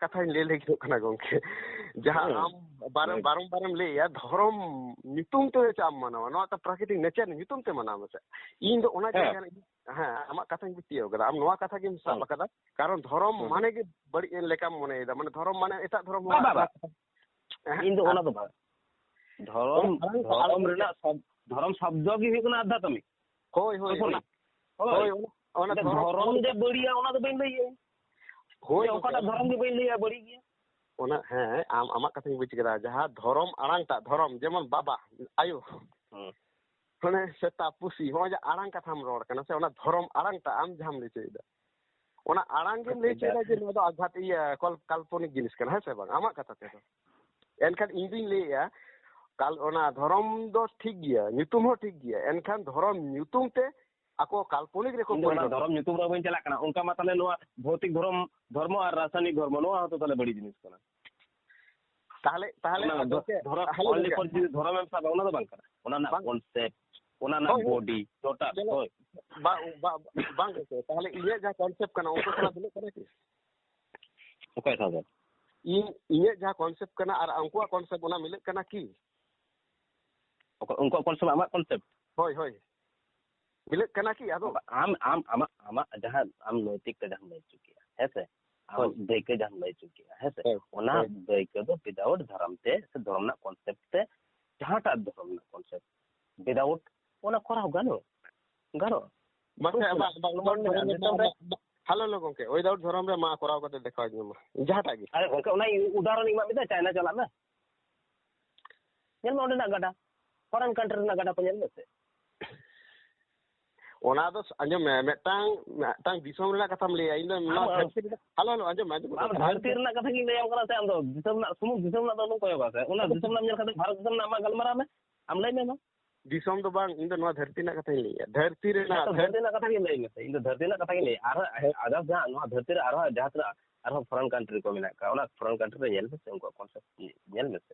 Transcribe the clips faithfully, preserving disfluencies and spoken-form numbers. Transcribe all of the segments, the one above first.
ᱠᱟᱛᱷᱟᱧ ᱞᱟᱹᱭ ᱞᱟᱹᱜᱤᱫᱚᱜ ᱠᱟᱱᱟ ᱜᱚᱝᱠᱮ, ᱡᱟᱦᱟᱸ ᱦᱮᱸ᱾ ᱟᱢ ᱵᱟᱨᱚ-, ᱦᱮᱸ᱾ ᱵᱟᱨᱚᱢ ᱵᱟᱨᱮᱢ ᱞᱟᱹᱭᱮᱜᱼᱟ, ᱫᱷᱚᱨᱚᱢ ᱧᱩᱛᱩᱢ ᱛᱮ ᱪᱮᱫ ᱮᱢ ᱢᱟᱱᱟᱣᱟ? ᱱᱚᱣᱟ ᱛᱚ ᱯᱨᱟᱠᱨᱤᱛᱤᱠ ᱱᱮᱪᱟᱨ ᱧᱩᱛᱩᱢ ᱛᱮ ᱢᱟᱱᱟᱣ ᱢᱮᱥᱮ᱾ ᱤᱧ ᱫᱚ ᱚᱱᱟ ᱦᱮᱸ᱾ ᱡᱟᱭᱜᱟ ᱨᱮ, ᱦᱮᱸ, ᱟᱢᱟᱜ ᱠᱟᱛᱷᱟᱧ ᱵᱩᱡᱽ ᱛᱤᱭᱳᱜ ᱠᱟᱫᱟ, ᱟᱢ ᱱᱚᱣᱟ ᱠᱟᱛᱷᱟ ᱜᱮᱢ ᱥᱟᱵ ᱦᱩᱸ᱾ ᱟᱠᱟᱫᱟ, ᱠᱟᱨᱚᱱ ᱫᱷᱚᱨᱚᱢ ᱦᱩᱸ᱾ ᱢᱟᱱᱮ ᱜᱮ ᱵᱟᱹᱲᱤᱡ ᱞᱮᱠᱟᱢ ᱢᱚᱱᱮᱭᱮᱫᱟ, ᱢᱟᱱᱮ ᱫᱷᱚᱨᱚᱢ ᱢᱟᱱᱮ ᱮᱴᱟᱜ ᱫᱷᱚᱨᱚᱢ ᱵᱟ, ᱦᱚᱲᱟᱜ ᱵᱟ, ᱵᱟ᱾ ᱠᱟᱛᱷᱟ᱾ ᱦᱮᱸ, ᱤᱧ ᱫᱚ ᱟᱨ ᱚᱱᱟ ᱫᱚ ᱵᱟᱝ, ᱫᱷᱚᱨᱚᱢ, ᱚᱱᱟ ᱟᱲᱟᱝ ᱫᱚ ᱫᱷᱚᱨᱚᱢ ᱟᱲᱟᱝ ᱨᱮᱱᱟᱜ ᱥᱚᱵ-, ᱫᱷᱚᱨᱚᱢ ᱥᱚᱵᱫᱚ ᱜᱮ ᱦᱩᱭᱩᱜ ᱠᱟᱱᱟ ᱟᱫᱷᱟᱛᱢᱤᱠ᱾ ᱦᱳᱭ, ᱦᱳᱭ, ᱠᱟᱞᱯᱚᱱᱤᱠ᱾ ᱚᱱᱟ, ᱦᱳᱭ᱾ ᱦᱳᱭ, ᱚᱱᱟ, ᱚᱱᱟ ᱟᱫᱚ ᱫᱷᱚᱨᱚᱢ ᱫᱷᱚᱨᱚᱢ ᱟᱲᱟᱝ ᱡᱮ ᱵᱟᱹᱲᱤᱡᱼᱟ, ᱚᱱᱟ ᱫᱚ ᱵᱟᱹᱧ ᱞᱟᱹᱭᱮᱜᱼᱟ᱾ ᱦᱳᱭ, ᱡᱮ ᱜᱚᱝᱠᱮ, ᱚᱠᱟᱴᱟᱜ ᱚᱱᱟ ᱫᱷᱚᱨᱚᱢ ᱜᱮ ᱵᱟᱹᱧ ᱞᱟᱹᱭᱟ ᱵᱟᱹᱲᱤᱡ ᱜᱮᱭᱟ᱾ ᱚᱱᱟ, ᱦᱮᱸ, ᱟᱢ ᱟᱢᱟᱜ ᱠᱟᱛᱷᱟᱧ ᱵᱩᱡᱽ ᱠᱮᱫᱟ᱾ ᱡᱟᱦᱟᱸ ᱫᱷᱚᱨᱚᱢ ᱟᱲᱟᱝ ᱴᱟᱜ, ᱫᱷᱚᱨᱚᱢ ᱡᱮᱢᱚᱱ ᱵᱟᱵᱟ, ᱟᱭᱳ, ᱦᱩᱸ᱾ ᱢᱟᱱᱮ ᱥᱮᱛᱟ, ᱯᱩᱥᱤ, ᱦᱚᱸᱜᱼᱚᱭ ᱡᱮ ᱟᱲᱟᱝ ᱠᱟᱛᱷᱟᱢ ᱨᱚᱲ ᱠᱟᱱᱟ ᱥᱮ, ᱚᱱᱟ ᱫᱷᱚᱨᱚᱢ ᱟᱲᱟᱝ ᱴᱟᱜ ᱟᱢ ᱡᱟᱦᱟᱸᱢ ᱞᱟᱹᱭ ᱦᱚᱪᱚᱭᱮᱫᱟ, ᱚᱱᱟ ᱟᱲᱟᱝ ᱜᱮᱢ ᱞᱟᱹᱭ ᱦᱚᱪᱚᱭᱮᱫᱟ ᱡᱮ ᱱᱚᱣᱟ ᱫᱚ ᱟᱜᱷᱟᱛ, ᱤᱭᱟᱹ, ᱠᱚᱞ-, ᱠᱟᱞᱯᱚᱱᱤᱠ ᱡᱤᱱᱤᱥ ᱠᱟᱱᱟ, ᱦᱮᱸ ᱥᱮ ᱵᱟᱝ? ᱟᱢᱟᱜ ᱠᱟᱛᱷᱟ ᱛᱮᱫᱚ᱾ ᱮᱱᱠᱷᱟᱱ ᱤᱧ ᱫᱩᱧ ᱞᱟᱹᱭᱮᱫᱼᱟ, ᱠᱟᱞ-, ᱚᱱᱟ ᱫᱷᱚᱨᱚᱢ ᱫᱚ ᱴᱷᱤᱠ ᱜᱮᱭᱟ, ᱧᱩᱛᱩᱢ ᱦᱚᱸ ᱴᱷᱤᱠ ᱜᱮᱭᱟ, ᱮᱱᱠᱷᱟᱱ ᱫᱷᱚᱨᱚᱢ ᱧᱩᱛᱩᱢ ᱛᱮ ᱟᱠᱚ ᱠᱟᱞᱯᱚᱱᱤᱠ ᱨᱮᱠᱚ ᱤᱧ ᱫᱚ ᱚᱱᱟ ᱯᱚᱨᱤᱱᱚᱛ ᱫᱷᱚᱨᱚᱢ ᱧᱩᱛᱩᱢ ᱨᱮᱦᱚᱸ ᱵᱟᱹᱧ ᱪᱟᱞᱟᱜ ᱠᱟᱱᱟ᱾ ᱚᱱᱠᱟ ᱢᱟ ᱛᱟᱦᱞᱮ ᱱᱚᱣᱟ ᱵᱷᱳᱣᱛᱤᱠ ᱫᱷᱚᱨᱚᱢ, ᱫᱷᱚᱨᱢᱚ ᱟᱨ ᱨᱟᱥᱟᱭᱱᱤᱠ ᱫᱷᱚᱨᱢᱚ, ᱱᱚᱣᱟ ᱦᱚᱸᱛᱚ ᱛᱟᱦᱞᱮ ᱵᱟᱹᱲᱤᱡ ᱡᱤᱱᱤᱥ ᱠᱟᱱᱟ᱾ ᱛᱟᱦᱞᱮ, ᱛᱟᱦᱞᱮ ᱚᱱᱟ ᱫᱚ ᱜᱚᱝᱠᱮ, ᱫᱷᱚᱨᱚᱢ, ᱦᱮᱞᱳ only ᱜᱚᱝᱠᱮ᱾ For ᱡᱩᱫᱤ ᱫᱷᱚᱨᱚᱢᱮᱢ ᱥᱟᱵᱟ, ᱚᱱᱟ ᱫᱚ ᱵᱟᱝ ᱠᱟᱱᱟ᱾ ᱚᱱᱟ ᱨᱮᱱᱟᱜ ᱵᱟᱝ᱾ Concept, ᱚᱱᱟ ᱨᱮᱱᱟᱜ ᱦᱳᱭ, ᱦᱳᱭ᱾ Body, total, ᱪᱚᱞᱚ, ᱦᱳᱭ᱾ ᱵᱟ-, ᱵᱟ-, ᱵᱟᱝ ᱜᱚᱝᱠᱮ, ᱛᱟᱦᱞᱮ ᱤᱧᱟᱹᱜ ᱡᱟᱦᱟᱸ concept ᱠᱟᱱᱟ, ᱩᱱᱠᱩ ᱥᱟᱞᱟᱜ ᱢᱤᱞᱟᱹᱜ ᱠᱟᱱᱟ ᱠᱤ? ᱚᱠᱚᱭ ᱥᱟᱶ ᱫᱚ? ᱤᱧ, ᱤᱧᱟᱹᱜ ᱡᱟᱦᱟᱸ concept ᱠᱟᱱᱟ ᱟᱨ ᱩᱱᱠᱩᱣᱟᱜ concept, ᱚᱱᱟ ᱢᱤᱞᱟᱹᱜ ᱠᱟᱱᱟ ᱠᱤ? ᱚᱠᱚ-, ᱩᱱᱠᱩᱣᱟᱜ concept, ᱟᱢᱟᱜ concept? ᱦᱳᱭ, ᱦᱳᱭ᱾ ᱢᱤᱞᱟᱹᱜ ᱠᱟᱱᱟ ᱠᱤ ᱟᱫᱚ? ᱟᱢ, ᱟᱢ, ᱟᱢᱟᱜ, ᱟᱢᱟᱜ ᱡᱟᱦᱟᱸ ᱟᱢ ᱱᱳᱭᱛᱤᱠ ᱛᱮ ᱡᱟᱦᱟᱸᱢ ᱞᱟᱹᱭ ᱦᱚᱪᱚ ᱠᱮᱜᱼᱟ, ᱦᱮᱸ ᱥᱮ? ᱟᱢ ᱦᱳᱭ᱾ ᱫᱟᱹᱭᱠᱟᱹ ᱡᱟᱦᱟᱸᱢ ᱞᱟᱹᱭ ᱦᱚᱪᱚ ᱠᱮᱜᱼᱟ, ᱦᱮᱸ ᱥᱮ? ᱦᱳᱭ, ᱚᱱᱟ ᱦᱳᱭ᱾ ᱫᱟᱹᱭᱠᱟᱹ ᱫᱚ without ᱫᱷᱚᱨᱚᱢ ᱛᱮ ᱥᱮ ᱫᱷᱚᱨᱚᱢ ᱨᱮᱱᱟᱜ concept ᱛᱮ, ᱡᱟᱦᱟᱸᱴᱟᱜ ᱫᱷᱚᱨᱚᱢ ᱨᱮᱱᱟᱜ concept, without ᱚᱱᱟ ᱠᱚᱨᱟᱣ ᱜᱟᱱᱚᱜ, ᱜᱟᱱᱚᱜᱼᱟ᱾ ᱢᱟᱥᱮ, ᱵᱟᱝ, ᱵᱟᱝ, ᱡᱮᱢᱚᱱ ᱵᱟᱝ, ᱢᱮᱱᱟᱜᱼᱟ, ᱵᱟᱝ, ᱫᱤᱥᱚᱢ ᱨᱮ ᱵᱟᱝ, ᱦᱮᱞᱳ, ᱦᱮᱞᱳ, ᱜᱚᱝᱠᱮ, without ᱫᱷᱚᱨᱚᱢ ᱨᱮ ᱢᱟ ᱠᱚᱨᱟᱣ ᱠᱟᱛᱮ ᱫᱮᱠᱷᱟᱣ ᱤᱧ ᱢᱮ ᱢᱟ, ᱡᱟᱦᱟᱸᱴᱟᱜ ᱜᱮ᱾ ᱟᱨᱮ ᱜᱚᱝᱠᱮ, ᱚᱱᱟ ᱩᱫᱟᱦᱚᱨᱚᱱ ᱤᱧ ᱮᱢᱟᱜ ᱢᱮᱫᱟ, ᱪᱟᱭᱱᱟ ᱪᱟᱞᱟᱜ ᱢᱮ᱾ ᱧᱮᱞ ᱢᱮ ᱚᱸᱰᱮᱱᱟᱜ ᱜᱟᱰᱟ, foreign country ᱨᱮᱱᱟᱜ ᱜᱟᱰᱟ ᱠᱚ ᱧᱮᱞ ᱢᱮᱥᱮ᱾ ᱚᱱᱟ ᱫᱚ ᱟᱸᱡᱚᱢ ᱢᱮ, ᱢᱤᱫᱴᱟᱝ, ᱢᱤᱫᱴᱟᱝ ᱫᱤᱥᱚᱢ ᱨᱮᱱᱟᱜ ᱠᱟᱛᱷᱟᱢ ᱞᱟᱹᱭᱟ, ᱤᱧ ᱫᱚ ᱱᱚᱣᱟ ᱟᱢ, ᱫᱷᱟᱹᱨᱛᱤ ᱨᱮᱱᱟᱜ, ᱦᱮᱞᱳ, ᱦᱮᱞᱳ, ᱟᱸᱡᱚᱢ ᱢᱮ, ᱟᱸᱡᱚᱢ ᱢᱮ᱾ ᱟᱢ ᱫᱷᱟᱹᱨᱛᱤ ᱨᱮᱱᱟᱜ ᱠᱟᱛᱷᱟ ᱜᱤᱧ ᱞᱟᱹᱭᱟᱢ ᱠᱟᱱᱟ ᱥᱮ, ᱟᱢ ᱫᱚ ᱫᱤᱥᱚᱢ ᱨᱮᱱᱟᱜ, ᱥᱩᱢᱩᱝ ᱫᱤᱥᱚᱢ ᱨᱮᱱᱟᱜ ᱫᱚ ᱟᱞᱚᱢ ᱠᱚᱭᱚᱜᱟ ᱥᱮ, ᱚᱱᱟ ᱫᱤᱥᱚᱢ ᱨᱮᱱᱟᱜ ᱮᱢ ᱧᱮᱞ ᱠᱷᱟᱱ ᱫᱚ ᱵᱷᱟᱨᱚᱛ ᱫᱤᱥᱚᱢ ᱨᱮᱱᱟᱜ ᱟᱢᱟᱜ ᱜᱟᱞᱢᱟᱨᱟᱣ ᱢᱮ, ᱟᱢ ᱞᱟᱹᱭ ᱢᱮ ᱢᱟ᱾ ᱫᱤᱥᱚᱢ ᱫᱚ ᱵᱟᱝ, ᱤᱧ ᱫᱚ ᱱᱚᱣᱟ ᱫᱷᱟᱹᱨᱛᱤ ᱨᱮᱱᱟᱜ ᱠᱟᱛᱷᱟᱧ ᱞᱟᱹᱭᱟ, ᱫᱷᱟᱹᱨᱛᱤ ᱦᱮᱸ ᱨᱮᱱᱟᱜ, ᱛᱚ, ᱫᱷᱟᱹᱨᱛᱤ ᱨᱮᱱᱟᱜ ᱠᱟᱛᱷᱟ ᱜᱤᱧ ᱞᱟᱹᱭ ᱢᱮᱥᱮ, ᱤᱧ ᱫᱚ ᱫᱷᱟᱹᱨᱛᱤ ᱨᱮᱱᱟᱜ ᱠᱟᱛᱷᱟ ᱜᱤᱧ ᱞᱟᱹᱭᱟ᱾ ᱟᱨ ᱦᱮᱸ᱾ Others ᱡᱟᱦᱟᱸ ᱱᱚᱣᱟ ᱫᱷᱟᱹᱨᱛᱤ ᱨᱮ ᱟᱨᱦᱚᱸ ᱡᱟᱦᱟᱸ ᱛᱤᱱᱟᱹᱜ ᱟᱨᱦᱚᱸ foreign country ᱠᱚ ᱢᱮᱱᱟᱜ ᱠᱚᱣᱟ, ᱚᱱᱟ foreign country ᱨᱮ ᱧᱮᱞ ᱢᱮᱥᱮ, ᱩᱱᱠᱩᱣᱟᱜ concept ᱧᱮᱞ ᱢᱮᱥᱮ᱾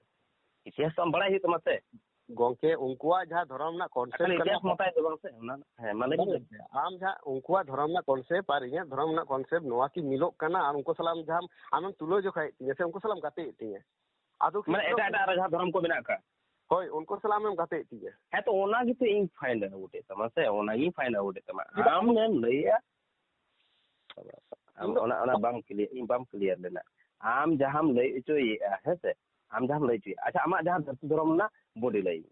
ᱤᱛᱤᱦᱟᱥ ᱛᱚ ᱟᱢ ᱵᱟᱲᱟᱭ ᱦᱩᱭᱩᱜ ᱛᱟᱢᱟ ᱥᱮ᱾ ᱜᱚᱝᱠᱮ, ᱩᱱᱠᱩᱣᱟᱜ ᱡᱟᱦᱟᱸ ᱫᱷᱚᱨᱚᱢ ᱨᱮᱱᱟᱜ ᱠᱚᱱᱥᱮᱯᱴ ᱠᱟᱱᱟ, ᱤᱛᱤᱦᱟᱥ ᱢᱚᱛᱟᱭ ᱫᱚ ᱵᱟᱝ ᱥᱮ, ᱚᱱᱟ ᱦᱮᱸ, ᱢᱟ ᱞᱟᱹᱭ ᱢᱮ᱾ ᱟᱢ ᱡᱟᱦᱟᱸ ᱩᱱᱠᱩᱣᱟᱜ ᱫᱷᱚᱨᱚᱢ ᱨᱮᱱᱟᱜ ᱠᱚᱱᱥᱮᱯᱴ ᱟᱨ ᱤᱧᱟᱹᱜ ᱫᱷᱚᱨᱚᱢ ᱨᱮᱱᱟᱜ ᱠᱚᱱᱥᱮᱯᱴ, ᱱᱚᱣᱟ ᱠᱤ ᱢᱤᱞᱚᱜ ᱠᱟᱱᱟ? ᱟᱨ ᱩᱱᱠᱩ ᱥᱟᱞᱟᱜ ᱟᱢ ᱡᱟᱦᱟᱸ ᱟᱢᱮᱢ ᱛᱩᱞᱟᱹ ᱡᱚᱠᱷᱟᱭᱮᱫ ᱛᱤᱧᱟᱹ ᱥᱮ ᱩᱱᱠᱩ ᱥᱟᱞᱟᱜ ᱮᱢ ᱜᱟᱛᱮᱭᱮᱫ ᱛᱤᱧᱟᱹ, ᱟᱫᱚ ᱠᱤ ᱢᱟᱱᱮ ᱮᱴᱟᱜ ᱮᱴᱟᱜ ᱟᱨᱚ ᱡᱟᱦᱟᱸ ᱫᱷᱚᱨᱚᱢ ᱠᱚ ᱢᱮᱱᱟᱜ ᱟᱠᱟᱫ? ᱦᱳᱭ, ᱩᱱᱠᱩ ᱥᱟᱞᱟᱜ ᱟᱢᱮᱢ ᱜᱟᱛᱮᱭᱮᱫ ᱛᱤᱧᱟᱹ᱾ ᱦᱮᱸ, ᱛᱚ ᱚᱱᱟ ᱜᱮᱛᱚ ᱤᱧ ᱯᱷᱟᱭᱤᱱᱰ ᱟᱣᱩᱴ ᱮᱫ ᱛᱟᱢᱟ ᱥᱮ, ᱚᱱᱟ ᱜᱤᱧ ᱯᱷᱟᱭᱤᱱᱰ ᱟᱣᱩᱴ ᱮᱫ ᱛᱟᱢᱟ᱾ ᱪᱮᱫᱟᱜ? ᱟᱢ ᱮᱢ ᱞᱟᱹᱭᱮᱜᱼᱟ, ᱟᱢ ᱤᱧ ᱫᱚ ᱚᱱᱟ, ᱚᱱᱟ ᱵᱟᱢ ᱠᱞᱤᱭᱟᱨ, ᱤᱧ ᱵᱟᱢ ᱠᱞᱤᱭᱟᱨ ᱞᱮᱱᱟ᱾ ᱟᱢ ᱡᱟᱦᱟᱸᱢ ᱞᱟᱹᱭ ᱦᱚᱪᱚᱭᱮᱫᱼᱟ, ᱦᱮᱸ ᱥᱮ, ᱟᱢ ᱡᱟᱦᱟᱸᱢ ᱞᱟᱹᱭ ᱦᱚᱪᱚᱭᱮᱫᱼᱟ, ᱟᱪᱪᱷᱟ, ᱟᱢᱟᱜ ᱡᱟᱦᱟᱸ ᱫᱷᱟᱹᱨᱛᱤ ᱫᱷᱚᱨᱚᱢ ᱨᱮᱱᱟᱜ ᱵᱚᱰᱤ ᱞᱟᱹᱭ ᱢᱮ,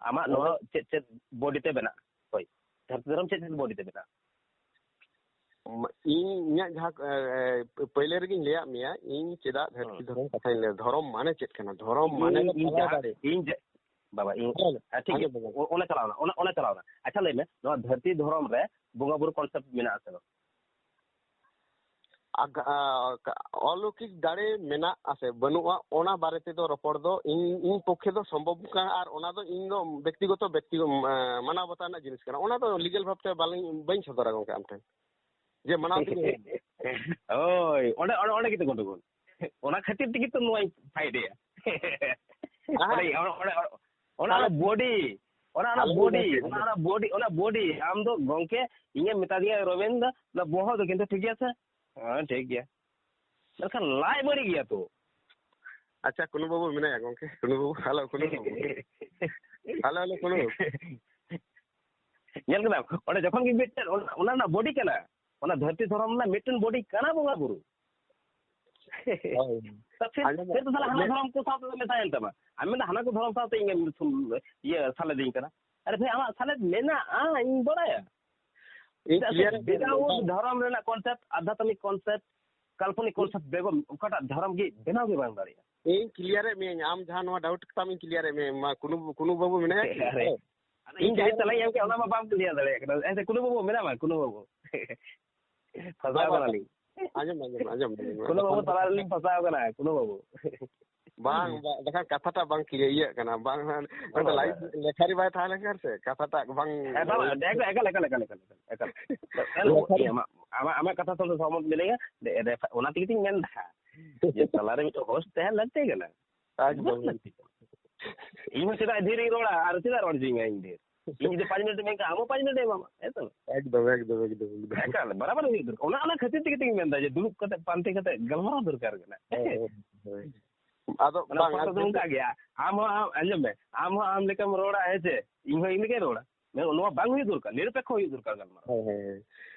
ᱟᱢᱟᱜ ᱱᱚᱣᱟ ᱪᱮᱫ ᱪᱮᱫ ᱵᱚᱰᱤ ᱛᱮ ᱵᱮᱱᱟᱜᱼᱟ? ᱦᱳᱭ, ᱫᱷᱟᱹᱨᱛᱤ ᱫᱷᱚᱨᱚᱢ ᱪᱮᱫ ᱪᱮᱫ ᱵᱚᱰᱤ ᱛᱮ ᱵᱮᱱᱟᱜᱼᱟ? ᱤᱧ ᱤᱧᱟᱹᱜ ᱡᱟᱦᱟᱸ, ᱮ, ᱮ, ᱯᱟᱹᱭᱞᱟᱹ ᱨᱮᱜᱤᱧ ᱞᱟᱹᱭᱟᱫ ᱢᱮᱭᱟ, ᱤᱧ ᱪᱮᱫᱟᱜ ᱫᱷᱟᱹᱨᱛᱤ ᱦᱩᱸ᱾ ᱫᱷᱚᱨᱚᱢ ᱠᱟᱛᱷᱟᱧ ᱞᱟᱹᱭᱟ, ᱫᱷᱚᱨᱚᱢ ᱢᱟᱱᱮ ᱪᱮᱫ ᱠᱟᱱᱟ? ᱫᱷᱚᱨᱚᱢ ᱢᱟᱱᱮ ᱤᱧ, ᱫᱚ ᱤᱧ ᱯᱟᱞᱟᱣ ᱡᱟᱦᱟᱸ, ᱫᱟᱲᱮ᱾ ᱤᱧ ᱡᱟ-, ᱵᱟᱵᱟ, ᱤᱧ, ᱦᱮᱸ, ᱦᱮᱸ, ᱴᱷᱤᱠ ᱜᱮᱭᱟ᱾ ᱟᱸᱡᱚᱢ ᱢᱮ᱾ ᱚ-, ᱚᱱᱟ ᱪᱟᱞᱟᱣᱱᱟ, ᱚᱱᱟ, ᱚᱱᱟ ᱪᱟᱞᱟᱣᱱᱟ᱾ ᱟᱪᱪᱷᱟ, ᱞᱟᱹᱭ ᱢᱮ, ᱱᱚᱣᱟ ᱫᱷᱟᱹᱨᱛᱤ ᱫᱷᱚᱨᱚᱢ ᱨᱮ ᱵᱚᱸᱜᱟ ᱵᱩᱨᱩ ᱠᱚᱱᱥᱮᱯᱴ ᱢᱮᱱᱟᱜ ᱟᱥᱮ ᱵᱟᱝ? ᱟᱜ-, ᱟ, ᱚᱞᱚᱠᱤᱠ ᱫᱟᱲᱮ ᱢᱮᱱᱟᱜ ᱟᱥᱮ ᱵᱟᱹᱱᱩᱜᱼᱟ, ᱚᱱᱟ ᱵᱟᱨᱮ ᱛᱮᱫᱚ ᱨᱚᱯᱚᱲ ᱫᱚ ᱤᱧ, ᱤᱧ ᱯᱚᱠᱠᱷᱮ ᱫᱚ ᱥᱚᱢᱵᱷᱚᱵ ᱠᱟᱱᱟ, ᱟᱨ ᱚᱱᱟ ᱫᱚ ᱤᱧ ᱫᱚ ᱵᱮᱠᱛᱤᱜᱚᱛᱚ, ᱵᱮᱠᱛᱤ-, ᱢᱟ-, ᱢᱟᱱᱟᱣ ᱵᱟᱛᱟᱣ ᱨᱮᱱᱟᱜ ᱡᱤᱱᱤᱥ ᱠᱟᱱᱟ᱾ ᱚᱱᱟ ᱫᱚ ᱞᱤᱜᱟᱞ ᱵᱷᱟᱵᱽ ᱛᱮ ᱵᱟᱹᱧ ᱥᱚᱫᱚᱨᱟ ᱜᱚᱝᱠᱮ ᱟᱢ ᱴᱷᱮᱱ, ᱡᱮ ᱢᱟᱱᱟᱣ ᱛᱮᱜᱮ ᱦᱩᱭᱩᱜᱼᱟ᱾ ᱦᱳᱭ, ᱚᱸᱰᱮ, ᱚᱸᱰᱮ, ᱚᱸᱰᱮ ᱜᱮᱛᱚ ᱜᱚᱱᱰᱚᱜᱳᱞ᱾ ᱚᱱᱟ ᱠᱷᱟᱹᱛᱤᱨ ᱛᱮᱜᱮ ᱛᱚ ᱱᱚᱣᱟᱧ ᱯᱷᱟᱭᱤᱴ ᱮᱜᱼᱟ᱾ ᱟᱦᱟ᱾ ᱚᱱᱟ, ᱚᱱᱟ, ᱚᱱᱟ, ᱚᱱᱟ ᱛᱟᱦᱞᱮ ᱵᱚᱰᱤ, ᱚᱱᱟ, ᱚᱱᱟ ᱟᱞᱮ ᱵᱚᱰᱤ, ᱵᱚᱰᱤ᱾ ᱚᱱᱟ, ᱚᱱᱟ ᱵᱚᱰᱤ, ᱚᱱᱟ ᱵᱚᱰᱤ, ᱟᱢ ᱫᱚ ᱜᱚᱝᱠᱮ, ᱤᱧᱮᱢ ᱢᱮᱛᱟ ᱫᱤᱧᱟ, "ᱨᱚᱵᱤᱱ ᱫᱟ, ᱚᱱᱟ ᱵᱚᱦᱚᱜ ᱫᱚ ᱠᱤᱱᱛᱩ ᱴᱷᱤᱠ ᱜᱮᱭᱟ ᱥᱮ?" ᱦᱮᱸ, ᱴᱷᱤᱠ ᱜᱮᱭᱟ᱾ ᱢᱮᱱᱠᱷᱟᱱ ᱞᱟᱡ ᱵᱟᱹᱲᱤᱡ ᱜᱮᱭᱟ ᱛᱚ᱾ ᱟᱪᱪᱷᱟ, ᱠᱩᱱᱩ ᱵᱟᱹᱵᱩ ᱢᱮᱱᱟᱭᱟ ᱜᱚᱝᱠᱮ? ᱠᱩᱱᱩ ᱵᱟᱹᱵᱩ, ᱦᱮᱞᱳ, ᱠᱩᱱᱩ ᱵᱟᱹᱵᱩ᱾ Hello, hello, Kunu. ᱧᱮᱞ ᱠᱮᱫᱟᱢ, ᱚᱸᱰᱮ ᱡᱚᱠᱷᱚᱱ ᱜᱮ ᱢᱤᱫᱴᱮᱱ ᱚᱱᱟ, ᱚᱱᱟ ᱨᱮᱱᱟᱜ ᱵᱚᱰᱤ ᱠᱟᱱᱟ, ᱚᱱᱟ ᱫᱷᱟᱹᱨᱛᱤ ᱫᱷᱚᱨᱚᱢ ᱨᱮᱱᱟᱜ ᱢᱤᱫᱴᱮᱱ ᱵᱚᱰᱤ ᱠᱟᱱᱟ ᱵᱚᱸᱜᱟ ᱵᱩᱨᱩ᱾ ᱦᱳᱭ᱾ ᱛᱟ ᱯᱷᱤᱨ, ᱟᱸᱡᱚᱢ ᱯᱷᱤᱨ ᱛᱚ ᱥᱟᱞᱟ ᱦᱟᱱᱟ ᱢᱮ᱾ ᱫᱷᱚᱨᱚᱢ ᱠᱚ ᱥᱟᱶ ᱛᱮ ᱢᱮᱥᱟᱭᱮᱱ ᱛᱟᱢᱟ᱾ ᱟᱢ ᱢᱮᱱᱫᱟ ᱦᱟᱱᱟ ᱠᱚ ᱫᱷᱚᱨᱚᱢ ᱥᱟᱶᱛᱮ ᱤᱧᱮᱢ ᱥᱩ-, ᱤᱭᱟᱹ ᱥᱟᱞᱮᱫᱤᱧ ᱠᱟᱱᱟ᱾ ᱟᱨᱮ ᱵᱷᱟᱹᱭ, ᱟᱢᱟᱜ ᱥᱟᱞᱮᱫ ᱢᱮᱱᱟᱜᱼᱟ, ᱤᱧ ᱵᱟᱲᱟᱭᱟ᱾ ᱤᱧ ᱪᱮᱫᱟᱜ ᱥᱮ clear ᱟᱹᱧ ᱠᱟᱱᱟ, without ᱱᱚᱝᱠᱟ᱾ ᱫᱷᱚᱨᱚᱢ ᱨᱮᱱᱟᱜ concept, ᱟᱫᱷᱟᱛᱢᱤᱠ concept, ᱠᱟᱞᱯᱚᱱᱤᱠ concept ᱵᱮᱜᱚᱨ ᱚᱠᱟᱴᱟᱜ ᱫᱷᱚᱨᱚᱢ ᱜᱮ ᱵᱮᱱᱟᱣ ᱜᱮ ᱵᱟᱝ ᱫᱟᱲᱮᱭᱟᱜᱼᱟ᱾ ᱤᱧ clear ᱮᱫ ᱢᱤᱭᱟᱹᱧ, ᱟᱢ ᱡᱟᱦᱟᱸ ᱱᱚᱣᱟ doubt ᱛᱟᱢ, ᱤᱧ clear ᱮᱫ ᱢᱤᱭᱟᱹᱧ᱾ ᱢᱟ, ᱠᱩᱱᱩ, ᱠᱩᱱᱩ ᱵᱟᱹᱵᱩ ᱢᱮᱱᱟᱭᱟ ᱠᱤ? ᱟᱨᱮ, ᱦᱮᱸ᱾ ᱟᱫᱚ ᱤᱧ ᱤᱧ ᱡᱟᱦᱟᱸᱭ clear ᱛᱮᱞᱟᱧ ᱮᱢ ᱠᱮᱫ, ᱚᱱᱟ ᱢᱟ ᱵᱟᱢ clear ᱫᱟᱲᱮᱭᱟᱜ ᱠᱟᱱᱟ᱾ ᱮᱱᱛᱮ ᱠᱩᱱᱩ ᱵᱟᱹᱵᱩ ᱢᱮᱱᱟᱢᱟ, ᱠᱩᱱᱩ ᱵᱟᱹᱵᱩ᱾ ᱯᱷᱟᱸᱥᱟᱣ ᱵᱟᱵᱟ, ᱠᱟᱱᱟᱞᱤᱧ᱾ ᱟᱸᱡᱚᱢ ᱢᱮ, ᱟᱸᱡᱚᱢ ᱢᱮ, ᱟᱸᱡᱚᱢ ᱢᱮ᱾ ᱠᱩᱱᱩ ᱵᱟᱹᱵᱩ ᱮᱠᱷᱚᱱ ᱛᱟᱞᱟ ᱨᱮᱞᱤᱧ ᱯᱷᱟᱸᱥᱟᱣ ᱠᱟᱱᱟ, ᱠᱩᱱᱩ ᱵᱟᱹᱵᱩ᱾ ᱵᱟᱝ, ᱵᱟᱝ, ᱵᱟᱠᱷᱟᱱ ᱠᱟᱛᱷᱟᱴᱟᱜ ᱵᱟᱝ clear ᱤᱭᱟᱹᱜ ᱠᱟᱱᱟ, ᱵᱟᱝ, ᱵᱟᱝ, ᱚᱸᱰᱮ ᱵᱟᱝ, live ᱵᱟᱝ᱾ ᱞᱮᱠᱷᱟᱨᱤ ᱵᱟᱭ ᱛᱟᱦᱮᱸ ᱞᱮᱱᱠᱷᱟᱱ ᱥᱮ, ᱠᱟᱛᱷᱟᱴᱟᱜ ᱵᱟᱝ ᱦᱮᱸ, ᱵᱟᱝ, ᱮᱠᱟᱞ, ᱮᱠᱟᱞ, ᱮᱠᱟᱞ, ᱮᱠᱟᱞ, ᱮᱠᱟᱞ᱾ ᱞᱮᱠᱷᱟᱨᱤ ᱤᱭᱟᱹ, ᱟᱢᱟᱜ, ᱟᱢᱟᱜ, ᱟᱢᱟᱜ ᱠᱟᱛᱷᱟ ᱥᱟᱶ ᱫᱚ ᱥᱚᱦᱚᱢᱚᱛ ᱢᱤᱱᱟᱹᱧᱟ, ᱫᱮ-, ᱫᱮ-, ᱚᱱᱟ ᱛᱮᱜᱮ ᱛᱤᱧ ᱢᱮᱱ ᱮᱫᱟ, ᱡᱮ ᱛᱟᱞᱟᱨᱮ ᱢᱤᱫᱴᱮᱱ host ᱛᱟᱦᱮᱸ ᱞᱟᱹᱠᱛᱤ ᱠᱟᱱᱟ᱾ ᱮᱠᱫᱚᱢ᱾ ᱵᱟᱝ ᱞᱟᱹᱠᱛᱤ ᱠᱟᱱᱟ᱾ ᱤᱧ ᱦᱚᱸ ᱪᱮᱫᱟᱜ ᱰᱷᱮᱨ ᱤᱧ ᱨᱚᱲᱟ ᱟᱨ ᱪᱮᱫᱟᱜ ᱨᱚᱲ ᱦᱚᱪᱚᱧᱟ ᱤᱧ ᱰᱷᱮᱨ? ᱤᱧ ᱡᱩᱫᱤ ᱯᱟᱸᱪ ᱢᱤᱱᱤᱴ ᱮᱢ ᱢᱮᱱ ᱠᱷᱟᱱ, ᱟᱢ ᱦᱚᱸ ᱯᱟᱸᱪ ᱢᱤᱱᱤᱴ ᱮᱢᱟᱢᱟ, ᱦᱮᱸ ᱛᱚ? ᱮᱠᱫᱚᱢ, ᱮᱠᱫᱚᱢ, ᱮᱠᱫᱚᱢ, ᱮᱠᱫᱚᱢ᱾ ᱮᱠᱟᱞ, ᱵᱟᱨᱟᱵᱟᱨ ᱦᱩᱭᱩᱜ ᱫᱚᱨᱠᱟᱨ᱾ ᱚᱱᱟ, ᱚᱱᱟ ᱠᱷᱟᱹᱛᱤᱨ ᱛᱮᱜᱮ ᱛᱤᱧ ᱢᱮᱱᱫᱟ ᱡᱮ ᱫᱩᱲᱩᱵ ᱠᱟᱛᱮ, ᱯᱟᱱᱛᱮ ᱠᱟᱛᱮ ᱜᱟᱞᱢᱟᱨᱟᱣ ᱫᱚᱨᱠᱟᱨ ᱠᱟᱱᱟ᱾ ᱦᱳᱭ, ᱦᱳᱭ, ᱦᱳᱭ᱾ ᱟᱫᱚ ᱚᱱᱟ ᱵᱟᱝ, ᱯᱷᱚᱨ ᱟᱨ ᱫᱚ ᱚᱱᱠᱟ ᱜᱮᱭᱟ᱾ ᱟᱢ ᱦᱚᱸ, ᱟᱢ, ᱟᱸᱡᱚᱢ ᱢᱮ, ᱟᱢ ᱦᱚᱸ ᱟᱢ ᱞᱮᱠᱟᱢ ᱨᱚᱲᱟ, ᱦᱮᱸ ᱥᱮ? ᱤᱧ ᱦᱚᱸ ᱤᱧ ᱞᱮᱠᱟᱧ ᱨᱚᱲᱟ᱾ ᱢᱮᱱ, ᱱᱚᱣᱟ ᱵᱟᱝ ᱦᱩᱭᱩᱜ ᱫᱚᱨᱠᱟᱨ, ᱱᱤᱨᱚᱯᱮᱠᱠᱷᱚ ᱦᱩᱭᱩᱜ ᱫᱚᱨᱠᱟᱨ ᱜᱟᱞᱢᱟᱨᱟᱣ᱾ ᱦᱳᱭ, ᱦᱳᱭ, ᱦᱳᱭ᱾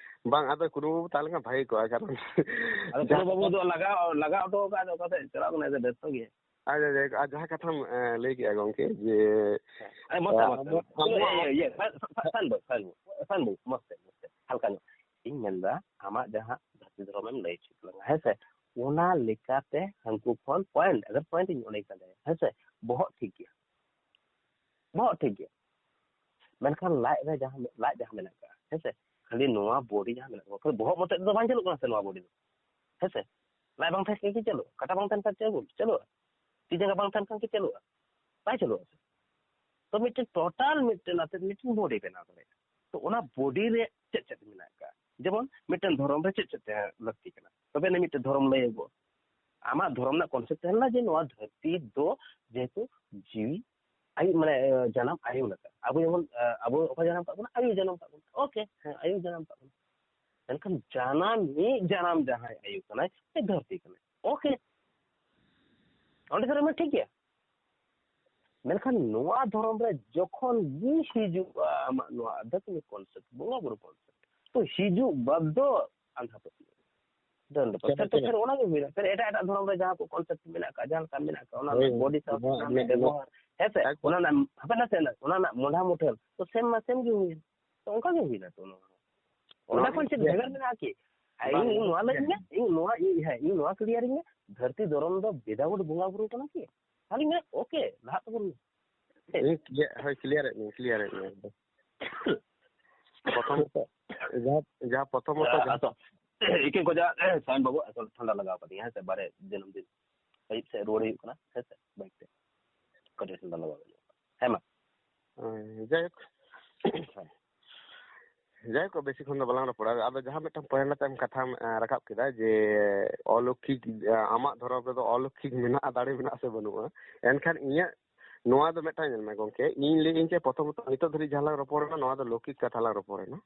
ᱵᱟᱝ, ᱟᱫᱚ ᱠᱩᱱᱩ ᱵᱟᱹᱵᱩ ᱛᱟᱦᱮᱸ ᱞᱮᱱᱠᱷᱟᱱ ᱵᱷᱟᱜᱮ ᱠᱚᱜᱼᱟ, ᱠᱟᱨᱚᱱ ᱟᱫᱚ ᱠᱩᱱᱩ ᱡᱟᱦᱟᱸ ᱵᱟᱹᱵᱩ ᱫᱚ ᱞᱟᱜᱟᱣ, ᱞᱟᱜᱟᱣ ᱦᱚᱴᱚ ᱠᱟᱜ ᱫᱚ ᱚᱠᱟ ᱥᱮᱫ ᱪᱟᱞᱟᱣ ᱠᱟᱱᱟᱭ, ᱥᱮ ᱵᱮᱥᱛᱚ ᱜᱮᱭᱟ? ᱟᱪᱪᱷᱟ, ᱡᱟᱭᱦᱳᱠ, ᱟᱨ ᱡᱟᱦᱟᱸ ᱠᱟᱛᱷᱟᱢ, ᱮ, ᱞᱟᱹᱭ ᱠᱮᱜᱼᱟ ᱜᱚᱝᱠᱮ, ᱡᱮ, ᱦᱮᱸ, ᱢᱚᱡᱽ ᱛᱮ, ᱮ, ᱢᱚᱡᱽ ᱛᱮ, ᱟᱵᱚ, ᱢᱚᱡᱽ ᱛᱮ᱾ ᱟᱵᱚ ᱤᱭᱟᱹ, ᱤᱭᱟᱹ, ᱤᱭᱟᱹ, ᱥᱟᱱ, ᱥᱟᱱ, ᱥᱟᱱ ᱵᱟᱹᱵᱩ, ᱢᱚᱡᱽ ᱛᱮ, ᱢᱚᱡᱽ ᱛᱮ, ᱦᱟᱞᱠᱟ ᱧᱚᱜ᱾ ᱤᱧ ᱢᱮᱱᱫᱟ, ᱟᱢᱟᱜ ᱡᱟᱦᱟᱸ ᱫᱷᱟᱹᱨᱛᱤ ᱫᱷᱚᱨᱚᱢᱮᱢ ᱞᱟᱹᱭ ᱦᱚᱪᱚ ᱛᱟᱞᱟᱝᱟ, ᱦᱮᱸ ᱥᱮ? ᱚᱱᱟ ᱞᱮᱠᱟᱛᱮ ᱦᱟᱹᱱᱠᱩ ᱠᱷᱚᱱ ᱯᱚᱭᱮᱱᱴ, ᱟᱜᱟᱨ ᱯᱚᱭᱮᱱᱴ ᱤᱧ ᱚᱸᱰᱮᱧ ᱯᱟᱸᱡᱟᱭᱟ, ᱦᱮᱸ ᱥᱮ? ᱵᱚᱦᱚᱜ ᱴᱷᱤᱠ ᱜᱮᱭᱟ, ᱵᱚᱦᱚᱜ ᱴᱷᱤᱠ ᱜᱮᱭᱟ, ᱢᱮᱱᱠᱷᱟᱱ ᱞᱟᱡ ᱨᱮ ᱡᱟᱦᱟᱸ, ᱞᱟᱡ ᱡᱟᱦᱟᱸ ᱢᱮᱱᱟᱜ ᱟᱠᱟᱫᱼᱟ, ᱦᱮᱸ ᱥᱮ? ᱠᱷᱟᱹᱞᱤ ᱱᱚᱣᱟ ᱵᱚᱰᱤ ᱡᱟᱦᱟᱸ ᱢᱮᱱᱟᱜ ᱟᱠᱟᱫᱟ, ᱠᱷᱟᱹᱞᱤ ᱵᱚᱦᱚᱜ ᱢᱚᱛᱚᱡ ᱛᱮᱫᱚ ᱵᱟᱝ ᱪᱟᱹᱞᱩᱜ ᱠᱟᱱᱟ ᱥᱮ ᱱᱚᱣᱟ ᱵᱚᱰᱤ ᱫᱚ, ᱦᱮᱸ ᱥᱮ? ᱞᱟᱡ ᱵᱟᱝ ᱛᱟᱦᱮᱸ ᱠᱷᱟᱱ ᱠᱤ ᱪᱟᱹᱞᱩᱜᱼᱟ? ᱠᱟᱴᱟ ᱵᱟᱝ ᱛᱟᱦᱮᱸᱱ ᱠᱷᱟᱱ ᱪᱟᱹᱞᱩᱜᱼᱟ? ᱛᱤ ᱡᱟᱸᱜᱟ ᱵᱟᱝ ᱛᱟᱦᱮᱸᱱ ᱠᱷᱟᱱ ᱠᱤ ᱪᱟᱹᱞᱩᱜᱼᱟ? ᱵᱟᱭ ᱪᱟᱹᱞᱩᱜᱼᱟ ᱥᱮ᱾ ᱛᱚ ᱢᱤᱫᱴᱮᱱ ᱴᱳᱴᱟᱞ ᱢᱤᱫᱴᱮᱱ ᱟᱛᱮᱫ ᱢᱤᱫᱴᱮᱱ ᱵᱚᱰᱤ ᱵᱮᱱᱟᱣ ᱫᱟᱲᱮᱭᱟᱜᱼᱟ᱾ ᱛᱚ ᱚᱱᱟ ᱵᱚᱰᱤ ᱨᱮ ᱪᱮᱫ ᱪᱮᱫ ᱢᱮᱱᱟᱜ ᱟᱠᱟᱫᱼᱟ? ᱡᱮᱢᱚᱱ ᱢᱤᱫᱴᱮᱱ ᱫᱷᱚᱨᱚᱢ ᱨᱮ ᱪᱮᱫ ᱪᱮᱫ ᱛᱟᱦᱮᱸ ᱞᱟᱹᱠᱛᱤ ᱠᱟᱱᱟ? ᱛᱚᱵᱮ ᱟᱹᱱᱤᱡ ᱢᱤᱫᱴᱮᱱ ᱫᱷᱚᱨᱚᱢ ᱞᱟᱹᱭᱟᱹᱜᱚᱜᱼᱟ᱾ ᱟᱢᱟᱜ ᱫᱷᱚᱨᱚᱢ ᱨᱮᱱᱟᱜ ᱠᱚᱱᱥᱮᱯᱴ ᱛᱟᱦᱮᱸ ᱞᱮᱱᱟ ᱡᱮ ᱱᱚᱣᱟ ᱫᱷᱟᱹᱨᱛᱤ ᱫᱚ ᱡᱮᱦᱮᱛᱩ ᱡᱤᱣᱤ ᱟᱭᱩ, ᱢᱟᱱᱮ, ᱡᱟᱱᱟᱢ ᱟᱭᱳ ᱞᱮᱠᱟ᱾ ᱟᱵᱚ ᱡᱮᱢᱚᱱ, ᱟᱵᱚ ᱚᱠᱚᱭ ᱡᱟᱱᱟᱢ ᱠᱟᱜ ᱵᱚᱱᱟ? ᱟᱭᱳ ᱡᱟᱱᱟᱢ ᱠᱟᱜ ᱵᱚᱱᱟ᱾ ᱳᱠᱮ, ᱦᱮᱸ, ᱟᱭᱳ ᱡᱟᱱᱟᱢ ᱠᱟᱜ ᱵᱚᱱᱟ᱾ ᱢᱮᱱᱠᱷᱟᱱ ᱡᱟᱱᱟᱢᱤᱡ ᱡᱟᱱᱟᱢ ᱡᱟᱦᱟᱸᱭ ᱟᱭᱳ ᱠᱟᱱᱟᱭ, ᱩᱱᱤ ᱫᱷᱟᱹᱨᱛᱤ ᱠᱟᱱᱟᱭ᱾ ᱳᱠᱮ, ᱚᱸᱰᱮ ᱫᱷᱟᱹᱨᱤᱡ ᱢᱟ ᱴᱷᱤᱠ ᱜᱮᱭᱟ᱾ ᱢᱮᱱᱠᱷᱟᱱ ᱱᱚᱣᱟ ᱫᱷᱚᱨᱚᱢ ᱨᱮ ᱡᱚᱠᱷᱚᱱ ᱜᱮ ᱦᱤᱡᱩᱜᱼᱟ ᱟᱢᱟᱜ ᱱᱚᱣᱟ ᱟᱫᱷᱭᱟᱛᱢᱤᱠ ᱠᱚᱱᱥᱮᱯᱴ, ᱵᱚᱸᱜᱟ ᱵᱩᱨᱩ ᱠᱚᱱᱥᱮᱯᱴ, ᱛᱚ ᱦᱤᱡᱩᱜ ᱵᱟᱫ ᱫᱚ ᱟᱸᱫᱷᱟ ᱯᱟᱹᱛᱭᱟᱹᱣ᱾ ᱰᱟᱹᱱ ᱰᱟᱹᱯᱟᱹᱥ᱾ ᱪᱮᱫᱟᱜ ᱥᱮ ᱪᱮᱫᱟᱜ? ᱯᱷᱮᱨ ᱚᱱᱟ ᱜᱮ ᱦᱩᱭᱱᱟ᱾ ᱯᱷᱮᱨ ᱮᱴᱟᱜ ᱮᱴᱟᱜ ᱫᱷᱚᱨᱚᱢ ᱨᱮ ᱡᱟᱦᱟᱸ ᱠᱚ ᱠᱚᱱᱥᱮᱯᱴ ᱢᱮᱱᱟᱜ ᱟᱠᱟᱫ, ᱡᱟᱦᱟᱸ ᱞᱮᱠᱟ ᱢᱮᱱᱟᱜ ᱟᱠᱟᱫ, ᱚᱱᱟ ᱦᱳᱭ, ᱨᱮᱱᱟᱜ ᱵᱚᱰᱤ ᱥᱟᱶ ᱱᱚᱣᱟ ᱥᱟᱶ ᱨᱮᱱᱟᱜ ᱢᱮᱱᱟᱜ ᱵᱮᱵᱚᱦᱟᱨ, ᱦᱮᱸ ᱥᱮ? ᱮᱠᱫᱚᱢ᱾ ᱚᱱᱟ ᱨᱮᱱᱟᱜ, ᱦᱟᱯᱮ, ᱱᱟᱥᱮ, ᱚᱱᱟ ᱨᱮᱱᱟᱜ ᱢᱚᱰᱷᱟ ᱢᱩᱴᱷᱟᱹᱱ ᱛᱚ ᱥᱮᱢ ᱢᱟ ᱥᱮᱢ ᱜᱮ ᱦᱩᱭᱮᱱ᱾ ᱛᱚ ᱚᱱᱠᱟ ᱜᱮ ᱦᱩᱭᱱᱟ ᱛᱚ ᱱᱚᱣᱟ ᱦᱚᱸ᱾ ᱚᱱᱟ ᱱᱚᱣᱟ ᱠᱷᱚᱱ ᱪᱮᱫ ᱤᱭᱟᱹ ᱵᱷᱮᱜᱟᱨ ᱢᱮᱱᱟᱜᱼᱟ ᱠᱤ? ᱟᱨ ᱵᱟᱝ, ᱤᱧ, ᱤᱧ ᱱᱚᱣᱟ ᱞᱟᱹᱭᱟᱹᱧ ᱢᱮ, ᱤᱧ ᱱᱚᱣᱟ, ᱤᱧ, ᱦᱮᱸ, ᱤᱧ ᱱᱚᱣᱟ ᱠᱞᱤᱭᱟᱨᱤᱧ ᱢᱮ, ᱫᱷᱟᱹᱨᱛᱤ ᱫᱷᱚᱨᱚᱢ ᱫᱚ ᱵᱮᱫᱟᱣᱩᱴ ᱵᱚᱸᱜᱟ ᱵᱩᱨᱩ ᱠᱟᱱᱟ ᱠᱤ? ᱛᱟᱦᱞᱮ ᱢᱮ, ᱳᱠᱮ, ᱞᱟᱦᱟᱜ ᱛᱟᱵᱚᱱ ᱢᱮ᱾ ᱤᱧ ᱠᱞᱤᱭᱟᱨ, ᱦᱳᱭ, ᱠᱞᱤᱭᱟᱨᱮᱫ ᱢᱮᱭᱟ, ᱠᱞᱤᱭᱟᱨᱮᱫ ᱢᱮᱭᱟ ᱮᱠᱫᱚᱢ᱾ ᱯᱨᱚᱛᱷᱚᱢᱚᱛᱚ, ᱡᱟᱦᱟᱸ, ᱡᱟᱦᱟᱸ ᱯᱨᱚᱛᱷᱚᱢᱚᱛᱚ ᱡᱟᱦᱟᱸ ᱟᱥᱚᱞ, ᱤᱠᱟᱹᱧ ᱠᱷᱚᱡᱟ, ᱥᱟᱭᱚᱱ ᱵᱟᱹᱵᱩ, ᱟᱥᱚᱞ ᱴᱷᱟᱱᱰᱟ ᱞᱟᱜᱟᱣ ᱠᱟᱫᱤᱧᱟ, ᱦᱮᱸ ᱥᱮ, ᱵᱟᱨᱦᱮ ᱡᱚᱱᱢᱫᱤᱱ ᱟᱹᱭᱩᱵ ᱥᱮᱫ ᱨᱩᱣᱟᱹᱲ ᱦᱩᱭᱩᱜ ᱠᱟᱱᱟ, ᱦᱮᱸ ᱥᱮ, ᱵᱟᱭᱤᱠ ᱛᱮ᱾ ᱠᱟᱹᱴᱤᱡ ᱴᱷᱟᱱᱰᱟ ᱞᱟᱜᱟᱣ ᱠᱟᱫᱤᱧᱟ᱾ ᱦᱮᱸ, ᱢᱟ᱾ ᱦᱳᱭ, ᱡᱟᱭᱦᱳᱠ᱾ ᱦᱮᱸ᱾ ᱡᱟᱭᱦᱳᱠ, ᱵᱮᱥᱤ ᱠᱷᱚᱱ ᱫᱚ ᱵᱟᱞᱟᱝ ᱨᱚᱯᱚᱲᱟ᱾ ᱟᱫᱚ ᱡᱟᱦᱟᱸ ᱢᱤᱫᱴᱟᱝ ᱯᱚᱭᱮᱱᱴ ᱠᱟᱛᱮᱢ ᱠᱟᱛᱷᱟᱢ, ᱮ, ᱨᱟᱠᱟᱵ ᱠᱮᱫᱟ ᱡᱮ ᱚᱞᱚᱠᱷᱤᱠ, ᱮ, ᱟᱢᱟᱜ ᱫᱷᱚᱨᱚᱢ ᱨᱮᱫᱚ ᱚᱞᱚᱠᱷᱤᱠ ᱢᱮᱱᱟᱜᱼᱟ, ᱫᱟᱲᱮ ᱢᱮᱱᱟᱜᱼᱟ ᱥᱮ ᱵᱟᱹᱱᱩᱜᱼᱟ? ᱮᱱᱠᱷᱟᱱ ᱤᱧᱟᱹᱜ ᱱᱚᱣᱟ ᱫᱚ ᱢᱤᱫᱴᱟᱝ ᱧᱮᱞ ᱢᱮ ᱜᱚᱝᱠᱮ, ᱤᱧ ᱞᱟᱹᱭ ᱟᱹᱧ ᱡᱮ ᱯᱨᱚᱛᱷᱚᱢᱚᱛᱚ ᱱᱤᱛᱚᱜ ᱫᱷᱟᱹᱨᱤᱡ ᱡᱟᱦᱟᱸ ᱞᱟᱝ ᱨᱚᱯᱚᱲ ᱮᱱᱟ, ᱱᱚᱣᱟ ᱫᱚ ᱞᱳᱠᱤᱠ ᱠᱟᱛᱷᱟ ᱞᱟᱝ ᱨᱚᱯᱚᱲ ᱮᱱᱟ᱾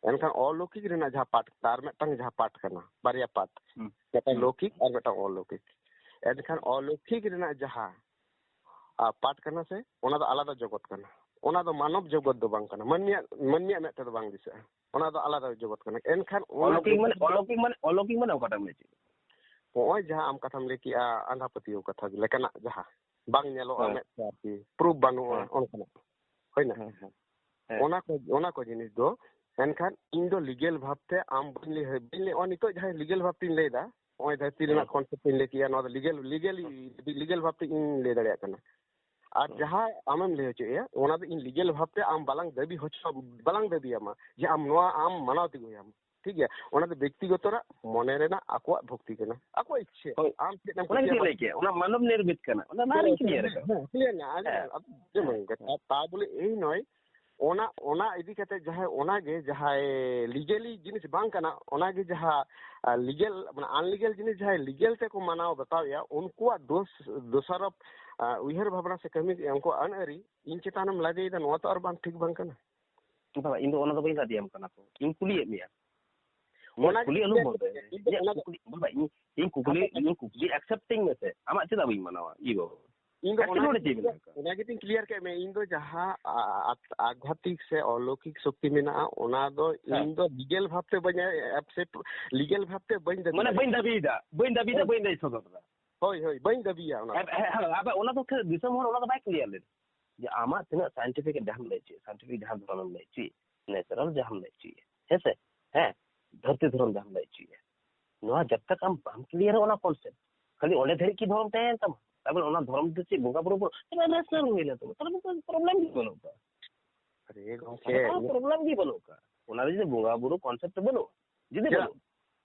ᱮᱱᱠᱷᱟᱱ ᱚᱞᱳᱠᱤᱠ ᱨᱮᱱᱟᱜ ᱡᱟᱦᱟᱸ ᱯᱟᱴ ᱠᱟᱱᱟ, ᱟᱨ ᱢᱤᱫᱴᱟᱝ ᱡᱟᱦᱟᱸ ᱯᱟᱴ ᱠᱟᱱᱟ, ᱵᱟᱨᱭᱟ ᱯᱟᱴ, ᱦᱩᱸ᱾ ᱢᱤᱫᱴᱟᱝ ᱦᱩᱸ᱾ ᱞᱳᱠᱤᱠ ᱟᱨ ᱢᱤᱫᱴᱟᱝ ᱚᱞᱳᱠᱤᱠ᱾ ᱮᱱᱠᱷᱟᱱ ᱚᱞᱳᱠᱤᱠ ᱨᱮᱱᱟᱜ ᱡᱟᱦᱟᱸ, ᱟ, ᱯᱟᱴ ᱠᱟᱱᱟ ᱥᱮ, ᱚᱱᱟ ᱫᱚ ᱟᱞᱟᱫᱟ ᱡᱚᱜᱚᱛ ᱠᱟᱱᱟ, ᱚᱱᱟ ᱫᱚ ᱢᱟᱱᱚᱵ ᱡᱚᱜᱚᱛ ᱫᱚ ᱵᱟᱝ ᱠᱟᱱᱟ, ᱢᱟᱹᱱᱢᱤᱭᱟᱜ, ᱢᱟᱹᱱᱢᱤᱭᱟᱜ ᱢᱮᱫ ᱛᱮᱫᱚ ᱵᱟᱝ ᱫᱤᱥᱟᱹᱜᱼᱟ, ᱚᱱᱟ ᱫᱚ ᱟᱞᱟᱫᱟ ᱡᱚᱜᱚᱛ ᱠᱟᱱᱟ᱾ ᱮᱱᱠᱷᱟᱱ ᱚᱱᱟ ᱚᱞᱳᱠᱤᱠ ᱢᱟᱱᱮ, ᱡᱚᱜᱚᱛ ᱫᱚ ᱚᱞᱳᱠᱤᱠ ᱢᱟᱱᱮ, ᱚᱞᱳᱠᱤᱠ ᱢᱟᱱᱮ ᱚᱠᱟᱴᱟᱜ ᱮᱢ ᱞᱟᱹᱭ ᱦᱚᱪᱚᱭᱮᱫᱟ? ᱱᱚᱜᱼᱚᱭ ᱡᱟᱦᱟᱸ ᱟᱢ ᱠᱟᱛᱷᱟᱢ ᱞᱟᱹᱭ ᱠᱮᱜᱼᱟ, ᱟᱸᱫᱷᱟ ᱯᱟᱹᱛᱭᱟᱹᱣ ᱠᱟᱛᱷᱟ ᱞᱮᱠᱟᱱᱟᱜ, ᱡᱟᱦᱟᱸ ᱵᱟᱝ ᱧᱮᱞᱚᱜᱼᱟ ᱦᱮᱸ᱾ ᱢᱮᱫ ᱛᱮ ᱟᱨᱠᱤ, ᱯᱨᱩᱯ ᱵᱟᱹᱱᱩᱜᱼᱟ, ᱦᱮᱸ᱾ ᱚᱱᱠᱟᱱᱟᱜ, ᱦᱳᱭ ᱱᱟ? ᱦᱮᱸ, ᱦᱮᱸ᱾ ᱦᱮᱸ᱾ ᱚᱱᱟ ᱠᱚ, ᱚᱱᱟ ᱠᱚ ᱡᱤᱱᱤᱥ ᱫᱚ, ᱮᱱᱠᱷᱟᱱ ᱤᱧ ᱫᱚ ᱞᱤᱜᱮᱞ ᱵᱷᱟᱵᱽᱛᱮ ᱟᱢ ᱵᱟᱹᱧ ᱞᱟᱹᱭ, ᱵᱟᱹᱧ ᱞᱟᱹᱭ, ᱱᱚᱜᱼᱚᱭ ᱱᱤᱛᱚᱜ ᱡᱟᱦᱟᱸᱭ ᱞᱤᱜᱮᱞ ᱵᱷᱟᱵᱽᱛᱮᱧ ᱞᱟᱹᱭᱫᱟ, ᱱᱚᱜᱼᱚᱭ ᱫᱷᱟᱹᱨᱛᱤ ᱨᱮᱱᱟᱜ ᱦᱮᱸ᱾ ᱠᱚᱱᱥᱮᱯᱴ ᱤᱧ ᱞᱟᱹᱭ ᱠᱮᱜᱼᱟ, ᱱᱚᱣᱟ ᱫᱚ ᱞᱤᱜᱮᱞ, ᱞᱤᱜᱮᱞᱤ, ᱞᱤᱜᱮᱞ ᱵᱷᱟᱵᱽᱛᱮ ᱤᱧ ᱞᱟᱹᱭ ᱫᱟᱲᱮᱭᱟᱜ ᱠᱟᱱᱟ᱾ ᱟᱨ ᱦᱮᱸ᱾ ᱡᱟᱦᱟᱸ ᱟᱢᱮᱢ ᱞᱟᱹᱭ ᱦᱚᱪᱚᱭᱮᱜᱼᱟ, ᱚᱱᱟ ᱫᱚ ᱤᱧ ᱞᱤᱜᱮᱞ ᱵᱷᱟᱵᱽᱛᱮ ᱟᱢ ᱵᱟᱞᱟᱝ ᱫᱟᱹᱵᱤ ᱦᱚᱪᱚ, ᱵᱟᱞᱟᱝ ᱫᱟᱹᱵᱤᱭᱟᱢᱟ ᱡᱮ ᱟᱢ ᱱᱚᱣᱟ ᱟᱢ ᱢᱟᱱᱟᱣ ᱛᱮᱜᱮ ᱦᱩᱭᱟᱢᱟ᱾ ᱴᱷᱤᱠ ᱜᱮᱭᱟ, ᱚᱱᱟ ᱫᱚ ᱵᱮᱠᱛᱤᱜᱚᱛᱚ ᱨᱮᱱᱟᱜ ᱢᱚᱱᱮ ᱨᱮᱱᱟᱜ ᱟᱠᱚᱣᱟᱜ ᱵᱷᱚᱠᱛᱤ ᱠᱟᱱᱟ, ᱟᱠᱚᱣᱟᱜ ᱤᱪᱪᱷᱟᱹ᱾ ᱦᱳᱭ᱾ ᱟᱢ ᱪᱮᱫ ᱮᱢ ᱚᱱᱟ ᱜᱮᱛᱚᱧ ᱠᱩᱥᱤᱭᱟᱜᱼᱟ? ᱞᱟᱹᱭ ᱠᱮᱫ, ᱚᱱᱟ ᱢᱟᱱᱚᱵ ᱱᱤᱨᱢᱤᱛ ᱠᱟᱱᱟ, ᱚᱱᱟ ᱚᱱᱟᱨᱤᱧ ᱦᱳᱭ, ᱠᱞᱤᱭᱟᱨ ᱦᱮᱸ, ᱟᱠᱟᱫᱟ᱾ ᱦᱮᱸ, ᱠᱞᱤᱭᱟᱨ ᱱᱟ, ᱟᱸᱡᱚᱢ ᱦᱮᱸ, ᱢᱮ, ᱟᱸᱡᱚᱢ ᱢᱮ᱾ ᱦᱮᱸ, ᱦᱮᱸ᱾ ᱛᱟ, ᱛᱟ ᱵᱚᱞᱮ ᱮᱭ ᱱᱚᱭ, ᱚᱱᱟ, ᱚᱱᱟ ᱤᱫᱤ ᱠᱟᱛᱮ ᱡᱟᱦᱟᱸᱭ, ᱚᱱᱟᱜᱮ ᱡᱟᱦᱟᱸᱭ ᱞᱤᱜᱮᱞᱤ ᱡᱤᱱᱤᱥ ᱵᱟᱝ ᱠᱟᱱᱟ, ᱚᱱᱟᱜᱮ ᱡᱟᱦᱟᱸ, ᱟ, ᱞᱤᱜᱮᱞ, ᱢᱟᱱᱮ ᱟᱱᱞᱤᱜᱮᱞ ᱡᱤᱱᱤᱥ ᱡᱟᱦᱟᱸᱭ ᱞᱤᱜᱮᱞ ᱛᱮᱠᱚ ᱢᱟᱱᱟᱣ ᱵᱟᱛᱟᱣᱮᱜᱼᱟ, ᱩᱱᱠᱩᱣᱟᱜ ᱫᱳᱥ, ᱫᱳᱥᱟᱨᱳᱯ, ᱟ, ᱩᱭᱦᱟᱹᱨ ᱵᱷᱟᱵᱽᱱᱟ ᱥᱮ ᱠᱟᱹᱢᱤ, ᱩᱱᱠᱩᱣᱟᱜ ᱟᱹᱱ ᱟᱹᱨᱤ ᱤᱧ ᱪᱮᱛᱟᱱᱮᱢ ᱞᱟᱫᱮᱭᱮᱫᱟ, ᱱᱚᱣᱟ ᱛᱚ ᱟᱨ ᱵᱟᱝ ᱴᱷᱤᱠ ᱵᱟᱝ ᱠᱟᱱᱟ᱾ ᱵᱟᱵᱟ, ᱤᱧ ᱫᱚ ᱚᱱᱟ ᱫᱚ ᱵᱟᱹᱧ ᱞᱟᱫᱮᱭᱟᱢ ᱠᱟᱱᱟ ᱛᱚ, ᱤᱧ ᱠᱩᱞᱤᱭᱮᱫ ᱢᱮᱭᱟ᱾ ᱚᱱᱟ ᱠᱩᱞᱤ ᱟᱞᱚᱢ ᱵᱚᱱᱫᱚᱭᱟ᱾ ᱤᱧ ᱫᱚ ᱤᱧᱟᱹᱜ ᱚᱱᱟ ᱫᱚ ᱠᱩᱠᱞᱤ, ᱵᱟᱵᱟ, ᱤᱧ, ᱤᱧ ᱠᱩᱠᱞᱤ, ᱟᱪᱪᱷᱟ, ᱤᱧ ᱠᱩᱠᱞᱤ accept ᱤᱧ ᱢᱮᱥᱮ᱾ ᱟᱢᱟᱜ ᱪᱮᱫᱟᱜ ᱵᱟᱹᱧ ᱢᱟᱱᱟᱣᱟ? ᱤ ᱵᱟᱵᱟ᱾ ᱤᱧ ᱫᱚ ᱟᱪᱪᱷᱟ, ᱚᱱᱟ ᱱᱚᱰᱮ ᱪᱮᱫ ᱢᱮᱱᱟᱜ ᱟᱠᱟᱫᱟ? ᱚᱱᱟ ᱜᱮᱛᱤᱧ clear ᱠᱮᱫ ᱢᱮ᱾ ᱤᱧ ᱫᱚ ᱡᱟᱦᱟᱸ ᱟ-, ᱟ-, ᱟᱫᱷᱭᱟᱛᱢᱤᱠ ᱥᱮ ᱚᱞᱚᱠᱤᱠ ᱥᱚᱠᱛᱤ ᱢᱮᱱᱟᱜᱼᱟ, ᱚᱱᱟ ᱫᱚ ᱦᱮᱸ᱾ ᱤᱧ ᱫᱚ legal ᱵᱷᱟᱵᱽᱛᱮ ᱵᱟᱹᱧ accept, legal ᱵᱷᱟᱵᱽᱛᱮ ᱵᱟᱹᱧ ᱫᱟᱹᱵᱤ ᱢᱟᱱᱮ ᱫᱟᱲᱮᱭᱟᱜᱼᱟ᱾ ᱵᱟᱹᱧ ᱫᱟᱹᱵᱤᱭᱮᱫᱟ, ᱵᱟᱹᱧ ᱫᱟᱹᱵᱤᱭᱮᱫᱟ, ᱦᱳᱭ᱾ ᱵᱟᱹᱧ ᱞᱟᱹᱭ ᱥᱚᱫᱚᱨ ᱮᱫᱟ᱾ ᱦᱳᱭ, ᱦᱳᱭ, ᱵᱟᱹᱧ ᱫᱟᱹᱵᱤᱭᱟ ᱚᱱᱟ ᱦᱮᱸ, ᱫᱚ᱾ ᱦᱮᱸ, ᱦᱮᱸ, ᱟᱫᱚ ᱚᱱᱟ ᱫᱚ ᱠᱷᱟᱹᱞᱤ ᱫᱤᱥᱚᱢ ᱦᱚᱲ ᱚᱱᱟ ᱫᱚ ᱵᱟᱭ clear ᱞᱮᱫᱟ᱾ ᱡᱮ ᱟᱢᱟᱜ ᱛᱤᱱᱟᱹᱜ scientific ᱡᱟᱦᱟᱸᱢ ᱞᱟᱹᱭ ᱦᱚᱪᱚᱭᱮᱫ, scientific ᱡᱟᱦᱟᱸ ᱫᱷᱚᱨᱚᱢᱮᱢ ᱞᱟᱹᱭ ᱦᱚᱪᱚᱭᱮᱫ, natural ᱡᱟᱦᱟᱸᱢ ᱞᱟᱹᱭ ᱦᱚᱪᱚᱭᱮᱫ, ᱦᱮᱸ ᱥᱮ? ᱦᱮᱸ, ᱫᱷᱟᱹᱨᱛᱤ ᱫᱷᱚᱨᱚᱢ ᱡᱟᱦᱟᱸᱢ ᱞᱟᱹᱭ ᱦᱚᱪᱚᱭᱮᱫ, ᱱᱚᱣᱟ ᱡᱟᱵ ᱛᱟᱠ ᱟᱢ ᱵᱟᱢ clearᱟ ᱚᱱᱟ concept, ᱠᱷᱟᱹᱞᱤ ᱚᱸᱰᱮ ᱫᱷᱟᱹᱨᱤᱡ ᱜᱮ ᱫᱷᱚᱨᱚᱢ ᱛᱟᱦᱮᱸᱭᱮᱱ ᱛᱟᱢᱟ, ᱛᱟᱨᱯᱚᱨᱮ ᱚᱱᱟ ᱫᱷᱚᱨᱚᱢ ᱫᱚ ᱪᱮᱫ ᱵᱚᱸᱜᱟ ᱵᱩᱨᱩ ᱵᱚᱱ, ᱪᱮᱫᱟᱜ rational ᱦᱩᱭ ᱞᱮᱱ ᱛᱟᱢᱟ? ᱛᱟᱦᱞᱮ ᱢᱤᱫᱴᱟᱝ problem ᱜᱮ ᱵᱟᱹᱱᱩᱜ ᱠᱟᱜᱼᱟ᱾ ᱟᱨᱮ ᱜᱚᱢᱠᱮ, ᱛᱟᱦᱞᱮ ᱠᱳᱱᱳ problem ᱜᱮ ᱵᱟᱹᱱᱩᱜ ᱠᱟᱜᱼᱟ᱾ ᱚᱱᱟ ᱨᱮ ᱡᱩᱫᱤ ᱵᱚᱸᱜᱟ ᱵᱩᱨᱩ concept ᱵᱟᱹᱱᱩᱜᱼᱟ, ᱡᱩᱫᱤ ᱪᱮᱫᱟᱜ? ᱵᱟᱹᱱᱩᱜᱼᱟ,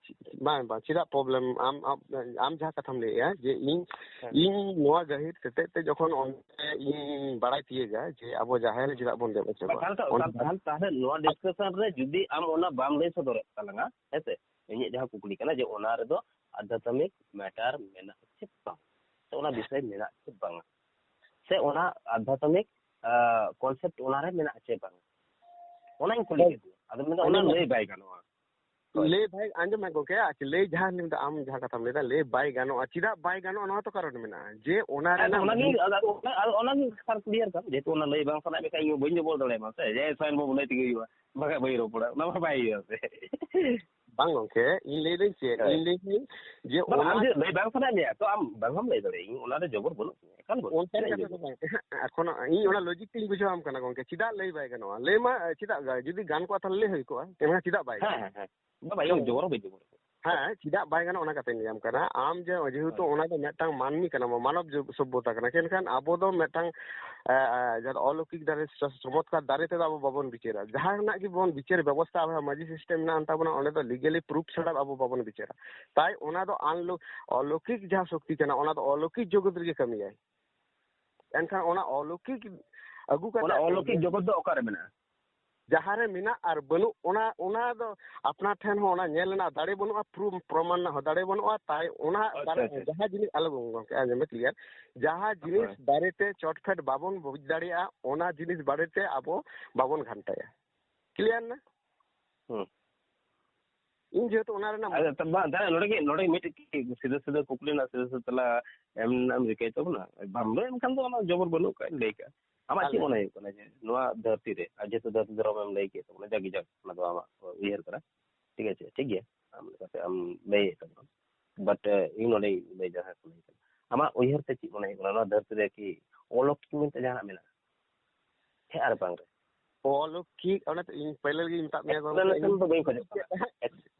ᱵᱟᱝ, ᱵᱟᱝ, ᱪᱮᱫᱟᱜ problem? ᱟᱢ, ᱟᱢ, ᱟᱢ ᱡᱟᱦᱟᱸ ᱠᱟᱛᱷᱟᱢ ᱞᱟᱹᱭᱮᱜᱼᱟ ᱡᱮ ᱤᱧ, ᱦᱮᱸ᱾ ᱤᱧ ᱱᱚᱣᱟ ᱜᱟᱹᱦᱤᱨ ᱛᱮᱛᱮᱫ ᱛᱮ ᱡᱚᱠᱷᱚᱱ ᱚᱸᱰᱮ ᱤᱧ ᱵᱟᱲᱟᱭ ᱛᱤᱭᱟᱹᱜᱟ ᱡᱮ ᱟᱵᱚ ᱡᱟᱦᱮᱨ ᱨᱮ ᱪᱮᱫᱟᱜ ᱵᱚᱱ ᱫᱮᱵᱟ ᱥᱮᱵᱟ? ᱛᱟᱦᱞᱮ ᱛᱚ, ᱚᱱᱟ ᱛᱟᱦᱞᱮ, ᱛᱟᱦᱞᱮ ᱱᱚᱣᱟ discussion ᱨᱮ ᱡᱩᱫᱤ ᱟᱢ ᱚᱱᱟ ᱵᱟᱢ ᱞᱟᱹᱭ ᱥᱚᱫᱚᱨᱮᱫ ᱛᱟᱞᱟᱝᱟ, ᱦᱮᱸ ᱥᱮ, ᱤᱧᱟᱹᱜ ᱡᱟᱦᱟᱸ ᱠᱩᱠᱞᱤ ᱠᱟᱱᱟ ᱡᱮ ᱚᱱᱟ ᱨᱮᱫᱚ ᱟᱫᱷᱭᱟᱛᱢᱤᱠ matter ᱢᱮᱱᱟᱜᱼᱟ ᱥᱮ ᱵᱟᱝ, ᱥᱮ ᱚᱱᱟ ᱵᱤᱥᱚᱭ ᱢᱮᱱᱟᱜᱼᱟ ᱥᱮ ᱵᱟᱝᱟ? ᱥᱮ ᱚᱱᱟ ᱟᱫᱷᱭᱟᱛᱢᱤᱠ ᱠᱚᱱᱥᱮᱯᱴ ᱚᱱᱟᱨᱮ ᱢᱮᱱᱟᱜᱼᱟ ᱪᱮ ᱵᱟᱝ, ᱚᱱᱟᱧ ᱠᱩᱞᱤ ᱠᱮᱫ ᱢᱮᱭᱟ᱾ ᱟᱫᱚ ᱢᱮᱱᱫᱟ ᱚᱱᱟ ᱞᱟᱹᱭ ᱵᱟᱭ ᱜᱟᱱᱚᱜᱼᱟ᱾ ᱞᱟᱹᱭ ᱵᱟᱭ ᱟᱸᱡᱚᱢ ᱢᱮ ᱜᱚᱝᱠᱮ, ᱟᱪᱪᱷᱟ, ᱞᱟᱹᱭ ᱡᱟᱦᱟᱸ ᱞᱟᱹᱭ ᱫᱟ, ᱟᱢ ᱡᱟᱦᱟᱸ ᱠᱟᱛᱷᱟᱢ ᱞᱟᱹᱭ ᱫᱟ, ᱞᱟᱹᱭ ᱵᱟᱭ ᱜᱟᱱᱚᱜᱼᱟ᱾ ᱪᱮᱫᱟᱜ ᱵᱟᱭ ᱜᱟᱱᱚᱜᱼᱟ? ᱱᱚᱣᱟ ᱛᱚ ᱠᱟᱨᱚᱱ ᱢᱮᱱᱟᱜᱼᱟ ᱡᱮ ᱚᱱᱟ ᱟᱫᱚ ᱨᱮᱱᱟᱜ ᱚᱱᱟᱜᱮ, ᱟᱫᱚ ᱚᱱᱟ, ᱟᱫᱚ ᱚᱱᱟᱜᱮ ᱠᱟᱛᱷᱟ ᱠᱞᱤᱭᱟᱨ ᱠᱟᱱ, ᱡᱮᱦᱮᱛᱩ ᱚᱱᱟ ᱞᱟᱹᱭ ᱵᱟᱝ ᱥᱟᱱᱟᱭᱮᱫ ᱢᱮᱠᱷᱟᱱ ᱤᱧ ᱵᱟᱹᱧ ᱡᱚᱵᱚᱨ ᱫᱟᱲᱮᱭᱟᱢᱟ ᱥᱮ, ᱡᱮ ᱥᱚᱭᱮᱱ ᱵᱟᱹᱵᱩ ᱞᱟᱹᱭ ᱛᱮᱜᱮ ᱦᱩᱭᱩᱜᱼᱟ, ᱵᱟᱠᱷᱟᱡ ᱵᱟᱹᱧ ᱨᱚᱯᱚᱲᱟ, ᱚᱱᱟ ᱢᱟ ᱵᱟᱭ ᱦᱩᱭᱩᱜᱼᱟ ᱥᱮ᱾ ᱵᱟᱝ ᱜᱚᱝᱠᱮ, ᱤᱧ ᱞᱟᱹᱭ ᱫᱟᱹᱧ ᱪᱮᱫ, ᱦᱳᱭ᱾ ᱤᱧ ᱞᱟᱹᱭ ᱫᱟᱹᱧ ᱡᱮ ᱵᱟᱝ, ᱚᱱᱟ ᱟᱢ ᱡᱩᱫᱤ ᱞᱟᱹᱭ ᱵᱟᱝ ᱥᱟᱱᱟᱭᱮᱫ ᱢᱮᱭᱟ ᱛᱚ ᱟᱢ ᱵᱟᱝ ᱦᱚᱸᱢ ᱞᱟᱹᱭ ᱫᱟᱲᱮᱭᱟᱜᱼᱟ, ᱤᱧ ᱚᱱᱟ ᱨᱮ ᱡᱚᱵᱚᱨ ᱵᱟᱹᱱᱩᱜ ᱛᱤᱧᱟ, ᱮᱠᱟᱞ ᱵᱟᱹᱱᱩᱜ᱾ ᱚᱱᱠᱟᱱ ᱪᱮᱫᱟᱜ ᱤᱧ ᱠᱟᱛᱷᱟ ᱫᱚ ᱞᱟᱹᱭᱟ? ᱵᱟᱝ᱾ ᱮᱠᱷᱚᱱ ᱤᱧ ᱚᱱᱟ ᱞᱚᱡᱤᱠ ᱛᱤᱧ ᱵᱩᱡᱷᱟᱹᱣ ᱟᱢ ᱠᱟᱱᱟ ᱜᱚᱝᱠᱮ, ᱪᱮᱫᱟᱜ ᱞᱟᱹᱭ ᱵᱟᱭ ᱜᱟᱱᱚᱜᱼᱟ? ᱞᱟᱹᱭ ᱢᱟ, ᱪᱮᱫᱟᱜ ᱜᱟ-, ᱡᱩᱫᱤ ᱜᱟᱱ ᱠᱚᱜᱼᱟ ᱛᱟᱦᱞᱮ ᱞᱟᱹᱭ ᱦᱩᱭ ᱠᱚᱜᱼᱟ, ᱮᱱᱠᱷᱟᱱ ᱪᱮᱫᱟᱜ ᱵᱟᱭ ᱦᱮᱸ, ᱜᱟᱱᱚᱜᱼᱟ? ᱦᱮᱸ, ᱦᱮᱸ᱾ ᱵᱟᱵᱟ, ᱤᱧ ᱦᱮᱸ᱾ ᱡᱚᱵᱚᱨ ᱦᱚᱸ ᱵᱟᱹᱧ ᱡᱚᱵᱚᱨ ᱠᱚᱣᱟ᱾ ᱦᱮᱸ, ᱪᱮᱫᱟᱜ ᱵᱟᱭ ᱜᱟᱱᱚᱜᱼᱟ ᱚᱱᱟ ᱠᱟᱛᱷᱟᱧ ᱞᱟᱹᱭᱟᱢ ᱠᱟᱱᱟ᱾ ᱟᱢ ᱡᱮ, ᱡᱮᱦᱮᱛᱩ ᱦᱳᱭ᱾ ᱚᱱᱟ ᱫᱚ ᱢᱤᱫᱴᱟᱝ ᱢᱟᱹᱱᱢᱤ ᱠᱟᱱᱟ ᱵᱚ, ᱢᱟᱱᱚᱵ ᱡᱚ-, ᱥᱚᱵᱽᱵᱷᱚᱛᱟ ᱠᱟᱱᱟ᱾ ᱮᱱᱠᱷᱟᱱ ᱟᱵᱚ ᱫᱚ ᱢᱤᱫᱴᱟᱝ, ᱮ, ᱮ, ᱡᱟᱦᱟᱸ ᱫᱚ ᱚᱞᱚᱠᱤᱠ ᱫᱟᱨᱮ, ᱪᱚ-, ᱪᱚᱢᱚᱛᱠᱟᱨ ᱫᱟᱨᱮ ᱛᱮᱫᱚ ᱟᱵᱚ ᱵᱟᱵᱚᱱ ᱵᱤᱪᱟᱹᱨᱟ᱾ ᱡᱟᱦᱟᱱᱟᱜ ᱜᱮᱵᱚᱱ ᱵᱤᱪᱟᱹᱨ ᱵᱮᱵᱚᱥᱛᱷᱟ, ᱟᱵᱚᱣᱟᱜ ᱢᱟᱹᱡᱷᱤ ᱥᱤᱥᱴᱮᱢ ᱢᱮᱱᱟᱜᱼᱟ ᱛᱟᱵᱚᱱᱟ, ᱚᱸᱰᱮ ᱫᱚ ᱞᱤᱜᱟᱞᱤ ᱯᱨᱩᱯᱷ ᱪᱷᱟᱲᱟ ᱟᱵᱚ ᱵᱟᱵᱚᱱ ᱵᱤᱪᱟᱹᱨᱟ᱾ ᱛᱟᱭ ᱚᱱᱟ ᱫᱚ ᱟᱱᱞᱚ-, ᱚᱞᱚᱠᱤᱠ ᱡᱟᱦᱟᱸ ᱥᱚᱠᱛᱤ ᱠᱟᱱᱟ, ᱚᱱᱟ ᱫᱚ ᱚᱞᱚᱠᱤᱠ ᱡᱚᱜᱚᱛ ᱨᱮᱜᱮ ᱠᱟᱹᱢᱤᱭᱟᱭ᱾ ᱮᱱᱠᱷᱟᱱ ᱚᱱᱟ ᱚᱞᱚᱠᱤᱠ ᱟᱹᱜᱩ ᱠᱟᱛᱮ ᱚᱱᱟ ᱚᱞᱚᱠᱤᱠ ᱡᱚᱜᱚᱛ ᱫᱚ ᱚᱠᱟᱨᱮ ᱢᱮᱱᱟᱜᱼᱟ? ᱡᱟᱦᱟᱸ ᱨᱮ ᱢᱮᱱᱟᱜ ᱟᱨ ᱵᱟᱹᱱᱩᱜ, ᱚᱱᱟ, ᱚᱱᱟ ᱫᱚ ᱟᱯᱱᱟᱨ ᱴᱷᱮᱱ ᱦᱚᱸ ᱚᱱᱟ ᱧᱮᱞ ᱨᱮᱱᱟᱜ ᱫᱟᱲᱮ ᱵᱟᱹᱱᱩᱜᱼᱟ, ᱯᱨᱩ-, ᱯᱨᱚᱢᱟᱱ ᱨᱮᱱᱟᱜ ᱦᱚᱸ ᱫᱟᱲᱮ ᱵᱟᱹᱱᱩᱜᱼᱟ᱾ ᱛᱟᱭ ᱚᱱᱟ ᱟᱪᱪᱷᱟ, ᱵᱟᱨᱮ-, ᱟᱪᱪᱷᱟ᱾ ᱡᱟᱦᱟᱸ ᱡᱤᱱᱤᱥ, ᱟᱞᱚ ᱜᱚᱝᱠᱮ, ᱟᱸᱡᱚᱢ ᱢᱮ ᱠᱞᱤᱭᱟᱨ, ᱡᱟᱦᱟᱸ ᱡᱤᱱᱤᱥ ᱦᱳᱭ᱾ ᱵᱟᱨᱮᱛᱮ ᱪᱚᱴᱯᱷᱮᱴ ᱵᱟᱵᱚᱱ ᱵᱩᱡᱽ ᱫᱟᱲᱮᱭᱟᱜᱼᱟ, ᱚᱱᱟ ᱡᱤᱱᱤᱥ ᱵᱟᱨᱮᱛᱮ ᱟᱵᱚ ᱵᱟᱵᱚᱱ ᱜᱷᱟᱱᱴᱟᱭᱟ᱾ ᱠᱞᱤᱭᱟᱨ ᱱᱟ? ᱦᱩᱸ᱾ ᱤᱧ ᱡᱮᱦᱮᱛᱩ ᱚᱱᱟ ᱨᱮᱱᱟᱜ ᱟᱫᱚ ᱛᱟ-, ᱵᱟᱝ, ᱫᱟᱫᱟ, ᱱᱚᱰᱮ ᱜᱮ, ᱱᱚᱰᱮ ᱜᱮ ᱢᱤᱫᱴᱮᱡ ᱥᱤᱫᱷᱟᱹ ᱥᱤᱫᱷᱟᱹ ᱠᱩᱠᱞᱤ ᱨᱮᱱᱟᱜ ᱥᱤᱫᱷᱟᱹ ᱥᱤᱫᱷᱟᱹ ᱛᱮᱞᱟ ᱮᱢ ᱨᱮᱱᱟᱜ ᱮᱢ ᱨᱤᱠᱟᱹᱭ ᱛᱟᱵᱚᱱᱟ᱾ ᱵᱟᱢ ᱞᱟᱹᱭ ᱮᱱᱠᱷᱟᱱ ᱫᱚ ᱚᱱᱟ ᱡᱚᱵᱚᱨ ᱵᱟᱹᱱᱩᱜ ᱠᱟᱜ, ᱞᱟᱹᱭ ᱠᱟᱜ᱾ ᱟᱢᱟᱜ ᱪᱮᱫ ᱟᱞᱮ ᱢᱚᱱᱮ ᱦᱩᱭᱩᱜ ᱠᱟᱱᱟ ᱡᱮ ᱱᱚᱣᱟ ᱫᱷᱟᱹᱨᱛᱤ ᱨᱮ, ᱟᱨ ᱡᱮᱦᱮᱛᱩ ᱫᱷᱟᱹᱨᱛᱤ ᱫᱷᱚᱨᱚᱢ ᱮᱢ ᱞᱟᱹᱭ ᱠᱮᱫ ᱛᱟᱵᱚᱱᱟ, ᱡᱟᱜᱮ ᱡᱟᱠ, ᱚᱱᱟ ᱫᱚ ᱟᱢᱟᱜ ᱩᱭᱦᱟᱹᱨ ᱠᱟᱱᱟ, ᱴᱷᱤᱠ ᱟᱪᱷᱮ, ᱴᱷᱤᱠ ᱜᱮᱭᱟ, ᱟᱢ ᱞᱮᱠᱟᱛᱮ ᱟᱢ ᱞᱟᱹᱭᱮᱫ ᱛᱟᱵᱚᱱᱟ, but, ᱤᱧ ᱱᱚᱰᱮ ᱞᱟᱹᱭ ᱡᱟᱦᱟᱸ ᱠᱚ ᱞᱟᱹᱭ ᱠᱟᱱᱟ, ᱟᱢᱟᱜ ᱩᱭᱦᱟᱹᱨ ᱛᱮ ᱪᱮᱫ ᱢᱚᱱᱮ ᱦᱩᱭᱩᱜ ᱠᱟᱱᱟ, ᱱᱚᱣᱟ ᱫᱷᱟᱹᱨᱛᱤ ᱨᱮ ᱠᱤ ᱚᱞᱚᱠᱤᱠ ᱢᱮᱱᱛᱮ ᱡᱟᱦᱟᱱᱟᱜ ᱢᱮᱱᱟᱜᱼᱟ? ᱦᱮᱸ ᱟᱨ ᱵᱟᱝ ᱨᱮ? ᱚᱞᱚᱠᱤᱠ, ᱚᱱᱟ ᱛᱚ ᱤᱧ ᱯᱟᱹᱭᱞᱟᱹ ᱨᱮᱜᱮᱧ ᱢᱮᱛᱟᱫ ᱢᱮᱭᱟ ᱜᱚᱝᱠᱮ, explanation ᱤᱧ ᱫᱚ ᱵᱟᱹᱧ ᱠᱷᱚᱡᱚᱜ ᱠᱟᱱᱟ᱾ ᱦᱮᱸ,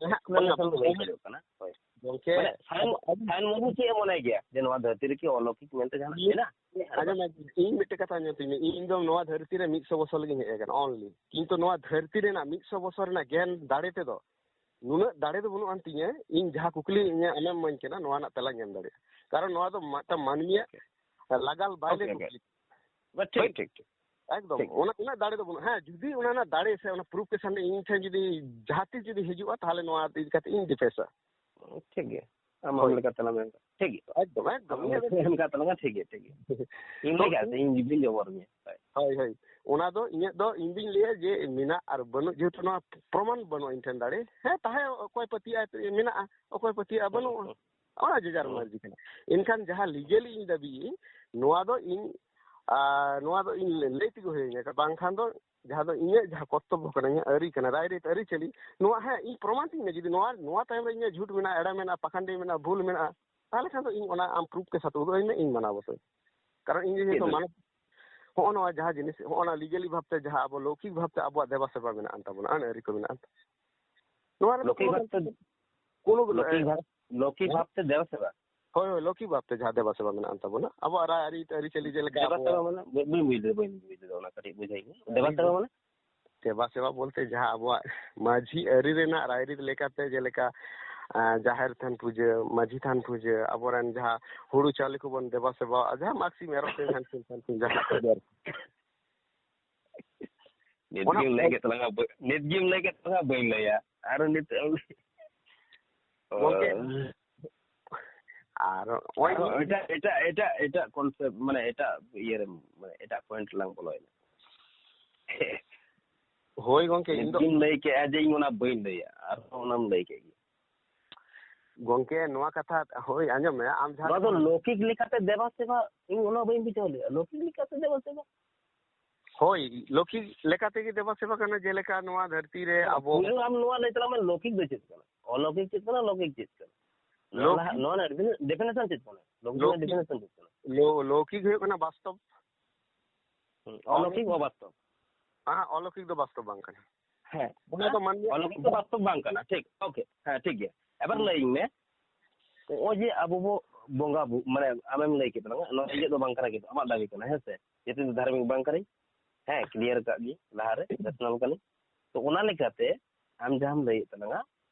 ᱦᱮᱸ, explanation ᱫᱚ ᱵᱟᱹᱧ ᱠᱷᱚᱡᱚᱜ ᱠᱟᱱᱟ᱾ ᱦᱳᱭ᱾ ᱜᱚᱝᱠᱮ, ᱢᱟᱱᱮ ᱥᱟᱭᱮᱱ, ᱟᱵᱚ, ᱟᱵᱚ ᱥᱟᱭᱮᱱ ᱢᱩᱨᱢᱩ ᱪᱮᱫ ᱮ ᱢᱚᱱᱮ ᱜᱮᱭᱟ ᱡᱮ ᱱᱚᱣᱟ ᱫᱷᱟᱹᱨᱛᱤ ᱨᱮᱠᱤ ᱚᱞᱚᱠᱤᱠ ᱢᱮᱱᱛᱮ ᱡᱟᱦᱟᱱᱟᱜ ᱤᱧ ᱢᱮᱱᱟᱜᱼᱟ? ᱦᱮᱸ ᱟᱨ ᱟᱸᱡᱚᱢ ᱵᱟᱝ? ᱢᱮ, ᱤᱧ ᱢᱤᱫᱴᱮᱡ ᱠᱟᱛᱷᱟ ᱟᱸᱡᱚᱢ ᱛᱤᱧ ᱢᱮ, ᱤᱧ ᱫᱚ ᱱᱚᱣᱟ ᱫᱷᱟᱹᱨᱛᱤ ᱨᱮ ᱢᱤᱫ ᱥᱚ ᱵᱚᱪᱷᱚᱨ ᱞᱟᱹᱜᱤᱫ ᱤᱧ ᱦᱮᱡ ᱟᱠᱟᱱᱟ only, ᱠᱤᱱᱛᱩ ᱱᱚᱣᱟ ᱫᱷᱟᱹᱨᱛᱤ ᱨᱮᱱᱟᱜ ᱢᱤᱫ ᱥᱚ ᱵᱚᱪᱷᱚᱨ ᱨᱮᱱᱟᱜ ᱜᱮᱭᱟᱱ ᱫᱟᱲᱮ ᱛᱮᱫᱚ ᱱᱩᱱᱟᱹᱜ ᱫᱟᱲᱮ ᱫᱚ ᱵᱟᱹᱱᱩᱜ ᱟᱱ ᱛᱤᱧᱟᱹ, ᱤᱧ ᱡᱟᱦᱟᱸ ᱠᱩᱠᱞᱤ ᱤᱧᱟᱹᱜ ᱟᱢᱮᱢ ᱤᱢᱟᱹᱧ ᱠᱟᱱᱟ, ᱱᱚᱣᱟ ᱨᱮᱱᱟᱜ ᱛᱮᱞᱟᱧ ᱮᱢ ᱫᱟᱲᱮᱭᱟᱜᱼᱟ᱾ ᱠᱟᱨᱚᱱ ᱱᱚᱣᱟ ᱫᱚ ᱢᱤᱫᱴᱟᱝ ᱢᱟᱹᱱᱢᱤᱭᱟᱜ ᱞᱟᱜᱟᱞ ᱵᱟᱭᱞᱮ ᱳᱠᱮ, ᱳᱠᱮ᱾ ᱠᱩᱠᱞᱤ᱾ ᱵᱟ, ᱴᱷᱤᱠ, ᱦᱳᱭ? ᱴᱷᱤᱠ, ᱴᱷᱤᱠ᱾ ᱮᱠᱫᱚᱢ, ᱴᱷᱤᱠ᱾ ᱚᱱᱟ, ᱩᱱᱟᱹᱜ ᱫᱟᱲᱮ ᱫᱚ ᱵᱟᱹᱱᱩᱜᱼᱟ᱾ ᱦᱮᱸ, ᱡᱩᱫᱤ ᱚᱱᱟ ᱨᱮᱱᱟᱜ ᱫᱟᱲᱮ ᱥᱮ ᱚᱱᱟ ᱯᱨᱩᱯᱷ ᱠᱮᱥᱟᱱ ᱤᱧ ᱴᱷᱮᱱ ᱡᱩᱫᱤ ᱡᱟᱦᱟᱸ ᱛᱤᱥ ᱡᱩᱫᱤ ᱦᱤᱡᱩᱜᱼᱟ, ᱛᱟᱦᱚᱞᱮ ᱱᱚᱣᱟ ᱤᱫᱤ ᱠᱟᱛᱮ ᱤᱧ ᱰᱤᱯᱷᱮᱱᱥᱟ᱾ ᱴᱷᱤᱠ ᱜᱮᱭᱟ᱾ ᱟᱢ ᱟᱢ ᱦᱳᱭ᱾ ᱞᱮᱠᱟ ᱛᱮᱞᱟᱝ ᱢᱮᱱ ᱠᱟᱜ᱾ ᱴᱷᱤᱠ ᱜᱮᱭᱟ᱾ ᱮᱠᱫᱚᱢ, ᱮᱠᱫᱚᱢ᱾ ᱟᱢ ᱤᱧᱟᱹᱜ ᱫᱚ ᱮᱢ ᱠᱟᱜ ᱛᱟᱞᱟᱝᱟ, ᱴᱷᱤᱠ ᱜᱮᱭᱟ, ᱴᱷᱤᱠ ᱜᱮᱭᱟ᱾ ᱤᱧ ᱛᱚ ᱞᱟᱹᱭ ᱠᱟᱜ ᱤᱧ ᱥᱮ, ᱤᱧ ᱡᱩᱫᱤᱧ ᱡᱚᱵᱚᱨ ᱢᱮᱭᱟ᱾ ᱦᱳᱭ᱾ ᱦᱳᱭ, ᱦᱳᱭ᱾ ᱚᱱᱟ ᱫᱚ ᱤᱧᱟᱹᱜ ᱫᱚ ᱤᱧ ᱫᱩᱧ ᱞᱟᱹᱭᱟ ᱡᱮ ᱢᱮᱱᱟᱜ ᱟᱨ ᱵᱟᱹᱱᱩᱜ, ᱡᱮᱦᱮᱛᱩ ᱱᱚᱣᱟ ᱯᱨᱚᱢᱟᱱ ᱵᱟᱹᱱᱩᱜᱼᱟ ᱤᱧ ᱴᱷᱮᱱ ᱫᱟᱲᱮ᱾ ᱦᱮᱸ, ᱛᱟᱦᱮᱸ ᱚᱠᱚᱭ ᱯᱟᱹᱛᱭᱟᱹᱜᱼᱟᱭ ᱢᱮᱱᱟᱜᱼᱟ, ᱚᱠᱚᱭ ᱯᱟᱹᱛᱭᱟᱹᱜᱼᱟ ᱦᱩᱸ, ᱵᱟᱹᱱᱩᱜᱼᱟ᱾ ᱦᱩᱸ᱾ ᱚᱱᱟ ᱡᱮ ᱡᱟᱨ ᱦᱩᱸ᱾ ᱢᱟᱹᱨᱡᱤ ᱠᱟᱱᱟ᱾ ᱮᱱᱠᱷᱟᱱ ᱡᱟᱦᱟᱸ legally ᱤᱧ ᱫᱟᱹᱵᱤᱭᱟᱹᱧ, ᱱᱚᱣᱟ ᱫᱚ ᱤᱧ, ᱟᱨ ᱱᱚᱣᱟ ᱫᱚ ᱤᱧ ᱞᱟᱹᱭ ᱛᱮᱜᱮ ᱦᱩᱭᱟᱹᱧᱟ, ᱵᱟᱝᱠᱷᱟᱱ ᱫᱚ ᱡᱟᱦᱟᱸ ᱫᱚ ᱤᱧᱟᱹᱜ ᱡᱟᱦᱟᱸ ᱠᱚᱨᱛᱚᱵᱵᱚ ᱠᱟᱱᱟ, ᱤᱧᱟᱹᱜ ᱟᱹᱨᱤ ᱠᱟᱱᱟ, ᱨᱟᱭᱨᱤᱛ ᱟᱹᱨᱤᱪᱟᱹᱞᱤ, ᱱᱚᱣᱟ ᱦᱮᱸ ᱤᱧ ᱯᱨᱚᱢᱟᱱ ᱛᱤᱧ ᱢᱮ᱾ ᱡᱩᱫᱤ ᱱᱚᱣᱟ, ᱱᱚᱣᱟ ᱛᱟᱭᱚᱢ ᱨᱮ ᱤᱧᱟᱹᱜ ᱡᱷᱩᱴ ᱢᱮᱱᱟᱜᱼᱟ, ᱮᱲᱮ ᱢᱮᱱᱟᱜᱼᱟ, ᱯᱟᱠᱷᱟᱱᱰᱤ ᱢᱮᱱᱟᱜᱼᱟ, ᱵᱷᱩᱞ ᱢᱮᱱᱟᱜᱼᱟ, ᱛᱟᱦᱚᱞᱮ ᱠᱷᱟᱱ ᱫᱚ ᱤᱧ ᱚᱱᱟ ᱟᱢ proof ᱛᱮ ᱥᱟᱹᱛᱩᱜ ᱩᱫᱩᱜ ᱟᱹᱧ ᱢᱮ, ᱤᱧ ᱢᱟᱱᱟᱣ ᱵᱟᱛᱟᱣ᱾ ᱠᱟᱨᱚᱱ ᱤᱧ ᱪᱮᱫ ᱡᱮᱦᱮᱛᱩ ᱫᱚ? ᱢᱟᱱᱚᱛ, ᱦᱚᱸᱜᱼᱚ ᱱᱚᱣᱟ ᱡᱟᱦᱟᱸ ᱡᱤᱱᱤᱥ, ᱦᱚᱸᱜᱼᱚ ᱱᱟ legally ᱵᱷᱟᱵᱽᱛᱮ ᱡᱟᱦᱟᱸ ᱟᱵᱚ ᱞᱳᱠᱤᱠ ᱵᱷᱟᱵᱽᱛᱮ ᱟᱵᱚᱣᱟᱜ ᱫᱮᱵᱟ ᱥᱮᱵᱟ ᱢᱮᱱᱟᱜ ᱟᱱ ᱛᱟᱵᱚᱱᱟ, ᱟᱹᱱ ᱟᱹᱨᱤ ᱠᱚ ᱢᱮᱱᱟᱜ ᱟᱱ ᱛᱟᱵᱚᱱᱟ᱾ ᱱᱚᱣᱟ ᱨᱮᱫᱚ ᱞᱳᱠᱤᱠ ᱠᱳᱱᱳ ᱵᱷᱟᱵᱽᱛᱮ, ᱠᱳᱱᱳ ᱞᱳᱠᱤᱠ ᱵᱷᱟᱵᱽ, ᱞᱳᱠᱤᱠ ᱦᱮᱸ? ᱵᱷᱟᱵᱽᱛᱮ ᱫᱮᱵᱟ ᱥᱮᱵᱟ? ᱦᱳᱭ, ᱦᱳᱭ, ᱞᱳᱠᱤᱠ ᱵᱷᱟᱵᱽᱛᱮ ᱡᱟᱦᱟᱸ ᱫᱮᱵᱟ ᱥᱮᱵᱟ ᱢᱮᱱᱟᱜ ᱟᱱ ᱛᱟᱵᱚᱱᱟ, ᱟᱵᱚᱣᱟᱜ ᱨᱟᱭ ᱟᱹᱨᱤ, ᱟᱹᱨᱤᱪᱟᱹᱞᱤ ᱡᱮᱞᱮᱠᱟ ᱫᱮᱵᱟ ᱟᱵᱚ ᱥᱮᱵᱟ ᱢᱟᱱᱮ? ᱵᱟᱹᱧ, ᱵᱟᱹᱧ ᱵᱩᱡᱷᱟᱹᱣ, ᱵᱟᱹᱧ ᱵᱩᱡᱷᱟᱹᱣ ᱚᱱᱟ ᱠᱟᱹᱴᱤᱡ ᱵᱩᱡᱷᱟᱹᱣ ᱤᱧ ᱢᱮ᱾ ᱫᱮᱵᱟ ᱥᱮᱵᱟ ᱢᱟᱱᱮ? ᱫᱮᱵᱟ ᱥᱮᱵᱟ ᱵᱚᱞᱛᱮ ᱡᱟᱦᱟᱸ ᱟᱵᱚᱣᱟᱜ ᱢᱟᱹᱡᱷᱤ ᱟᱹᱨᱤ ᱨᱮᱱᱟᱜ ᱨᱟᱭᱨᱤᱛ ᱞᱮᱠᱟᱛᱮ, ᱡᱮᱞᱮᱠᱟ, ᱟᱸ, ᱡᱟᱦᱮᱨ ᱛᱷᱟᱱ ᱯᱩᱡᱟᱹ, ᱢᱟᱹᱡᱷᱤ ᱛᱷᱟᱱ ᱯᱩᱡᱟᱹ, ᱟᱵᱚᱨᱮᱱ ᱡᱟᱦᱟᱸ ᱦᱩᱲᱩ ᱪᱟᱣᱞᱮ ᱠᱚᱵᱚᱱ ᱫᱮᱵᱟ ᱥᱮᱵᱟᱣᱟᱜᱼᱟ, ᱡᱟᱦᱟᱸ ᱢᱟᱜᱽ ᱥᱤᱢ, ᱮᱨᱚᱜ ᱥᱤᱢ, ᱦᱟᱱ ᱥᱤᱢ, ᱛᱷᱟᱱ ᱥᱤᱢ, ᱡᱟᱦᱟᱸ ᱠᱚ ᱟᱨᱠᱤ᱾ ᱱᱤᱛ ᱚᱱᱟ ᱜᱮᱢ ᱞᱟᱹᱭ ᱠᱮᱫ ᱛᱟᱞᱟᱝᱟ, ᱵᱟᱹ-, ᱱᱤᱛ ᱜᱮᱢ ᱞᱟᱹᱭ ᱠᱮᱫ ᱛᱟᱞᱟᱝᱟ, ᱵᱟᱹᱧ ᱞᱟᱹᱭᱟ᱾ ᱟᱨ ᱱᱤᱛ ᱜᱚᱝᱠᱮ, ᱟᱨ ᱱᱚᱜᱼᱚᱭ ᱟᱨᱦᱚᱸ ᱮᱴᱟᱜ, ᱮᱴᱟᱜ, ᱮᱴᱟᱜ, ᱮᱴᱟᱜ concept, ᱢᱟᱱᱮ ᱮᱴᱟᱜ ᱤᱭᱟᱹ ᱨᱮ, ᱢᱟᱱᱮ ᱮᱴᱟᱜ point ᱨᱮᱞᱟᱝ ᱵᱚᱞᱚᱭᱮᱱᱟ᱾ ᱦᱳᱭ ᱜᱚᱝᱠᱮ, ᱤᱧ ᱫᱚ ᱱᱤᱛ ᱜᱮᱢ ᱞᱟᱹᱭ ᱠᱮᱜᱼᱟ ᱡᱮ ᱤᱧ ᱚᱱᱟ ᱵᱟᱹᱧ ᱞᱟᱹᱭᱟ, ᱟᱨᱦᱚᱸ ᱚᱱᱟᱢ ᱞᱟᱹᱭ ᱠᱮᱫ ᱜᱮ᱾ ᱜᱚᱝᱠᱮ, ᱱᱚᱣᱟ ᱠᱟᱛᱷᱟ, ᱦᱳᱭ, ᱟᱸᱡᱚᱢ ᱢᱮ, ᱟᱢ ᱡᱟᱦᱟᱸ ᱱᱚᱣᱟ ᱫᱚ ᱠᱟᱛᱷᱟᱢ ᱞᱳᱠᱤᱠ ᱞᱮᱠᱟᱛᱮ ᱫᱮᱵᱟ ᱥᱮᱵᱟ, ᱤᱧ ᱚᱱᱟ ᱵᱟᱹᱧ ᱵᱩᱡᱷᱟᱹᱣ ᱞᱮᱫᱼᱟ, ᱞᱳᱠᱤᱠ ᱞᱮᱠᱟᱛᱮ ᱫᱮᱵᱟ ᱥᱮᱵᱟ? ᱦᱳᱭ, ᱞᱳᱠᱤᱠ ᱞᱮᱠᱟ ᱛᱮᱜᱮ ᱫᱮᱵᱟ ᱥᱮᱵᱟ ᱠᱟᱱᱟ, ᱡᱮᱞᱮᱠᱟ ᱱᱚᱣᱟ ᱫᱷᱟᱹᱨᱛᱤ ᱨᱮ ᱟᱵᱚ ᱯᱩᱭᱞᱩ ᱟᱢ ᱱᱚᱣᱟ ᱞᱟᱹᱭ ᱛᱟᱞᱟᱝ ᱢᱮ, ᱞᱳᱠᱤᱠ ᱫᱚ ᱪᱮᱫ ᱠᱟᱱᱟ? ᱚᱞᱳᱠᱤᱠ ᱪᱮᱫ ᱠᱟᱱᱟ? ᱞᱳᱠᱤᱠ ᱪᱮᱫ ᱠᱟᱱᱟ? ᱱᱚᱣᱟ ᱞᱳᱠᱤᱠ ᱞᱟᱦᱟ, ᱱᱚᱣᱟ ᱨᱮᱱᱟᱜ defini-, definition ᱪᱮᱫ ᱠᱟᱱᱟ? ᱞᱳᱠᱤᱠ ᱨᱮᱱᱟᱜ ᱞᱳᱠᱤᱠ, definition ᱪᱮᱫ ᱠᱟᱱᱟ? ᱞᱳ-, ᱞᱳᱠᱤᱠ ᱦᱩᱭᱩᱜ ᱠᱟᱱᱟ ᱵᱟᱥᱛᱚᱵ᱾ ᱦᱩᱸ, ᱚᱞᱳᱠᱤᱠ ᱚᱵᱟᱥᱛᱚᱵ᱾ ᱦᱮᱸ, ᱚᱞᱳᱠᱤᱠ ᱫᱚ ᱵᱟᱥᱛᱚᱵ ᱵᱟᱝ ᱠᱟᱱᱟ᱾ ᱦᱮᱸ, ᱚᱱᱟ ᱫᱚ ᱢᱟᱹᱱᱢᱤᱭᱟᱜ ᱚᱞᱳᱠᱤᱠ ᱫᱚ ᱵᱟᱥᱛᱚᱵ ᱵᱟᱝ ᱠᱟᱱᱟ, ᱴᱷᱤᱠ, OK, ᱦᱮᱸ, ᱴᱷᱤᱠ ᱜᱮᱭᱟ᱾ ᱮᱵᱟᱨ ᱦᱩᱸ᱾ ᱞᱟᱹᱭᱟᱹᱧ ᱢᱮ, ᱱᱚᱜᱼᱚᱭ ᱡᱮ ᱟᱵᱚ ᱵᱚ ᱵᱚᱸᱜᱟ ᱵᱩ-, ᱢᱟᱱᱮ ᱟᱢᱮᱢ ᱞᱟᱹᱭ ᱠᱮᱫ ᱛᱟᱞᱟᱝᱟ, ᱱᱚᱣᱟ ᱤᱧᱟᱹᱜ ᱫᱚ ᱵᱟᱝ ᱠᱟᱱᱟ, ᱠᱤᱱᱛᱩ ᱟᱢᱟᱜ ᱫᱟᱹᱵᱤ ᱠᱟᱱᱟ, ᱦᱮᱸ ᱥᱮ? ᱡᱮᱦᱮᱛᱩ ᱤᱧ ᱫᱚ ᱫᱷᱟᱨᱢᱤᱠ ᱵᱟᱝ ᱠᱟᱹᱱᱟᱹᱧ, ᱦᱮᱸ, clear ᱟᱠᱟᱫ ᱜᱤᱭᱟᱹᱧ ᱞᱟᱦᱟᱨᱮ, rational ᱠᱟᱹᱱᱟᱹᱧ᱾ ᱛᱚ, ᱚᱱᱟ ᱞᱮᱠᱟᱛᱮ ᱟᱢ ᱡᱟᱦᱟᱸᱢ ᱞᱟᱹᱭᱮᱫ ᱛᱟᱞᱟᱝᱟ,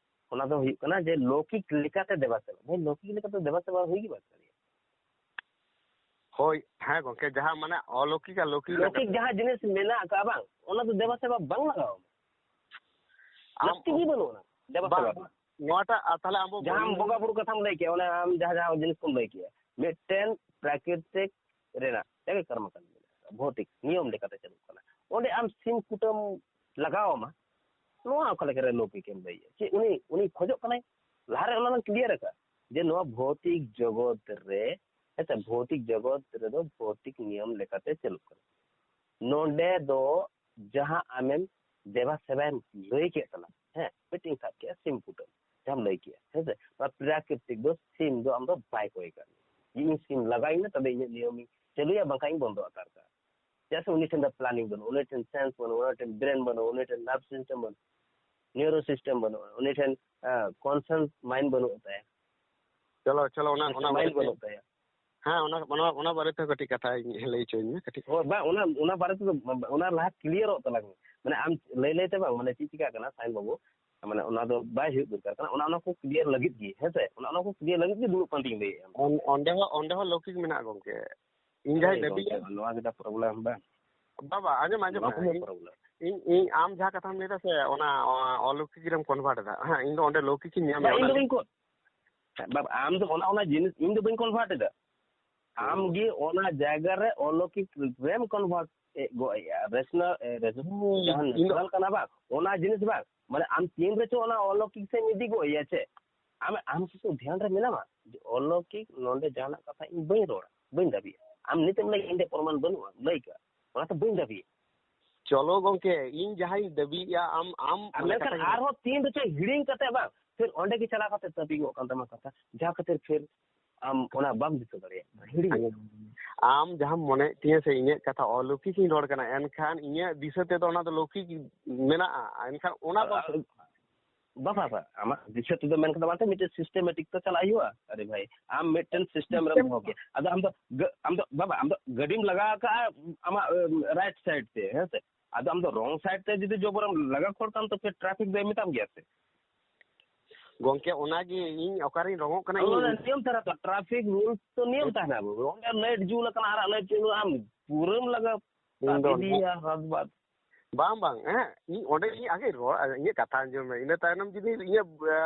ᱚᱱᱟ ᱫᱚ ᱦᱩᱭᱩᱜ ᱠᱟᱱᱟ ᱡᱮ ᱞᱳᱠᱤᱠ ᱞᱮᱠᱟᱛᱮ ᱫᱮᱵᱟ ᱥᱮᱵᱟ᱾ ᱵᱷᱟᱹᱭ, ᱞᱳᱠᱤᱠ ᱞᱮᱠᱟᱛᱮ ᱫᱮᱵᱟ ᱥᱮᱵᱟ ᱦᱩᱭ ᱜᱮ ᱵᱟᱝ ᱫᱟᱲᱮᱭᱟᱜᱼᱟ᱾ ᱦᱳᱭ, ᱦᱮᱸ ᱜᱚᱝᱠᱮ, ᱡᱟᱦᱟᱸ ᱢᱟᱱᱮ ᱚᱞᱳᱠᱤᱠ ᱟᱨ ᱞᱳᱠᱤᱠ ᱞᱮᱠᱟᱛᱮ᱾ ᱞᱳᱠᱤᱠ ᱡᱟᱦᱟᱸ ᱡᱤᱱᱤᱥ ᱢᱮᱱᱟᱜ ᱟᱠᱟᱫᱼᱟ ᱵᱟᱝ, ᱚᱱᱟ ᱫᱚ ᱫᱮᱵᱟ ᱥᱮᱵᱟ ᱵᱟᱝ ᱞᱟᱜᱟᱣ ᱟᱢᱟ᱾ ᱟᱢ ᱞᱟᱹᱠᱛᱤ ᱜᱮ ᱵᱟᱹᱱᱩᱜ ᱟᱱᱟ ᱫᱮᱵᱟ ᱵᱟᱝ, ᱥᱮᱵᱟ ᱨᱮᱱᱟᱜ᱾ ᱱᱚᱣᱟᱴᱟᱜ, ᱟᱨ ᱛᱟᱦᱞᱮ ᱟᱢ ᱵᱚ ᱡᱟᱦᱟᱸ ᱵᱚᱸᱜᱟ ᱵᱩᱨᱩ ᱠᱟᱛᱷᱟᱢ ᱞᱟᱹᱭ ᱠᱮᱜᱼᱟ, ᱚᱱᱮ ᱟᱢ ᱡᱟᱦᱟᱸ ᱡᱟᱦᱟᱸ ᱡᱤᱱᱤᱥ ᱠᱚᱢ ᱞᱟᱹᱭ ᱠᱮᱜᱼᱟ, ᱢᱤᱫᱴᱮᱱ ᱯᱨᱟᱠᱨᱤᱛᱤᱠ ᱨᱮᱱᱟᱜ ᱡᱟᱜᱮ ᱠᱚᱨᱢᱚ ᱠᱟᱱᱰ ᱢᱮᱱᱟᱜᱼᱟ, ᱵᱷᱳᱣᱛᱤᱠ ᱱᱤᱭᱚᱢ ᱞᱮᱠᱟᱛᱮ ᱪᱟᱹᱞᱩᱜ ᱠᱟᱱᱟ᱾ ᱚᱸᱰᱮ ᱟᱢ ᱥᱤᱢ ᱠᱩᱴᱟᱹᱢ ᱞᱟᱜᱟᱣ ᱟᱢᱟ, ᱱᱚᱣᱟ ᱚᱠᱟ ᱞᱮᱠᱟᱨᱮ ᱞᱳᱠᱤᱠ ᱮᱢ ᱞᱟᱹᱭᱮᱜᱼᱟ? ᱪᱮᱫ ᱩᱱᱤ, ᱩᱱᱤ ᱠᱷᱚᱡᱚᱜ ᱠᱟᱱᱟᱭ, ᱞᱟᱦᱟᱨᱮ ᱚᱱᱟ ᱞᱟᱝ ᱠᱞᱤᱭᱟᱨ ᱟᱠᱟᱫ ᱡᱮ ᱱᱚᱣᱟ ᱵᱷᱳᱣᱛᱤᱠ ᱡᱚᱜᱚᱛ ᱨᱮ, ᱦᱮᱸᱥᱮ, ᱵᱷᱳᱣᱛᱤᱠ ᱡᱚᱜᱚᱛ ᱨᱮᱫᱚ ᱵᱷᱳᱣᱛᱤᱠ ᱱᱤᱭᱚᱢ ᱞᱮᱠᱟᱛᱮ ᱪᱟᱹᱞᱩᱜ ᱠᱟᱱᱟ᱾ ᱱᱚᱰᱮ ᱫᱚ ᱡᱟᱦᱟᱸ ᱟᱢᱮᱢ ᱫᱮᱵᱟ ᱥᱮᱵᱟᱭᱮᱢ ᱞᱟᱹᱭ ᱠᱮᱫ ᱛᱟᱞᱟᱝ, ᱦᱮᱸ, ᱢᱤᱫᱴᱮᱱ ᱥᱟᱵ ᱠᱮᱜᱼᱟ ᱥᱤᱢ ᱠᱩᱴᱟᱹᱢ, ᱡᱟᱦᱟᱸᱢ ᱞᱟᱹᱭ ᱠᱮᱜᱼᱟ, ᱦᱮᱸ ᱥᱮ, ᱱᱚᱣᱟ ᱯᱨᱟᱠᱨᱤᱛᱤᱠ ᱫᱚ ᱥᱤᱢ ᱫᱚ ᱟᱢ ᱫᱚ ᱵᱟᱭ ᱠᱚᱭ ᱠᱟᱜ ᱢᱮᱭᱟ ᱡᱮ ᱤᱧ ᱥᱤᱢ ᱞᱟᱜᱟᱣᱤᱧ ᱢᱮ, ᱛᱚᱵᱮ ᱤᱧᱟᱹᱜ ᱱᱤᱭᱚᱢᱤᱧ ᱪᱟᱹᱞᱩᱭᱟ, ᱵᱟᱝᱠᱷᱟᱱ ᱤᱧ ᱵᱚᱱᱫᱚ ᱦᱟᱛᱟᱲ ᱠᱟᱜᱼᱟ᱾ ᱪᱮᱫᱟᱜ ᱥᱮ ᱩᱱᱤ ᱴᱷᱮᱱ ᱫᱚ ᱯᱞᱟᱱᱤᱝ ᱵᱟᱹᱱᱩᱜᱼᱟ, ᱩᱱᱤ ᱴᱷᱮᱱ ᱥᱮᱱᱥ ᱵᱟᱹᱱᱩᱜᱼᱟ, ᱩᱱᱤ ᱴᱷᱮᱱ ᱵᱨᱮᱱ ᱵᱟᱹᱱᱩᱜᱼᱟ, ᱩᱱᱤ ᱴᱷᱮᱱ ᱱᱟᱨᱵᱷ ᱥᱤᱥᱴᱮᱢ ᱵᱟᱹᱱᱩᱜᱼᱟ, ᱱᱤᱭᱩᱨᱳ ᱥᱤᱥᱴᱮᱢ ᱵᱟᱹᱱᱩᱜᱼᱟ, ᱩᱱᱤ ᱴᱷᱮᱱ ᱠᱚᱱᱥᱤᱭᱟᱥ ᱢᱟᱭᱤᱱᱰ ᱵᱟᱹᱱᱩᱜ ᱛᱟᱭᱟ, ᱪᱚᱞᱚ ᱪᱚᱞᱚ ᱚᱱᱟ ᱚᱱᱟ ᱢᱟᱭᱤᱱᱰ ᱵᱟᱨᱮ ᱛᱮ, ᱵᱟᱹᱱᱩᱜ ᱛᱟᱭᱟ᱾ ᱦᱮᱸ, ᱚᱱᱟ ᱚᱱᱟ ᱚᱱᱟ ᱵᱟᱨᱮ ᱛᱮ ᱠᱟᱹᱴᱤᱡ ᱠᱟᱛᱷᱟ ᱞᱟᱹᱭ ᱦᱚᱪᱚᱧ ᱢᱮ ᱠᱟᱹᱴᱤᱡ᱾ ᱦᱳᱭ, ᱵᱟᱝ, ᱚᱱᱟ ᱚᱱᱟ ᱵᱟᱨᱮ ᱛᱮᱫᱚ, ᱚᱱᱟ ᱞᱟᱦᱟ ᱠᱞᱤᱭᱟᱨᱚᱜ ᱛᱟᱞᱟᱝ ᱢᱮ᱾ ᱢᱟᱱᱮ ᱟᱢ ᱞᱟᱹᱭ ᱞᱟᱹᱭ ᱛᱮ ᱵᱟᱝ, ᱢᱟᱱᱮ ᱪᱮᱫ ᱪᱤᱠᱟᱹᱜ ᱠᱟᱱᱟ ᱥᱟᱭᱤᱱ ᱵᱟᱹᱵᱩ, ᱢᱟᱱᱮ ᱚᱱᱟ ᱫᱚ ᱵᱟᱭ ᱦᱩᱭᱩᱜ ᱫᱚᱨᱠᱟᱨ ᱠᱟᱱᱟ᱾ ᱚᱱᱟ ᱚᱱᱟ ᱠᱚ ᱠᱞᱤᱭᱟᱨ ᱞᱟᱹᱜᱤᱫ ᱜᱮ, ᱦᱮᱸ ᱥᱮ, ᱚᱱᱟ ᱚᱱᱟ ᱠᱚ ᱠᱞᱤᱭᱟᱨ ᱞᱟᱹᱜᱤᱫ ᱜᱮ ᱫᱩᱲᱩᱵ ᱯᱟᱱᱛᱮᱧ ᱞᱟᱹᱭᱮᱫᱼᱟ᱾ ᱚᱱ- ᱚᱸᱰᱮ ᱦᱚᱸ ᱚᱸᱰᱮ ᱦᱚᱸ ᱞᱳᱠᱤᱠ ᱢᱮᱱᱟᱜᱼᱟ ᱜᱚᱝᱠᱮ᱾ ᱤᱧ ᱡᱟᱦᱟᱸᱧ ᱦᱳᱭ ᱫᱟᱹᱵᱤᱭᱟ, ᱜᱚᱝᱠᱮ, ᱱᱚᱣᱟ ᱜᱮ ᱯᱨᱚᱵᱞᱮᱢ ᱵᱟᱝ᱾ ᱵᱟᱵᱟ ᱟᱸᱡᱚᱢ ᱟᱸᱡᱚᱢ ᱱᱚᱣᱟ ᱢᱮ᱾ ᱠᱚᱜᱮ ᱤᱧ- ᱯᱨᱚᱵᱞᱮᱢ᱾ ᱤᱧ ᱤᱧ ᱟᱢ ᱡᱟᱦᱟᱸ ᱠᱟᱛᱷᱟᱢ ᱞᱟᱹᱭ ᱫᱟ ᱥᱮ, ᱚᱱᱟ ᱚ- ᱚᱞᱚᱠᱤᱠ ᱨᱮᱢ ᱠᱚᱱᱵᱷᱟᱨᱴ ᱮᱫᱟ᱾ ᱦᱮᱸ, ᱤᱧ ᱫᱚ ᱚᱸᱰᱮ ᱞᱳᱠᱤᱠ ᱤᱧ ᱧᱟᱢ ᱵᱟᱝ, ᱮᱫᱟ, ᱤᱧ ᱫᱚ ᱚᱸᱰᱮ ᱵᱟᱹᱧ ᱠᱚ-, ᱵᱟᱵᱟ, ᱟᱢ ᱫᱚ ᱚᱱᱟ ᱚᱱᱟ ᱡᱤᱱᱤᱥ, ᱤᱧ ᱫᱚ ᱵᱟᱹᱧ ᱠᱚᱱᱵᱷᱟᱨᱴ ᱮᱫᱟ᱾ ᱟᱢ ᱜᱮ ᱚᱱᱟ ᱡᱟᱭᱜᱟ ᱨᱮ ᱚᱞᱚᱠᱤᱠ ᱨᱮᱢ ᱠᱚᱱᱵᱷᱟᱨᱴ ᱮ ᱜᱚᱜ ᱮᱜᱼᱟ᱾ ᱨᱮᱥᱱᱟᱞ, ᱮ, ᱨᱮᱥ-, ᱦᱩᱸ, ᱡᱟᱦᱟᱸ ᱤᱧ ᱫᱚ ᱱᱮᱪᱟᱨᱟᱞ ᱠᱟᱱᱟ ᱵᱟᱝ, ᱚᱱᱟ ᱡᱤᱱᱤᱥ ᱵᱟᱝ, ᱢᱟᱱᱮ ᱟᱢ ᱛᱤᱱ ᱨᱮᱪᱚ ᱚᱱᱟ ᱚᱞᱚᱠᱤᱠ ᱥᱮᱫ ᱮᱢ ᱤᱫᱤ ᱜᱚᱜ ᱮᱭᱟ ᱪᱮ, ᱟᱢ, ᱟᱢ ᱥᱩᱫᱷᱩ ᱫᱷᱮᱭᱟᱱ ᱨᱮ ᱢᱮᱱᱟᱢᱟ ᱡᱮ ᱚᱞᱚᱠᱤᱠ ᱱᱚᱰᱮ ᱡᱟᱦᱟᱱᱟᱜ ᱠᱟᱛᱷᱟ ᱤᱧ ᱵᱟᱹᱧ ᱨᱚᱲᱟ, ᱵᱟᱹᱧ ᱫᱟᱹᱵᱤᱭᱟ᱾ ᱟᱢ ᱱᱤᱛ ᱮᱢ ᱞᱟᱹᱭ ᱤᱧ ᱴᱷᱮᱱ ᱯᱨᱚᱢᱟᱱ ᱵᱟᱹᱱᱩᱜᱼᱟ, ᱞᱟᱹᱭ ᱠᱟᱜᱼᱟ, ᱚᱱᱟᱛᱮ ᱵᱟᱹᱧ ᱫᱟᱹᱵᱤᱭᱟ᱾ ᱪᱚᱞᱚ ᱜᱚᱝᱠᱮ, ᱤᱧ ᱡᱟᱦᱟᱸᱧ ᱫᱟᱹᱵᱤᱭᱮᱜᱼᱟ, ᱟᱢ ᱟᱢ ᱟᱨ ᱢᱟᱱᱮ ᱢᱮᱱᱠᱷᱟᱱ ᱠᱟᱛᱷᱟᱧ ᱟᱨᱦᱚᱸ ᱛᱤᱱ ᱨᱮᱪᱚ ᱦᱤᱲᱤᱧ ᱠᱟᱛᱮ ᱵᱟᱝ, ᱯᱷᱤᱨ ᱚᱸᱰᱮ ᱜᱮ ᱪᱟᱞᱟᱣ ᱠᱟᱛᱮ ᱛᱟᱹᱵᱤᱜᱚᱜ ᱠᱟᱱ ᱛᱟᱢᱟ ᱠᱟᱛᱷᱟ, ᱡᱟᱦᱟᱸ ᱠᱷᱟᱹᱛᱤᱨ ᱯᱷᱤᱨ ᱟᱢ ᱚᱱᱟ ᱵᱟᱢ ᱫᱤᱥᱟᱹ ᱫᱟᱲᱮᱭᱟᱜ ᱠᱟᱱᱟ, ᱦᱤᱲᱤᱧ᱾ ᱟᱢ ᱡᱟᱦᱟᱸᱢ ᱢᱚᱱᱮᱭᱮᱫ ᱛᱤᱧᱟᱹ ᱥᱮ ᱤᱧᱟᱹᱜ ᱠᱟᱛᱷᱟ ᱚᱞᱚᱠᱤᱠ ᱤᱧ ᱨᱚᱲ ᱠᱟᱱᱟ, ᱮᱱᱠᱷᱟᱱ ᱤᱧᱟᱹᱜ ᱫᱤᱥᱟᱹ ᱛᱮᱫᱚ ᱚᱱᱟ ᱫᱚ ᱞᱚᱠᱤᱠ ᱢᱮᱱᱟᱜᱼᱟ, ᱮᱱᱠᱷᱟᱱ ᱚᱱᱟ ᱫᱚ ᱵᱟᱵᱟ, ᱵᱟᱵᱟ, ᱟᱢᱟᱜ ᱫᱤᱥᱟᱹ ᱛᱮᱫᱚ ᱢᱮᱱ ᱠᱟᱛᱮ ᱵᱟᱝ, ᱢᱤᱫᱴᱮᱱ ᱥᱤᱥᱴᱮᱢᱮᱴᱤᱠ ᱛᱚ ᱪᱟᱞᱟᱜ ᱦᱩᱭᱩᱜᱼᱟ᱾ ᱟᱨᱮ ᱵᱷᱟᱭ, ᱟᱢ ᱢᱤᱫᱴᱮᱱ ᱥᱤᱥᱴᱮᱢ ᱨᱮᱢ ᱫᱚᱦᱚ ᱠᱮᱭᱟ᱾ ᱟᱫᱚ ᱟᱢ ᱫᱚ ᱜᱟ-, ᱟᱢ ᱫᱚ, ᱵᱟᱵᱟ, ᱟᱢ ᱫᱚ ᱜᱟᱹᱰᱤᱢ ᱞᱟᱜᱟ ᱟᱠᱟᱫᱼᱟ ᱟᱢᱟᱜ ᱨᱟᱭᱤᱴ ᱥᱟᱭᱤᱰ ᱛᱮ, ᱦᱮᱸ ᱥᱮ? ᱟᱫᱚ ᱟᱢ ᱫᱚ ᱨᱚᱝ ᱥᱟᱭᱤᱰ ᱛᱮ ᱡᱩᱫᱤ ᱡᱚᱵᱚᱨᱮᱢ ᱞᱟᱜᱟ ᱠᱷᱚᱲ ᱠᱷᱟᱱ, ᱛᱚ ᱯᱷᱤᱨ ᱴᱨᱟᱯᱷᱤᱠ ᱫᱚᱭ ᱢᱮᱛᱟᱢ ᱜᱮᱭᱟ ᱥᱮ? ᱜᱚᱝᱠᱮ, ᱚᱱᱟᱜᱮ ᱤᱧ ᱚᱠᱟᱨᱤᱧ ᱨᱚᱝᱚᱜ ᱠᱟᱱᱟ, ᱟᱫᱚ ᱚᱱᱟ ᱤᱧ ᱱᱤᱭᱚᱢ ᱛᱟᱦᱮᱱᱟ ᱛᱚ, ᱴᱨᱟᱯᱷᱤᱠ ᱨᱩᱞᱥ ᱛᱚ ᱱᱤᱭᱚᱢ ᱦᱮᱸ᱾ ᱛᱟᱦᱮᱱᱟ ᱵᱟᱹᱵᱩ᱾ ᱚᱸᱰᱮ ᱞᱟᱭᱤᱴ ᱡᱩᱞ ᱟᱠᱟᱱᱟ, ᱟᱨᱟᱜ ᱞᱟᱭᱤᱴ ᱡᱩᱞ, ᱟᱢ ᱯᱩᱨᱟᱹᱢ ᱞᱟᱜᱟ ᱤᱧ ᱫᱚ ᱤᱫᱤᱭᱟ ᱦᱟᱛ ᱵᱟᱫ᱾ ᱵᱟᱝ, ᱵᱟᱝ, ᱦᱮᱸ, ᱤᱧ ᱚᱸᱰᱮ ᱤᱧ ᱟᱜᱮ ᱨᱚᱲ, ᱤᱧᱟᱹᱜ ᱠᱟᱛᱷᱟ ᱟᱸᱡᱚᱢ ᱢᱮ, ᱤᱱᱟᱹ ᱛᱟᱭᱱᱚᱢ ᱡᱩᱫᱤ ᱤᱧᱟᱹᱜ, ᱮ,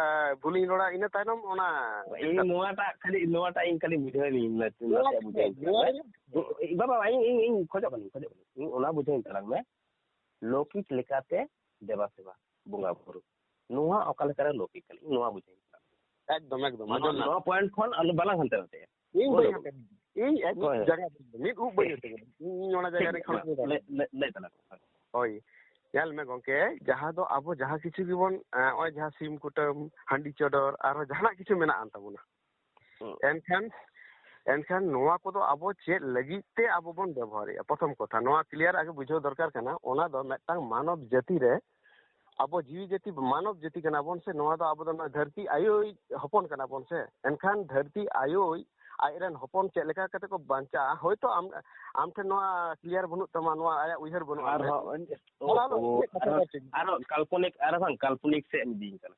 ᱵᱷᱩᱞᱤᱧ ᱨᱚᱲᱟ, ᱤᱱᱟᱹ ᱛᱟᱭᱱᱚᱢ ᱚᱱᱟ ᱤᱧ ᱱᱚᱣᱟᱴᱟᱜ ᱠᱷᱟᱹᱞᱤ, ᱱᱚᱣᱟᱴᱟᱜ ᱤᱧ ᱠᱷᱟᱹᱞᱤ ᱵᱩᱡᱷᱟᱹᱣ ᱞᱤᱧ, ᱱᱟ-, ᱱᱚᱣᱟ ᱱᱟᱥᱮᱭᱟᱜ ᱵᱩᱡᱷᱟᱹᱣ ᱤᱧ ᱛᱟᱞᱟᱝ ᱢᱮ᱾ ᱱᱚᱣᱟ ᱵᱟᱵᱟ, ᱤᱧ, ᱤᱧ, ᱤᱧ ᱠᱷᱚᱡᱚᱜ ᱠᱟᱹᱱᱟᱹᱧ, ᱠᱷᱚᱡᱚᱜ ᱠᱟᱹᱱᱟᱹᱧ, ᱤᱧ ᱚᱱᱟ ᱵᱩᱡᱷᱟᱹᱣ ᱤᱧ ᱛᱟᱞᱟᱝ ᱢᱮ, ᱞᱳᱠᱤᱠ ᱞᱮᱠᱟᱛᱮ ᱫᱮᱵᱟ ᱥᱮᱵᱟ, ᱵᱚᱸᱜᱟ ᱵᱩᱨᱩ, ᱱᱚᱣᱟ ᱚᱠᱟ ᱞᱮᱠᱟᱨᱮ ᱞᱳᱠᱤᱠ ᱠᱟᱱᱟ, ᱤᱧ ᱱᱚᱣᱟ ᱵᱩᱡᱷᱟᱹᱣ ᱤᱧ ᱛᱟᱞᱟᱝ ᱢᱮ᱾ ᱮᱠᱫᱚᱢ, ᱮᱠᱫᱚᱢ, ᱱᱚᱣᱟ, ᱟᱸᱡᱚᱢ ᱢᱮ᱾ ᱱᱚᱣᱟ ᱯᱚᱭᱮᱱᱴ ᱠᱷᱚᱱ ᱟᱞᱚ, ᱵᱟᱞᱟᱝ ᱦᱟᱱᱛᱮ ᱱᱟᱛᱮᱜᱼᱟ᱾ ᱤᱧ ᱵᱟᱹᱧ ᱦᱳᱭ᱾ ᱦᱟᱱᱛᱮ, ᱤᱧ ᱮᱠ ᱦᱳᱭ, ᱦᱳᱭ᱾ ᱡᱟᱭᱜᱟ, ᱢᱤᱫ ᱩᱵ ᱵᱟᱹᱧ ᱴᱷᱤᱠ ᱚᱪᱚᱜᱟ᱾ ᱜᱮᱭᱟ, ᱤᱧ ᱚᱱᱟ ᱡᱟᱭᱜᱟ ᱢᱟ, ᱨᱮ ᱠᱷᱚᱱ ᱞᱟᱹᱭ, ᱞᱟᱹᱭ, ᱞᱟᱹᱭ ᱛᱟᱞᱟᱝ ᱢᱮ᱾ ᱦᱳᱭ, ᱧᱮᱞ ᱢᱮ ᱜᱚᱝᱠᱮ, ᱡᱟᱦᱟᱸ ᱫᱚ ᱟᱵᱚ ᱡᱟᱦᱟᱸ ᱠᱤᱪᱷᱩ ᱜᱮᱵᱚᱱ, ᱮᱸ, ᱱᱚᱜᱼᱚᱭ ᱡᱟᱦᱟᱸ ᱥᱤᱢ ᱠᱩᱴᱟᱹᱢ, ᱦᱟᱺᱰᱤ ᱪᱚᱰᱚᱨ, ᱟᱨᱦᱚᱸ ᱡᱟᱦᱟᱱᱟᱜ ᱠᱤᱪᱷᱩ ᱢᱮᱱᱟᱜ ᱟᱱ ᱛᱟᱵᱚᱱᱟ᱾ ᱦᱩᱸ᱾ ᱮᱱᱠᱷᱟᱱ, ᱮᱱᱠᱷᱟᱱ ᱱᱚᱣᱟ ᱠᱚᱫᱚ ᱟᱵᱚ ᱪᱮᱫ ᱞᱟᱹᱜᱤᱫ ᱛᱮ ᱟᱵᱚ ᱵᱚᱱ ᱵᱮᱵᱚᱦᱟᱨᱮᱫᱼᱟ? ᱯᱨᱚᱛᱷᱚᱢ ᱠᱚᱛᱷᱟ, ᱱᱚᱣᱟ ᱠᱞᱤᱭᱟᱨ ᱟᱜᱮ ᱵᱩᱡᱷᱟᱹᱣ ᱫᱚᱨᱠᱟᱨ ᱠᱟᱱᱟ᱾ ᱚᱱᱟ ᱫᱚ ᱢᱤᱫᱴᱟᱝ ᱢᱟᱱᱚᱵ ᱡᱟᱹᱛᱤ ᱨᱮ, ᱟᱵᱚ ᱡᱤᱣᱤ ᱡᱟᱹᱛᱤ, ᱢᱟᱱᱚᱵ ᱡᱟᱹᱛᱤ ᱠᱟᱱᱟ ᱵᱚᱱ ᱥᱮ, ᱱᱚᱣᱟ ᱫᱚ ᱟᱵᱚ ᱫᱚ ᱱᱚᱣᱟ ᱫᱷᱟᱹᱨᱛᱤ ᱟᱭᱳᱭ ᱦᱚᱯᱚᱱ ᱠᱟᱱᱟ ᱵᱚᱱ ᱥᱮ, ᱮᱱᱠᱷᱟᱱ ᱫᱷᱟᱹᱨᱛᱤ ᱟᱭᱳᱭ ᱟᱡ ᱨᱮᱱ ᱦᱚᱯᱚᱱ ᱪᱮᱫ ᱞᱮᱠᱟ ᱠᱟᱛᱮ ᱠᱚ ᱵᱟᱧᱪᱟᱜᱼᱟ? ᱦᱳᱭᱛᱳ ᱟᱢ, ᱟᱢ ᱴᱷᱮᱱ ᱱᱚᱣᱟ ᱠᱞᱤᱭᱟᱨ ᱵᱟᱹᱱᱩᱜ ᱛᱟᱢᱟ, ᱱᱚᱣᱟ ᱟᱭᱟᱜ ᱩᱭᱦᱟᱹᱨ ᱵᱟᱹᱱᱩᱜᱼᱟ᱾ ᱟᱨᱦᱚᱸ, ᱦᱮᱞᱳ, ᱦᱮᱞᱳ, ᱳ, ᱤᱧᱟᱹᱜ ᱠᱟᱛᱷᱟ ᱟᱨᱦᱚᱸ, ᱫᱚ ᱪᱮᱫ? ᱟᱨᱦᱚᱸ ᱠᱟᱞᱯᱚᱱᱤᱠ, ᱟᱨᱦᱚᱸ ᱵᱟᱝ ᱠᱟᱞᱯᱚᱱᱤᱠ ᱥᱮᱫ ᱮᱢ ᱤᱫᱤᱧ ᱠᱟᱱᱟ᱾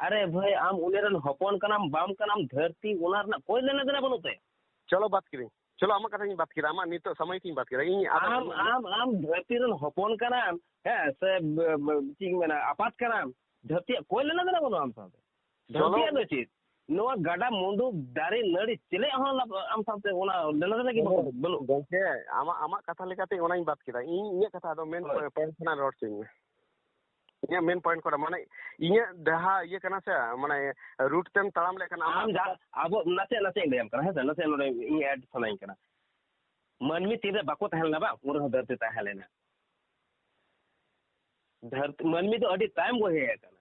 ᱟᱨᱮ ᱵᱷᱟᱹᱭ, ᱟᱢ ᱩᱱᱤ ᱨᱮᱱ ᱦᱚᱯᱚᱱ ᱠᱟᱱᱟᱢ, ᱵᱟᱢ ᱠᱟᱱᱟᱢ, ᱫᱷᱟᱹᱨᱛᱤ ᱚᱱᱟ ᱨᱮᱱᱟᱜ ᱠᱳᱭ ᱞᱮᱱᱟ ᱫᱮᱱᱟ ᱵᱟᱹᱱᱩᱜ ᱛᱟᱭᱟ᱾ ᱪᱚᱞᱚ ᱵᱟᱫ ᱠᱤᱫᱟᱹᱧ, ᱪᱚᱞᱚ ᱟᱢᱟᱜ ᱠᱟᱛᱷᱟᱧ ᱵᱟᱫ ᱠᱮᱫᱟ, ᱟᱢᱟᱜ ᱱᱤᱛᱚᱜ ᱥᱟᱢᱚᱭᱤᱠ ᱤᱧ ᱵᱟᱫ ᱠᱮᱫᱟ᱾ ᱤᱧ ᱟᱫᱚ ᱟᱢ, ᱟᱢ, ᱟᱢ ᱫᱷᱟᱹᱨᱛᱤ ᱨᱮᱱ ᱦᱚᱯᱚᱱ ᱠᱟᱱᱟᱢ, ᱦᱮᱸ, ᱥᱮ ᱵ-, ᱵ-, ᱪᱮᱫ ᱤᱧ ᱢᱮᱱᱟ, ᱟᱯᱟᱛ ᱠᱟᱱᱟᱢ, ᱫᱷᱟᱹᱨᱛᱤᱭᱟᱜ ᱠᱳᱭ ᱞᱮᱱᱟ ᱫᱮᱱᱟ ᱵᱟᱹᱱᱩᱜᱼᱟ ᱟᱢ ᱥᱟᱶᱛᱮ᱾ ᱪᱚᱞᱚ᱾ ᱫᱷᱟᱹᱨᱛᱤᱭᱟᱜ ᱫᱚ ᱪᱮᱫ? ᱱᱚᱣᱟ ᱜᱟᱰᱟ ᱢᱩᱰᱩ, ᱫᱟᱨᱮ ᱱᱟᱹᱲᱤ, ᱪᱮᱞᱮᱭᱟᱜ ᱦᱚᱸ ᱞᱟᱵ-, ᱟᱢ ᱥᱟᱶᱛᱮ ᱚᱱᱟ ᱞᱮᱱᱟ ᱫᱮᱱᱟ ᱜᱮ ᱵᱟᱹᱱᱩᱜ, ᱵᱟᱹᱱᱩᱜ᱾ ᱜᱚᱝᱠᱮ, ᱟᱢᱟᱜ, ᱟᱢᱟᱜ ᱠᱟᱛᱷᱟ ᱞᱮᱠᱟᱛᱮ ᱚᱱᱟᱧ ᱵᱟᱫ ᱠᱮᱫᱟ᱾ ᱤᱧ ᱤᱧᱟᱹᱜ ᱠᱟᱛᱷᱟ ᱟᱫᱚ ᱢᱮᱱ ᱦᱳᱭ᱾ ᱯᱚᱭᱮᱱᱴ ᱠᱷᱚᱱᱟᱜ ᱨᱚᱲ ᱦᱚᱪᱚᱧ ᱢᱮ᱾ ᱤᱧᱟᱹᱜ ᱢᱮᱱ ᱯᱚᱭᱮᱱᱴ ᱠᱚᱨᱮ, ᱢᱟᱱᱮ, ᱤᱧᱟᱹᱜ ᱡᱟᱦᱟᱸ ᱤᱭᱟᱹ ᱠᱟᱱᱟ ᱥᱮ, ᱢᱟᱱᱮ, ᱨᱩᱴ ᱛᱮᱢ ᱛᱟᱲᱟᱢ ᱞᱮᱠᱷᱟᱱ ᱟᱢᱟᱜ ᱟᱢ ᱡᱟᱦᱟᱸ, ᱟᱵᱚ ᱱᱟᱥᱮ, ᱱᱟᱥᱮ ᱤᱧ ᱞᱟᱹᱭᱟᱢ ᱠᱟᱱᱟ, ᱦᱮᱸ ᱥᱮ, ᱱᱟᱥᱮ ᱱᱚᱰᱮ ᱤᱧ ᱮᱰ ᱥᱟᱱᱟᱧ ᱠᱟᱱᱟ᱾ ᱢᱟᱹᱱᱢᱤ ᱛᱤᱱᱨᱮ ᱵᱟᱠᱚ ᱛᱟᱦᱮᱸ ᱞᱮᱱᱟ ᱵᱟᱝ, ᱩᱱ ᱨᱮᱦᱚᱸ ᱫᱷᱟᱹᱨᱛᱤ ᱛᱟᱦᱮᱸ ᱞᱮᱱᱟ᱾ ᱫᱷᱟᱹᱨᱛᱤ, ᱢᱟᱹᱱᱢᱤ ᱫᱚ ᱟᱹᱰᱤ ᱛᱟᱭᱚᱢ ᱠᱚ ᱦᱮᱡ ᱟᱠᱟᱱᱟ,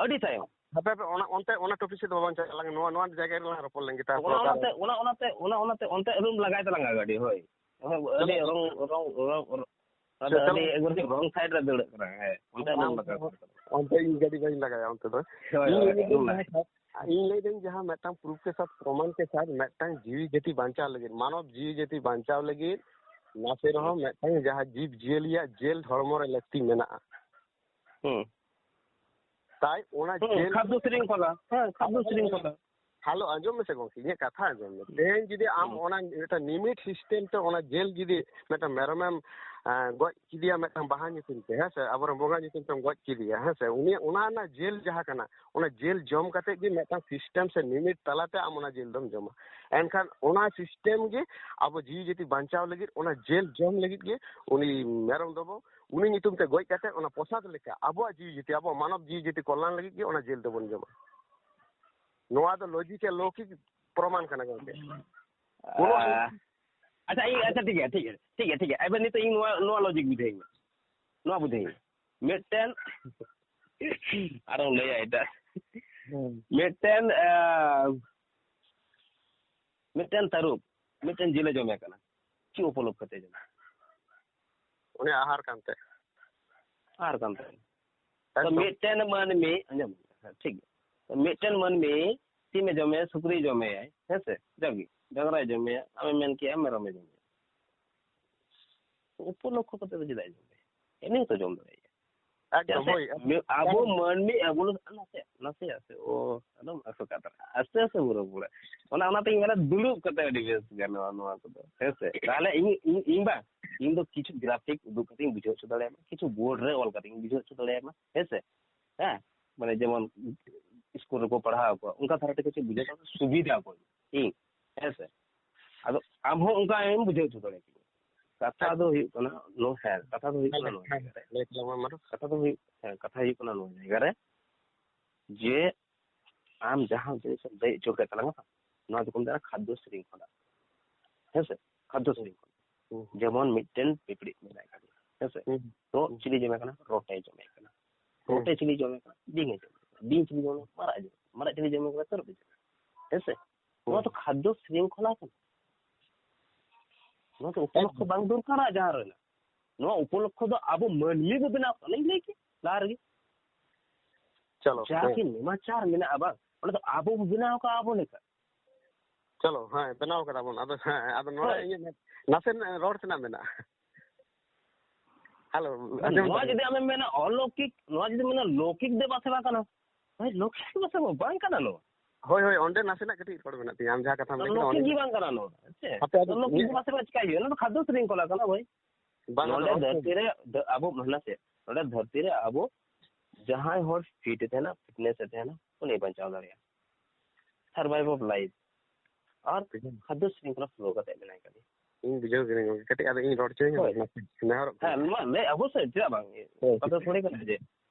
ᱟᱹᱰᱤ ᱛᱟᱭᱚᱢ᱾ ᱦᱟᱯᱮ, ᱦᱟᱯᱮ, ᱚᱱᱟ, ᱚᱱᱛᱮ, ᱚᱱᱟ ᱴᱚᱯᱤᱠ ᱥᱮᱫ ᱫᱚ ᱵᱟᱵᱚᱱ ᱪᱟᱞᱟᱜ ᱞᱟᱝ, ᱱᱚᱣᱟ, ᱱᱚᱣᱟ ᱡᱟᱭᱜᱟ ᱨᱮᱞᱟᱝ ᱨᱚᱯᱚᱲ ᱞᱮᱱ ᱜᱮ, ᱛᱟᱨᱯᱚᱨ ᱚᱱᱟ, ᱚᱠᱟ ᱚᱱᱟᱛᱮ, ᱨᱮ? ᱚᱱᱟ, ᱚᱱᱟᱛᱮ, ᱚᱱᱟ, ᱚᱱᱟᱛᱮ ᱚᱱᱛᱮ ᱟᱞᱚᱢ ᱞᱟᱜᱟᱭ ᱛᱟᱞᱟᱝᱟ ᱜᱟᱹᱰᱤ, ᱦᱳᱭ᱾ ᱦᱳᱭ, ᱟᱹᱰᱤ ᱪᱚᱞᱚ᱾ ᱨᱚᱝ, ᱨᱚᱝ, ᱨᱚᱝ, ᱨᱚᱝ, ᱟᱫᱚ ᱪᱚᱞᱚ᱾ ᱟᱹᱰᱤ ᱮᱠᱵᱟᱨ ᱨᱚᱝ ᱥᱟᱭᱤᱰ ᱨᱮ ᱫᱟᱹᱲᱟᱹᱜ ᱠᱟᱱᱟ, ᱦᱮᱸ, ᱚᱱᱛᱮ ᱟᱞᱚᱢ ᱞᱟᱜᱟᱣ᱾ ᱚᱱᱛᱮ ᱤᱧ ᱜᱟᱹᱰᱤ ᱵᱟᱹᱧ ᱞᱟᱜᱟᱭᱟ ᱚᱱᱛᱮ ᱫᱚ᱾ ᱦᱳᱭ, ᱤᱧ ᱦᱳᱭ, ᱞᱟᱹᱭᱫᱟᱹᱧ ᱟᱞᱚᱢ ᱡᱟᱦᱟᱸ ᱞᱟᱜᱟᱣ᱾ ᱥᱟᱛ-, ᱤᱧ ᱞᱟᱹᱭᱫᱟᱹᱧ ᱡᱟᱦᱟᱸ ᱢᱤᱫᱴᱟᱝ ᱯᱨᱩᱯᱷ ᱠᱮ ᱥᱟᱛ ᱯᱨᱚᱢᱟᱱ ᱠᱮ ᱥᱟᱛ ᱢᱤᱫᱴᱟᱝ ᱡᱤᱣᱤ ᱡᱟᱹᱛᱤ ᱵᱟᱧᱪᱟᱣ ᱞᱟᱹᱜᱤᱫ, ᱢᱟᱱᱚᱵ ᱡᱤᱣᱤ ᱡᱟᱹᱛᱤ ᱵᱟᱧᱪᱟᱣ ᱞᱟᱹᱜᱤᱫ ᱱᱟᱥᱮ ᱨᱮᱦᱚᱸ ᱦᱩᱸ᱾ ᱢᱤᱫᱴᱟᱝ ᱡᱟᱦᱟᱸ ᱡᱤᱵᱽ ᱡᱤᱭᱟᱹᱞᱤᱭᱟᱜ ᱡᱮᱞ ᱦᱚᱲᱢᱚ ᱨᱮ ᱞᱟᱹᱠᱛᱤ ᱢᱮᱱᱟᱜᱼᱟ᱾ ᱦᱩᱸ᱾ ᱛᱟᱭ ᱚᱱᱟ ᱦᱩᱸ, ᱡᱮᱞ ᱠᱷᱟᱫᱽᱫᱚ ᱥᱨᱤᱝᱠᱷᱚᱞᱟ᱾ ᱦᱮᱸ, ᱠᱷᱟᱫᱽᱫᱚ ᱥᱨᱤᱝᱠᱷᱚᱞᱟ᱾ ᱦᱮᱞᱳ, ᱟᱸᱡᱚᱢ ᱢᱮᱥᱮ ᱜᱚᱝᱠᱮ, ᱤᱧᱟᱹᱜ ᱠᱟᱛᱷᱟ ᱟᱸᱡᱚᱢ ᱢᱮ᱾ ᱦᱩᱸ᱾ ᱛᱮᱦᱮᱧ ᱡᱩᱫᱤ ᱟᱢ ᱦᱩᱸ᱾ ᱚᱱᱟ ᱢᱤᱫᱴᱟᱝ ᱱᱤᱢᱤᱴ ᱥᱤᱥᱴᱮᱢ ᱛᱮ ᱚᱱᱟ ᱡᱮᱞ ᱡᱩᱫᱤ ᱢᱤᱫᱴᱟᱝ ᱢᱮᱨᱚᱢᱮᱢ ᱮᱸ, ᱜᱚᱡ ᱠᱮᱫᱮᱭᱟ ᱢᱤᱫᱴᱟᱝ ᱵᱟᱦᱟ ᱧᱩᱛᱩᱢ ᱛᱮ, ᱦᱮᱸ ᱥᱮ, ᱟᱵᱚᱨᱮᱱ ᱵᱚᱸᱜᱟ ᱧᱩᱛᱩᱢ ᱛᱮᱢ ᱜᱚᱡ ᱠᱮᱫᱮᱭᱟ, ᱦᱮᱸ ᱥᱮ, ᱩᱱᱤ ᱚᱱᱟ ᱨᱮᱱᱟᱜ ᱡᱮᱞ ᱡᱟᱦᱟᱸ ᱠᱟᱱᱟ, ᱚᱱᱟ ᱡᱮᱞ ᱡᱚᱢ ᱠᱟᱛᱮ ᱜᱮ ᱢᱤᱫᱴᱟᱝ system ᱥᱮ ᱱᱤᱢᱤᱴ ᱛᱟᱞᱟᱛᱮ ᱟᱢ ᱚᱱᱟ ᱡᱮᱞ ᱫᱚᱢ ᱡᱚᱢᱟ᱾ ᱮᱱᱠᱷᱟᱱ ᱚᱱᱟ system ᱜᱮ ᱟᱵᱚ ᱡᱤᱣᱤ ᱡᱟᱹᱛᱤ ᱵᱟᱧᱪᱟᱣ ᱞᱟᱹᱜᱤᱫ, ᱚᱱᱟ ᱡᱮᱞ ᱡᱚᱢ ᱞᱟᱹᱜᱤᱫ ᱜᱮ ᱩᱱᱤ ᱢᱮᱨᱚᱢ ᱫᱚᱵᱚ ᱩᱱᱤ ᱧᱩᱛᱩᱢ ᱛᱮ ᱜᱚᱡ ᱠᱟᱛᱮ ᱚᱱᱟ ᱯᱨᱚᱥᱟᱫ ᱞᱮᱠᱟ ᱟᱵᱚᱣᱟᱜ ᱡᱤᱣᱤ ᱡᱟᱹᱛᱤ, ᱟᱵᱚᱣᱟᱜ ᱢᱟᱱᱚᱵ ᱡᱤᱣᱤ ᱡᱟᱹᱛᱤ ᱠᱚᱞᱞᱟᱱ ᱞᱟᱹᱜᱤᱫ ᱜᱮ ᱚᱱᱟ ᱡᱮᱞ ᱫᱚᱵᱚᱱ ᱡᱚᱢᱟ᱾ ᱱᱚᱣᱟ ᱫᱚ logic ᱮ ᱞᱚᱣᱠᱤᱠ ᱯᱨᱚᱢᱟᱱ ᱠᱟᱱᱟ ᱜᱚᱝᱠᱮ᱾ ᱟᱪᱪᱷᱟ, ᱟᱪᱪᱷᱟ, ᱴᱷᱤᱠ ᱜᱮᱭᱟ, ᱴᱷᱤᱠ ᱜᱮᱭᱟ, ᱴᱷᱤᱠ ᱜᱮᱭᱟ, ᱴᱷᱤᱠ ᱜᱮᱭᱟ᱾ ᱮᱵᱟᱨ ᱱᱤᱛᱚᱜ ᱤᱧ ᱱᱚᱣᱟ, ᱱᱚᱣᱟ logic ᱵᱩᱡᱷᱟᱹᱣ ᱤᱧ ᱢᱮ, ᱱᱚᱣᱟ ᱵᱩᱡᱷᱟᱹᱣ ᱤᱧ ᱢᱮ᱾ ᱢᱤᱫᱴᱮᱱ, ᱟᱨᱚ ᱞᱟᱹᱭᱟ ᱮᱴᱟᱜ᱾ ᱦᱩᱸ᱾ ᱢᱤᱫᱴᱮᱱ, ᱟᱸ, ᱢᱤᱫᱴᱮᱱ ᱛᱟᱹᱨᱩᱵ ᱢᱤᱫᱴᱮᱱ ᱡᱤᱞᱮ ᱡᱚᱢᱮ ᱠᱟᱱᱟ᱾ ᱪᱮᱫ ᱩᱯᱚᱞᱚᱠᱠᱷᱚ ᱛᱮ ᱡᱚᱢᱮ? ᱩᱱᱤ ᱟᱦᱟᱨ ᱠᱟᱱᱛᱮ᱾ ᱟᱦᱟᱨ ᱠᱟᱱᱛᱮ᱾ ᱛᱚ ᱮᱠᱫᱚᱢ᱾ ᱢᱤᱫᱴᱮᱱ ᱢᱟᱹᱱᱢᱤ, ᱟᱸᱡᱚᱢ, ᱦᱮᱸ, ᱴᱷᱤᱠ ᱜᱮᱭᱟ᱾ ᱛᱚ ᱢᱤᱫᱴᱮᱱ ᱢᱟᱹᱱᱢᱤ ᱥᱤᱢᱮ ᱡᱚᱢᱮᱭᱟ, ᱥᱩᱠᱨᱤᱭ ᱡᱚᱢᱮᱭᱟᱭ, ᱦᱮᱸ ᱥᱮ? ᱡᱟᱜᱮ, ᱰᱟᱝᱨᱟᱭ ᱡᱚᱢᱮᱭᱟ, ᱟᱢᱮᱢ ᱢᱮᱱ ᱠᱮᱜᱼᱟ ᱢᱮᱨᱚᱢᱮ ᱡᱚᱢᱮᱭᱟ᱾ ᱩᱯᱚᱞᱚᱠᱠᱷᱚ ᱠᱟᱛᱮ ᱫᱚ ᱪᱮᱫᱟᱜ ᱮ ᱡᱚᱢᱮᱭᱟ? ᱮᱢᱱᱤ ᱦᱚᱸᱛᱚ ᱡᱚᱢ ᱫᱟᱲᱮᱭᱟᱜ ᱜᱮᱭᱟ᱾ ᱮᱠᱫᱚᱢ, ᱪᱮᱫᱟᱜ ᱥᱮ ᱦᱳᱭ᱾ ᱢᱤ-, ᱟᱵᱚ ᱢᱟᱹᱱᱢᱤ ᱮᱵᱷᱚᱞᱩ-, ᱱᱟᱥᱮ, ᱱᱟᱥᱮ, ᱟᱥᱛᱮ, ᱚ, ᱟᱫᱚᱢ ᱟᱥᱚᱠᱟ ᱛᱟᱨᱟ᱾ ᱟᱥᱛᱮ ᱟᱥᱛᱮ ᱵᱩᱨᱩ ᱵᱩᱲᱟᱹ᱾ ᱚᱱᱟ, ᱚᱱᱟᱛᱤᱧ ᱢᱮᱱᱟ ᱫᱩᱲᱩᱵ ᱠᱟᱛᱮ ᱟᱹᱰᱤ ᱵᱮᱥ ᱜᱟᱱᱚᱜᱼᱟ ᱱᱚᱣᱟ ᱠᱚᱫᱚ᱾ ᱦᱮᱸ ᱥᱮ? ᱛᱟᱦᱞᱮ ᱤᱧ, ᱤᱧ, ᱤᱧ ᱵᱟᱝ, ᱤᱧ ᱫᱚ ᱠᱤᱪᱷᱩ graphic ᱩᱫᱩᱜ ᱠᱟᱛᱮ ᱤᱧ ᱵᱩᱡᱷᱟᱹᱣ ᱦᱚᱪᱚ ᱫᱟᱲᱮᱭᱟᱢᱟ, ᱠᱤᱪᱷᱩ board ᱨᱮ ᱚᱞ ᱠᱟᱛᱮ ᱤᱧ ᱵᱩᱡᱷᱟᱹᱣ ᱦᱚᱪᱚ ᱫᱟᱲᱮᱭᱟᱢᱟ, ᱦᱮᱸ ᱥᱮ? ᱦᱮᱸ? ᱢᱟᱱᱮ ᱡᱮᱢᱚᱱ ᱥᱠᱩᱞ ᱨᱮᱠᱚ ᱯᱟᱲᱦᱟᱣ ᱠᱚᱣᱟ, ᱚᱱᱠᱟ ᱫᱷᱟᱨᱟ ᱛᱮ ᱠᱤᱪᱷᱩ ᱵᱩᱡᱷᱟᱹᱣ ᱠᱟᱛᱮ ᱥᱩᱵᱤᱫᱷᱟ ᱠᱚ ᱤᱧ, ᱦᱮᱸ ᱥᱮ? ᱟᱫᱚ ᱟᱢ ᱦᱚᱸ ᱚᱱᱠᱟ ᱮᱢ ᱵᱩᱡᱷᱟᱹᱣ ᱦᱚᱪᱚ ᱫᱟᱲᱮᱭᱟᱠᱚᱣᱟ᱾ ᱠᱟᱛᱷᱟ ᱫᱚ ᱦᱩᱭᱩᱜ ᱠᱟᱱᱟ ᱱᱚᱣᱟ, ᱦᱮᱸ, ᱠᱟᱛᱷᱟ ᱫᱚ ᱦᱩᱭᱩᱜ ᱠᱟᱱᱟ ᱱᱚᱣᱟ ᱡᱟᱭᱜᱟ ᱨᱮ᱾ ᱞᱟᱹᱭ ᱛᱟᱞᱟᱝ ᱢᱮ ᱢᱟ᱾ ᱠᱟᱛᱷᱟ ᱫᱚ ᱦᱩᱭᱩᱜ, ᱦᱮᱸ, ᱠᱟᱛᱷᱟ ᱦᱩᱭᱩᱜ ᱠᱟᱱᱟ ᱱᱚᱣᱟ ᱡᱟᱭᱜᱟ ᱨᱮ ᱡᱮ ᱟᱢ ᱡᱟᱦᱟᱸ ᱡᱤᱱᱤᱥ ᱮᱢ ᱞᱟᱹᱭ ᱦᱚᱪᱚ ᱠᱮᱫ ᱛᱟᱞᱟᱝᱟ, ᱱᱚᱣᱟ ᱫᱚᱠᱚ ᱢᱮᱛᱟᱜᱼᱟ ᱠᱷᱟᱫᱽᱫᱚ ᱥᱨᱤᱝᱠᱷᱚᱞᱟ᱾ ᱦᱮᱸ ᱥᱮ? ᱠᱷᱟᱫᱽᱫᱚ ᱥᱨᱤᱝᱠᱷᱚᱞᱟ᱾ ᱦᱩᱸ᱾ ᱡᱮᱢᱚᱱ ᱢᱤᱫᱴᱮᱱ ᱯᱤᱯᱤᱲᱤᱡ ᱢᱮᱱᱟᱭ ᱠᱟᱫᱮᱭᱟ, ᱦᱮᱸ ᱥᱮ? ᱦᱩᱸ᱾ ᱨᱚ-, ᱦᱩᱸ᱾ ᱪᱤᱞᱤ ᱡᱚᱢᱮ ᱠᱟᱱᱟ? ᱨᱚᱴᱮ ᱡᱚᱢᱮ ᱠᱟᱱᱟ᱾ ᱦᱩᱸ᱾ ᱨᱚᱴᱮ ᱪᱤᱞᱤ ᱡᱚᱢᱮ ᱠᱟᱱᱟ? ᱵᱤᱧ ᱮ ᱡᱚᱢᱮ ᱠᱟᱱᱟ᱾ ᱵᱤᱧ ᱪᱤᱞᱤ ᱡᱚᱢᱮ ᱠᱟᱱᱟ? ᱢᱟᱨᱟᱜ ᱮ ᱡᱚᱢᱮ ᱠᱟᱱᱟ᱾ ᱢᱟᱨᱟᱜ ᱪᱤᱞᱤ ᱡᱚᱢᱮ ᱠᱟᱱᱟ? ᱛᱟᱹᱨᱩᱵ ᱮ ᱡᱚᱢᱮ ᱠᱟᱱᱟ᱾ ᱦᱮᱸ ᱥᱮ? ᱱᱚᱣᱟ ᱦᱩᱸ᱾ ᱫᱚ ᱠᱷᱟᱫᱽᱫᱚ ᱥᱨᱤᱝᱠᱷᱚᱞᱟ ᱠᱟᱱᱟ᱾ ᱱᱚᱣᱟ ᱫᱚ ᱩᱯᱚᱞᱚᱠᱠᱷᱚ ᱮᱠᱫᱚᱢ᱾ ᱵᱟᱝ ᱫᱚᱨᱠᱟᱨᱟ ᱡᱟᱦᱟᱸ ᱨᱮᱱᱟᱜ᱾ ᱱᱚᱣᱟ ᱩᱯᱚᱞᱚᱠᱠᱷᱚ ᱫᱚ ᱟᱵᱚ ᱢᱟᱹᱱᱢᱤ ᱵᱚ ᱵᱮᱱᱟᱣ ᱠᱟᱜᱼᱟ, ᱞᱤᱧ ᱞᱟᱹᱭ ᱠᱮᱫ ᱞᱟᱦᱟ ᱨᱮᱜᱮ᱾ ᱪᱚᱞᱚ, ᱡᱟᱦᱟᱸ ᱦᱮᱸ᱾ ᱠᱤ ᱱᱮᱢᱟᱪᱟᱨ ᱢᱮᱱᱟᱜᱼᱟ ᱵᱟᱝ, ᱚᱸᱰᱮ ᱫᱚ ᱟᱵᱚ ᱵᱚ ᱵᱮᱱᱟᱣ ᱠᱟᱜᱼᱟ ᱟᱵᱚ ᱞᱮᱠᱟ᱾ ᱪᱚᱞᱚ, ᱦᱮᱸ, ᱵᱮᱱᱟᱣ ᱠᱟᱫᱟ ᱵᱚᱱ᱾ ᱟᱫᱚ, ᱦᱮᱸ, ᱟᱫᱚ ᱱᱚᱰᱮ ᱦᱳᱭ᱾ ᱤᱧᱟᱹᱜ ᱱᱟᱥᱮ ᱨᱚᱲ ᱛᱮᱱᱟᱜ ᱢᱮᱱᱟᱜᱼᱟ᱾ ᱦᱮᱞᱳ, ᱟᱸᱡᱚᱢ ᱱᱚᱣᱟ ᱫᱟᱵᱤᱱ? ᱡᱩᱫᱤ ᱟᱢᱮᱢ ᱢᱮᱱᱟ ᱚᱞᱚᱠᱤᱠ, ᱱᱚᱣᱟ ᱡᱩᱫᱤ ᱢᱮᱱᱟ ᱞᱚᱠᱤᱠ ᱫᱮᱵᱟ ᱥᱮᱵᱟ ᱠᱟᱱᱟ, ᱵᱷᱟᱭ, ᱞᱚᱠᱤᱠ ᱫᱮᱵᱟ ᱥᱮᱵᱟ ᱵᱟᱝ ᱠᱟᱱᱟ ᱱᱚᱣᱟ᱾ ᱦᱳᱭ, ᱦᱳᱭ, ᱚᱸᱰᱮ ᱱᱟᱥᱮᱱᱟᱜ ᱠᱟᱹᱴᱤᱡ ᱨᱚᱲ ᱢᱮᱱᱟᱜ ᱛᱤᱧᱟ, ᱟᱢ ᱡᱟᱦᱟᱸ ᱠᱟᱛᱷᱟᱢ ᱞᱟᱹᱭ ᱠᱮᱫᱟ, ᱞᱚᱠᱤᱠ ᱚᱸᱰᱮ ᱜᱮ ᱵᱟᱝ ᱠᱟᱱᱟ ᱱᱚᱣᱟ᱾ ᱦᱮᱸ ᱥᱮ? ᱦᱟᱯᱮ, ᱟᱫᱚ ᱞᱚᱠᱤᱠ ᱤᱧ ᱫᱮᱵᱟ ᱥᱮᱵᱟ ᱪᱤᱠᱟᱹᱭ ᱦᱩᱭᱩᱜᱼᱟ? ᱱᱚᱣᱟ ᱫᱚ ᱠᱷᱟᱫᱽᱫᱚ ᱥᱨᱤᱝᱠᱷᱚᱞᱟ ᱠᱟᱱᱟ, ᱵᱷᱟᱭ᱾ ᱵᱟᱝ, ᱱᱚᱰᱮ ᱟᱫᱚ ᱫᱷᱟᱹᱨᱛᱤ ᱨᱮ ᱫᱷᱟᱹ-, ᱟᱵᱚ ᱢᱟᱱᱮ ᱪᱮᱫ? ᱱᱚᱰᱮ ᱫᱷᱟᱹᱨᱛᱤ ᱨᱮ ᱟᱵᱚ ᱡᱟᱦᱟᱸᱭ ᱦᱚᱲ ᱯᱷᱤᱴ ᱮ ᱛᱟᱦᱮᱱᱟ, ᱯᱷᱤᱴᱱᱮᱥ ᱮ ᱛᱟᱦᱮᱱᱟ, ᱩᱱᱤ ᱵᱟᱧᱪᱟᱣ ᱫᱟᱲᱮᱭᱟᱜᱼᱟ᱾ ᱥᱟᱨᱵᱷᱟᱭᱤᱵᱷ ᱚᱯᱷ ᱞᱟᱭᱤᱯᱷ᱾ ᱟᱨ ᱠᱷᱟᱫᱽᱫᱚ ᱥᱨᱤᱝᱠᱷᱚᱞᱟ ᱯᱷᱚᱞᱳ ᱠᱟᱛᱮ ᱢᱮᱱᱟᱭ ᱠᱟᱫᱮᱭᱟ᱾ ᱤᱧ ᱵᱩᱡᱷᱟᱹᱣ ᱠᱤᱫᱟᱹᱧ ᱜᱚᱝᱠᱮ, ᱠᱟᱹᱴᱤᱡ ᱟᱫᱚ ᱤᱧ ᱨᱚᱲ ᱦᱚᱪᱚᱧ ᱢᱮ, ᱦᱳᱭ᱾ ᱱᱟᱥᱮ ᱱᱮᱦᱚᱨᱚᱜ ᱦᱮᱸ, ᱠᱟᱱᱟ᱾ ᱢᱟ ᱞᱟᱹᱭ, ᱚᱵᱚᱥᱥᱳᱭ, ᱪᱮᱫᱟᱜ ᱵᱟᱝ? ᱦᱳᱭ᱾ ᱠᱟᱛᱷᱟ ᱛᱷᱚᱲᱤ ᱠᱟᱱᱟ ᱡᱮ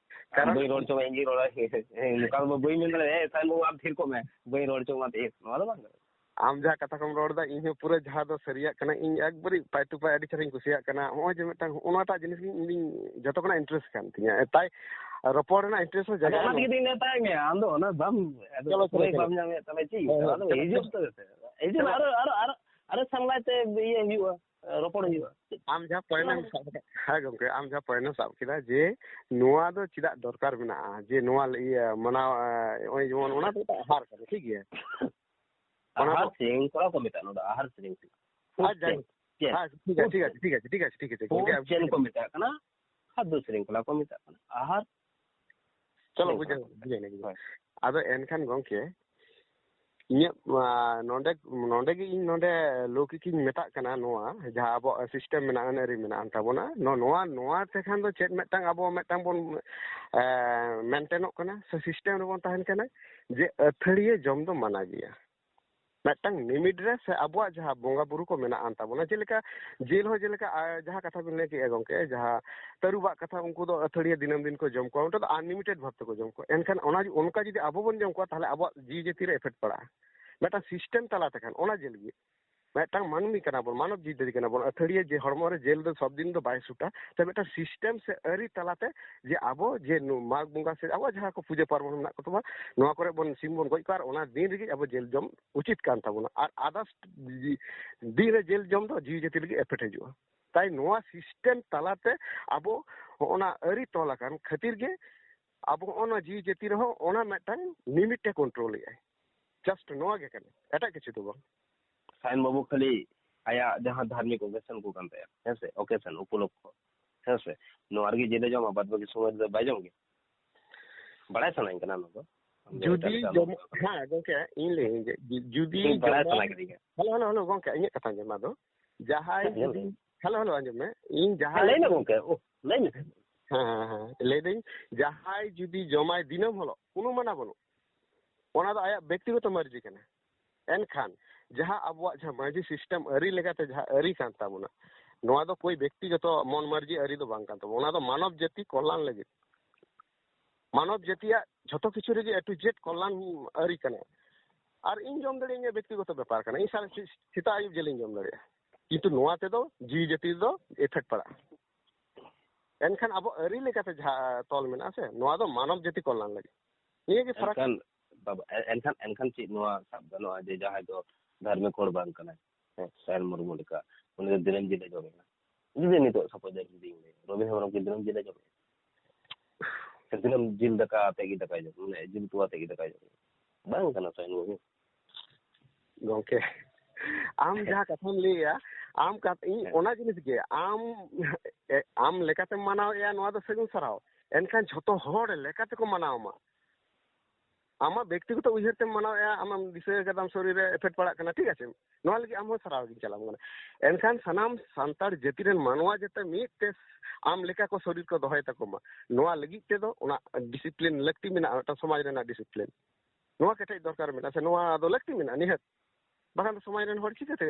ᱠᱟᱨᱚᱱ ᱵᱟᱹᱧ ᱨᱚᱲ ᱦᱚᱪᱚ ᱢᱮᱭᱟ, ᱤᱧ ᱜᱤᱧ ᱨᱚᱲᱟ᱾ ᱦᱮᱸ, ᱱᱚᱝᱠᱟ ᱫᱚ ᱵᱟᱹᱧ ᱢᱮᱱ ᱫᱟᱲᱮᱭᱟᱜᱼᱟ, "ᱮ, ᱥᱟᱭᱤᱱ ᱵᱟᱹᱵᱩ, ᱟᱢ ᱛᱷᱤᱨ ᱠᱚᱜ ᱢᱮ, ᱵᱟᱹᱧ ᱨᱚᱲ ᱦᱚᱪᱚ ᱢᱟ", ᱛᱤᱥ ᱱᱚᱣᱟ ᱫᱚ ᱵᱟᱝ ᱠᱟᱱᱟ᱾ ᱟᱢ ᱡᱟᱦᱟᱸ ᱠᱟᱛᱷᱟ ᱠᱚᱢ ᱨᱚᱲ ᱮᱫᱟ, ᱤᱧ ᱦᱚᱸ ᱯᱩᱨᱟᱹ ᱡᱟᱦᱟᱸ ᱫᱚ ᱥᱟᱹᱨᱤᱭᱟᱜ ᱠᱟᱱᱟ, ᱤᱧ ᱮᱠᱵᱟᱨᱮ ᱯᱟᱭ ᱴᱩ ᱯᱟᱭ ᱟᱹᱰᱤ ᱪᱮᱦᱨᱟᱧ ᱠᱩᱥᱤᱭᱟᱜ ᱠᱟᱱᱟ᱾ ᱱᱚᱜᱼᱚᱭ ᱡᱮ ᱢᱤᱫᱴᱟᱝ ᱦᱚᱸᱜᱼᱚ ᱱᱚᱣᱟᱴᱟᱜ ᱡᱤᱱᱤᱥ ᱜᱮ ᱤᱧ ᱫᱚᱧ ᱡᱚᱛᱚ ᱠᱷᱚᱱᱟᱜ ᱤᱱᱴᱟᱨᱮᱥᱴ ᱠᱟᱱ ᱛᱤᱧᱟ᱾ ᱮ, ᱛᱟᱭ ᱨᱚᱯᱚᱲ ᱨᱮᱱᱟᱜ ᱤᱱᱴᱟᱨᱮᱥᱴ ᱦᱚᱸ ᱟᱫᱚ ᱡᱟᱜᱟᱜᱼᱟ᱾ ᱚᱱᱟ ᱛᱮᱜᱮ ᱛᱚᱧ ᱢᱮᱛᱟᱭ ᱢᱮᱭᱟ, ᱟᱢ ᱫᱚ ᱚᱱᱟ ᱵᱟᱢ, ᱟᱫᱚ ᱪᱚᱞᱚ, ᱪᱚᱞᱚ, ᱥᱚᱢᱚᱭ ᱪᱚᱞᱚ᱾ ᱵᱟᱢ ᱧᱟᱢᱮᱫ ᱛᱟᱞᱮ ᱪᱮᱫ? ᱦᱳᱭ, ᱦᱳᱭ, ᱟᱫᱚ ᱪᱚᱞᱚ, ᱦᱤᱡᱩᱜ ᱪᱚᱞᱚ᱾ ᱛᱚ ᱦᱤᱡᱩᱜ ᱢᱮ, ᱪᱚᱞᱚ᱾ ᱟᱨᱚ, ᱟᱨᱚ, ᱟᱨᱚ, ᱟᱨᱚ ᱥᱟᱢᱞᱟᱭ ᱛᱮ ᱤᱭᱟᱹ ᱦᱩᱭᱩᱜᱼᱟ, ᱨᱚᱯᱚᱲ ᱦᱩᱭᱩᱜᱼᱟ᱾ ᱟᱢ ᱡᱟᱦᱟᱸ ᱯᱚᱭᱮᱱᱴ ᱮᱢ ᱥᱟᱵ ᱠᱮᱫᱟ, ᱦᱮᱸ ᱜᱚᱝᱠᱮ, ᱟᱢ ᱡᱟᱦᱟᱸ ᱯᱚᱭᱮᱱᱴ ᱮᱢ ᱥᱟᱵ ᱠᱮᱫᱟ ᱡᱮ ᱱᱚᱣᱟ ᱫᱚ ᱪᱮᱫᱟᱜ ᱫᱚᱨᱠᱟᱨ ᱢᱮᱱᱟᱜᱼᱟ, ᱡᱮ ᱱᱚᱣᱟ ᱤᱭᱟᱹ ᱢᱟᱱᱟᱣ, ᱮ, ᱱᱚᱜᱼᱚᱭ ᱡᱮᱢᱚᱱ ᱚᱱᱟ ᱫᱚ ᱢᱤᱫᱴᱟᱝ ᱟᱦᱟᱨ ᱠᱟᱱᱟ, ᱴᱷᱤᱠ ᱜᱮᱭᱟ? ᱚᱱᱟ ᱟᱦᱟᱨ ᱫᱚ ᱥᱮᱨᱮᱧ ᱠᱚᱲᱟ ᱠᱚ ᱢᱮᱛᱟᱜᱼᱟ, ᱱᱚᱣᱟ ᱫᱚ ᱟᱦᱟᱨ ᱥᱮᱨᱮᱧ ᱠᱟᱱᱟ᱾ ᱟᱪᱪᱷᱟ, ᱪᱮᱫ? ᱪᱮᱫ? ᱦᱮᱸ, ᱴᱷᱤᱠ ᱟᱪᱷᱮ, ᱴᱷᱤᱠ ᱟᱪᱷᱮ, ᱴᱷᱤᱠ ᱟᱪᱷᱮ, ᱴᱷᱤᱠ ᱟᱪᱷᱮ, ᱴᱷᱤᱠ ᱟᱪᱷᱮ, ᱜᱚᱝᱠᱮ, ᱪᱮᱫ ᱠᱚ ᱢᱮᱛᱟᱜ ᱠᱟᱱᱟ? ᱠᱷᱟᱫᱽᱫᱚ ᱥᱮᱨᱮᱧ ᱠᱚᱲᱟ ᱠᱚ ᱢᱮᱛᱟᱜ ᱠᱟᱱᱟ᱾ ᱟᱦᱟᱨ ᱪᱚᱞᱚ, ᱥᱮᱨᱮᱧ ᱵᱩᱡᱷᱟᱹᱣ, ᱠᱚᱲᱟ᱾ ᱵᱩᱡᱷᱟᱹᱣ ᱮᱱᱟ, ᱵᱩᱡᱷᱟᱹᱣ᱾ ᱦᱳᱭ᱾ ᱟᱫᱚ ᱮᱱᱠᱷᱟᱱ ᱜᱚᱝᱠᱮ, ᱤᱧᱟᱹᱜ, ᱟ, ᱱᱚᱰᱮ, ᱱᱚᱰᱮ ᱜᱮ ᱤᱧ ᱱᱚᱰᱮ ᱞᱳᱠᱤᱠᱤᱧ ᱢᱮᱛᱟᱜ ᱠᱟᱱᱟ, ᱱᱚᱣᱟ ᱡᱟᱦᱟᱸ ᱟᱵᱚᱣᱟᱜ ᱥᱤᱥᱴᱮᱢ ᱢᱮᱱᱟᱜᱼᱟ, ᱟᱹᱱ ᱟᱹᱨᱤ ᱢᱮᱱᱟᱜᱼᱟ ᱛᱟᱵᱚᱱᱟ, ᱱᱚ-, ᱱᱚᱣᱟ, ᱱᱚᱣᱟ ᱛᱮᱠᱷᱟᱱ ᱫᱚ ᱪᱮᱫ ᱢᱤᱫᱴᱟᱝ ᱟᱵᱚ ᱢᱤᱫᱴᱟᱝ ᱵᱚᱱ, ᱮ, ᱢᱮᱱᱴᱮᱱᱚᱜ ᱠᱟᱱᱟ ᱥᱮ ᱥᱤᱥᱴᱮᱢ ᱨᱮᱵᱚᱱ ᱛᱟᱦᱮᱱ ᱠᱟᱱᱟ ᱡᱮ ᱟᱹᱛᱷᱟᱹᱲᱤᱭᱟᱹ ᱡᱚᱢ ᱫᱚ ᱢᱟᱱᱟ ᱜᱮᱭᱟ᱾ ᱢᱤᱫᱴᱟᱝ ᱞᱤᱢᱤᱴ ᱨᱮ ᱥᱮ ᱟᱵᱚᱣᱟᱜ ᱡᱟᱦᱟᱸ ᱵᱚᱸᱜᱟ ᱵᱩᱨᱩ ᱠᱚ ᱢᱮᱱᱟᱜ ᱟᱱ ᱛᱟᱵᱚᱱᱟ, ᱡᱮᱞᱮᱠᱟ ᱡᱤᱞ ᱦᱚᱸ, ᱡᱮᱞᱮᱠᱟ, ᱟ, ᱡᱟᱦᱟᱸ ᱠᱟᱛᱷᱟ ᱵᱤᱱ ᱞᱟᱹᱭ ᱠᱮᱜᱼᱟ ᱜᱚᱝᱠᱮ, ᱡᱟᱦᱟᱸ ᱛᱟᱹᱨᱩᱵᱟᱜ ᱠᱟᱛᱷᱟ, ᱩᱱᱠᱩ ᱫᱚ ᱟᱹᱛᱷᱟᱹᱲᱤᱭᱟᱹ ᱫᱤᱱᱟᱹᱢ ᱫᱤᱱ ᱠᱚ ᱡᱚᱢ ᱠᱚᱣᱟ, ᱚᱱᱛᱮ ᱫᱚ ᱟᱱᱞᱤᱢᱤᱴᱮᱰ ᱵᱷᱟᱵ ᱛᱮᱠᱚ ᱡᱚᱢ ᱠᱚᱣᱟ᱾ ᱮᱱᱠᱷᱟᱱ ᱚᱱᱟ, ᱚᱱᱠᱟ ᱡᱩᱫᱤ ᱟᱵᱚ ᱵᱚᱱ ᱡᱚᱢ ᱠᱚᱣᱟ, ᱛᱟᱦᱚᱞᱮ ᱟᱵᱚᱣᱟᱜ ᱡᱤᱣᱤ ᱡᱟᱹᱛᱤ ᱨᱮ ᱮᱯᱷᱮᱠᱴ ᱯᱟᱲᱟᱜᱼᱟ᱾ ᱢᱤᱫᱴᱟᱝ ᱥᱤᱥᱴᱮᱢ ᱛᱟᱞᱟ ᱛᱮᱠᱷᱟᱱ ᱚᱱᱟ ᱡᱮᱞ ᱜᱮ᱾ ᱢᱤᱫᱴᱟᱝ ᱢᱟᱹᱱᱢᱤ ᱠᱟᱱᱟ ᱵᱚᱱ, ᱢᱟᱱᱚᱵ ᱡᱤᱣᱤ ᱡᱟᱹᱛᱤ ᱠᱟᱱᱟ ᱵᱚᱱ, ᱟᱹᱛᱷᱟᱹᱲᱤᱭᱟᱹ ᱡᱮ ᱦᱚᱲᱢᱚ ᱨᱮ ᱡᱮᱞ ᱫᱚ ᱥᱚᱵ ᱫᱤᱱ ᱫᱚ ᱵᱟᱭ ᱥᱩᱴᱟ᱾ ᱛᱚ ᱢᱤᱫᱴᱟᱝ ᱥᱤᱥᱴᱮᱢ ᱥᱮ ᱟᱹᱨᱤ ᱛᱟᱞᱟᱛᱮ ᱡᱮ ᱟᱵᱚ ᱡᱮ ᱱᱩ-, ᱢᱟᱜᱽ ᱵᱚᱸᱜᱟ ᱥᱮ ᱟᱵᱚᱣᱟᱜ ᱡᱟᱦᱟᱸ ᱠᱚ ᱯᱩᱡᱟᱹ ᱯᱟᱨᱵᱚᱱ ᱢᱮᱱᱟᱜ ᱠᱚ ᱛᱟᱵᱚᱱᱟ, ᱱᱚᱣᱟ ᱠᱚᱨᱮ ᱵᱚᱱ ᱥᱤᱢ ᱵᱚᱱ ᱜᱚᱡ ᱠᱚᱣᱟ ᱟᱨ ᱚᱱᱟ ᱫᱤᱱ ᱨᱮᱜᱮ ᱟᱵᱚ ᱡᱮᱞ ᱡᱚᱢ ᱩᱪᱤᱛ ᱠᱟᱱ ᱛᱟᱵᱚᱱᱟ᱾ ᱟᱨ ᱟᱫᱟᱨᱥ ᱫᱤᱱ ᱨᱮ ᱡᱮᱞ ᱡᱚᱢ ᱫᱚ ᱡᱤᱣᱤ ᱡᱟᱹᱛᱤ ᱞᱟᱹᱜᱤᱫ ᱮᱯᱷᱮᱠᱴ ᱦᱤᱡᱩᱜᱼᱟ᱾ ᱛᱟᱭ ᱱᱚᱣᱟ ᱥᱤᱥᱴᱮᱢ ᱛᱟᱞᱟᱛᱮ ᱟᱵᱚ ᱦᱚᱸᱜᱼᱚ ᱱᱟ ᱟᱹᱨᱤ ᱛᱚᱞ ᱟᱠᱟᱱ ᱠᱷᱟᱹᱛᱤᱨ ᱜᱮ ᱟᱵᱚ ᱦᱚᱸᱜᱼᱚ ᱱᱚᱣᱟ ᱡᱤᱣᱤ ᱡᱟᱹᱛᱤ ᱨᱮᱦᱚᱸ ᱚᱱᱟ ᱢᱤᱫᱴᱟᱝ ᱞᱤᱢᱤᱴ ᱮ ᱠᱚᱱᱴᱨᱳᱞ ᱮᱫᱟᱭ᱾ ᱡᱟᱥᱴ ᱱᱚᱣᱟ ᱜᱮ ᱠᱟᱱᱟ, ᱮᱴᱟᱜ ᱠᱤᱪᱷᱩ ᱫᱚ ᱵᱟᱝ᱾ ᱥᱟᱭᱤᱱ ᱵᱟᱹᱵᱩ ᱠᱷᱟᱹᱞᱤ ᱟᱭᱟᱜ ᱡᱟᱦᱟᱸ ᱫᱷᱟᱨᱢᱤᱠ ᱚᱠᱮᱥᱚᱱ ᱠᱚ ᱠᱟᱱ ᱛᱟᱭᱟ, ᱦᱮᱸ ᱥᱮ, ᱚᱠᱮᱥᱚᱱ, ᱩᱯᱚᱞᱚᱠᱠᱷᱚ, ᱦᱮᱸ ᱥᱮ, ᱱᱚᱣᱟ ᱨᱮᱜᱮ ᱡᱮᱞᱮ ᱡᱚᱢᱟ, ᱵᱟᱫ ᱵᱟᱹᱠᱤ ᱥᱚᱢᱚᱭ ᱨᱮᱫᱚ ᱵᱟᱭ ᱡᱚᱢ ᱜᱮᱭᱟ᱾ ᱵᱟᱲᱟᱭ ᱥᱟᱱᱟᱧ ᱠᱟᱱᱟ ᱱᱚᱣᱟ ᱫᱚ᱾ ᱟᱢ ᱫᱚ ᱡᱩᱫᱤ ᱮᱴᱟᱜ ᱞᱮᱠᱟ ᱡᱚᱢ-, ᱵᱟᱢ ᱦᱮᱸ ᱜᱚᱝᱠᱮ, ᱤᱧ ᱞᱟᱹᱭᱟᱹᱧ ᱡᱮ ᱡᱩ-, ᱡᱩᱫᱤ ᱤᱧ ᱵᱟᱲᱟᱭ ᱡᱚᱢᱟᱭ ᱥᱟᱱᱟ ᱠᱤᱫᱤᱧᱟ᱾ ᱦᱮᱞᱳ, ᱦᱮᱞᱳ, ᱦᱮᱞᱳ, ᱜᱚᱝᱠᱮ, ᱤᱧᱟᱹᱜ ᱠᱟᱛᱷᱟ ᱟᱸᱡᱚᱢ ᱢᱮ ᱟᱫᱚ᱾ ᱡᱟᱦᱟᱸᱭ ᱦᱮᱸ, ᱟᱸᱡᱚᱢ ᱡᱩᱫᱤ, ᱫᱟᱹᱧ᱾ ᱦᱮᱞᱳ, ᱦᱮᱞᱳ, ᱟᱸᱡᱚᱢ ᱢᱮ, ᱤᱧ ᱡᱟᱦᱟᱸ ᱞᱟᱹᱭ ᱢᱮ ᱜᱚᱢᱠᱮ, ᱳ, ᱞᱟᱹᱭ ᱢᱮ᱾ ᱦᱮᱸ, ᱦᱮᱸ, ᱦᱮᱸ, ᱞᱟᱹᱭᱫᱟᱹᱧ, ᱡᱟᱦᱟᱸᱭ ᱡᱩᱫᱤ ᱡᱚᱢᱟᱭ ᱫᱤᱱᱟᱹᱢ ᱦᱤᱞᱳᱜ, ᱠᱳᱱᱳ ᱢᱟᱱᱟ ᱵᱟᱹᱱᱩᱜ, ᱚᱱᱟ ᱫᱚ ᱟᱭᱟᱜ ᱵᱮᱠᱛᱤᱜᱚᱛᱚ ᱢᱟᱹᱨᱡᱤ ᱠᱟᱱᱟ᱾ ᱮᱱᱠᱷᱟᱱ ᱡᱟᱦᱟᱸ ᱟᱵᱚᱣᱟᱜ ᱡᱟᱦᱟᱸ ᱢᱟᱹᱡᱷᱤ ᱥᱤᱥᱴᱮᱢ ᱟᱹᱨᱤ ᱞᱮᱠᱟᱛᱮ ᱡᱟᱦᱟᱸ ᱟᱹᱨᱤ ᱠᱟᱱ ᱛᱟᱵᱚᱱᱟ, ᱱᱚᱣᱟ ᱫᱚ ᱠᱳᱭ ᱵᱮᱠᱛᱤᱜᱚᱛᱚ ᱢᱚᱱ ᱢᱟᱹᱨᱡᱤ ᱟᱹᱨᱤ ᱫᱚ ᱵᱟᱝ ᱠᱟᱱ ᱛᱟᱵᱚᱱᱟ᱾ ᱚᱱᱟ ᱫᱚ ᱢᱟᱱᱚᱵ ᱡᱟᱹᱛᱤ ᱠᱚᱞᱞᱟᱱ ᱞᱟᱹᱜᱤᱫ, ᱢᱟᱱᱚᱵ ᱡᱟᱹᱛᱤᱭᱟᱜ ᱡᱷᱚᱛᱚ ᱠᱤᱪᱷᱩ ᱨᱮᱜᱮ A to Z ᱠᱚᱞᱞᱟᱱ ᱟᱹᱨᱤ ᱠᱟᱱᱟ᱾ ᱟᱨ ᱤᱧ ᱡᱚᱢ ᱫᱟᱲᱮᱭᱟᱜ, ᱤᱧᱟᱹᱜ ᱵᱮᱠᱛᱤᱜᱚᱛᱚ ᱵᱮᱯᱟᱨ ᱠᱟᱱᱟ, ᱤᱧ ᱥᱟᱨᱟ ᱥᱮ-, ᱥᱮᱛᱟᱜ ᱟᱹᱭᱩᱵ ᱡᱤᱞᱤᱧ ᱡᱚᱢ ᱫᱟᱲᱮᱭᱟᱜᱼᱟ, ᱠᱤᱱᱛᱩ ᱱᱚᱣᱟ ᱛᱮᱫᱚ ᱡᱤᱣᱤ ᱡᱟᱹᱛᱤ ᱫᱚ ᱮᱯᱷᱮᱠᱴ ᱯᱟᱲᱟᱜᱼᱟ᱾ ᱮᱱᱠᱷᱟᱱ ᱟᱵᱚ ᱟᱹᱨᱤ ᱞᱮᱠᱟᱛᱮ ᱡᱟᱦᱟᱸ ᱛᱚᱞ ᱢᱮᱱᱟᱜᱼᱟ ᱥᱮ, ᱱᱚᱣᱟ ᱫᱚ ᱢᱟᱱᱚᱵ ᱡᱟᱹᱛᱤ ᱠᱚᱞᱞᱟᱱ ᱞᱟᱹᱜᱤᱫ᱾ ᱱᱤᱭᱟᱹ ᱜᱮ ᱯᱷᱟᱨᱟᱠ᱾ ᱮᱱᱠᱷᱟᱱ ᱵᱟᱵᱟ, ᱮ-, ᱮᱱᱠᱷᱟᱱ, ᱮᱱᱠᱷᱟᱱ ᱪᱮᱫ ᱱᱚᱣᱟ ᱥᱟᱵ ᱜᱟᱱᱚᱜᱼᱟ ᱡᱮ ᱡᱟᱦᱟᱸᱭ ᱫᱚ ᱫᱷᱟᱨᱢᱤᱠ ᱦᱚᱲ ᱵᱟᱝ ᱠᱟᱱᱟᱭ, ᱦᱮᱸ, ᱥᱟᱭᱟᱱ ᱢᱩᱨᱢᱩ ᱞᱮᱠᱟ, ᱩᱱᱤ ᱫᱚ ᱫᱤᱱᱟᱹᱢ ᱡᱤᱞᱮ ᱡᱚᱢᱮᱫᱼᱟ? ᱡᱩᱫᱤ ᱱᱤᱛᱚᱜ ᱥᱟᱯᱳᱡ ᱡᱩᱫᱤ ᱨᱚᱵᱤ ᱦᱮᱢᱵᱨᱚᱢ ᱠᱤ ᱫᱤᱱᱟᱹᱢ ᱡᱤᱞᱮ ᱡᱚᱢᱮᱫᱼᱟ? ᱥᱮ ᱫᱤᱱᱟᱹᱢ ᱡᱤᱞ ᱫᱟᱠᱟ ᱟᱛᱮ ᱜᱮ ᱫᱟᱠᱟᱭ ᱡᱚᱢ, ᱢᱟᱱᱮ ᱡᱤᱞ ᱩᱛᱩ ᱟᱛᱮ ᱜᱮ ᱫᱟᱠᱟᱭ ᱡᱚᱢ? ᱵᱟᱝ ᱠᱟᱱᱟ ᱥᱟᱭᱟᱱ ᱢᱩᱨᱢᱩ᱾ ᱜᱚᱝᱠᱮ, ᱟᱢ ᱡᱟᱦᱟᱸ ᱠᱟᱛᱷᱟᱢ ᱞᱟᱹᱭᱮᱜᱼᱟ, ᱟᱢ ᱠᱟᱛ-, ᱤᱧ ᱦᱮᱸ᱾ ᱚᱱᱟ ᱡᱤᱱᱤᱥ ᱜᱮ, ᱟᱢ, ᱮ, ᱟᱢ ᱞᱮᱠᱟᱛᱮᱢ ᱢᱟᱱᱟᱣᱮᱜᱼᱟ, ᱱᱚᱣᱟ ᱫᱚ ᱥᱟᱹᱜᱩᱱ ᱥᱟᱨᱦᱟᱣ᱾ ᱮᱱᱠᱷᱟᱱ ᱡᱷᱚᱛᱚ ᱦᱚᱲ ᱞᱮᱠᱟ ᱛᱮᱠᱚ ᱢᱟᱱᱟᱣ ᱢᱟ᱾ ᱟᱢᱟᱜ ᱵᱮᱠᱛᱤᱜᱚᱛᱚ ᱩᱭᱦᱟᱹᱨ ᱛᱮᱢ ᱢᱟᱱᱟᱣᱮᱜᱼᱟ, ᱟᱢᱮᱢ ᱫᱤᱥᱟᱹ ᱠᱟᱫᱟᱢ ᱥᱚᱨᱤᱨ ᱨᱮ ᱮᱯᱷᱮᱠᱴ ᱯᱟᱲᱟᱜ ᱠᱟᱱᱟ, ᱴᱷᱤᱠ ᱟᱪᱷᱮ? ᱱᱚᱣᱟ ᱞᱟᱹᱜᱤᱫ ᱟᱢ ᱦᱚᱸ ᱥᱟᱨᱦᱟᱣ ᱜᱤᱧ ᱪᱟᱞᱟᱢ ᱠᱟᱱᱟ᱾ ᱮᱱᱠᱷᱟᱱ ᱥᱟᱱᱟᱢ ᱥᱟᱱᱛᱟᱲ ᱡᱟᱹᱛᱤ ᱨᱮᱱ ᱢᱟᱱᱣᱟ ᱡᱟᱛᱮ ᱢᱤᱫ ᱛᱮ ᱟᱢ ᱞᱮᱠᱟ ᱠᱚ ᱥᱚᱨᱤᱨ ᱠᱚ ᱫᱚᱦᱚᱭ ᱛᱟᱠᱚ ᱢᱟ, ᱱᱚᱣᱟ ᱞᱟᱹᱜᱤᱫ ᱛᱮᱫᱚ ᱚᱱᱟ ᱰᱤᱥᱤᱯᱞᱤᱱ ᱞᱟᱹᱠᱛᱤ ᱢᱮᱱᱟᱜᱼᱟ, ᱢᱤᱫᱴᱟᱝ ᱥᱚᱢᱟᱡᱽ ᱨᱮᱱᱟᱜ ᱰᱤᱥᱤᱯᱞᱤᱱ᱾ ᱱᱚᱣᱟ ᱠᱮᱴᱮᱡ ᱫᱚᱨᱠᱟᱨ ᱢᱮᱱᱟᱜᱼᱟ, ᱥᱮ ᱱᱚᱣᱟ ᱫᱚ ᱞᱟᱹᱠᱛᱤ ᱢᱮᱱᱟᱜᱼᱟ ᱱᱤᱦᱟᱹᱛ᱾ ᱵᱟᱠᱷᱟᱱ ᱫᱚ ᱥᱚᱢᱟᱡᱽ ᱨᱮᱱ ᱦᱚᱲ ᱪᱤᱠᱟᱹᱛᱮ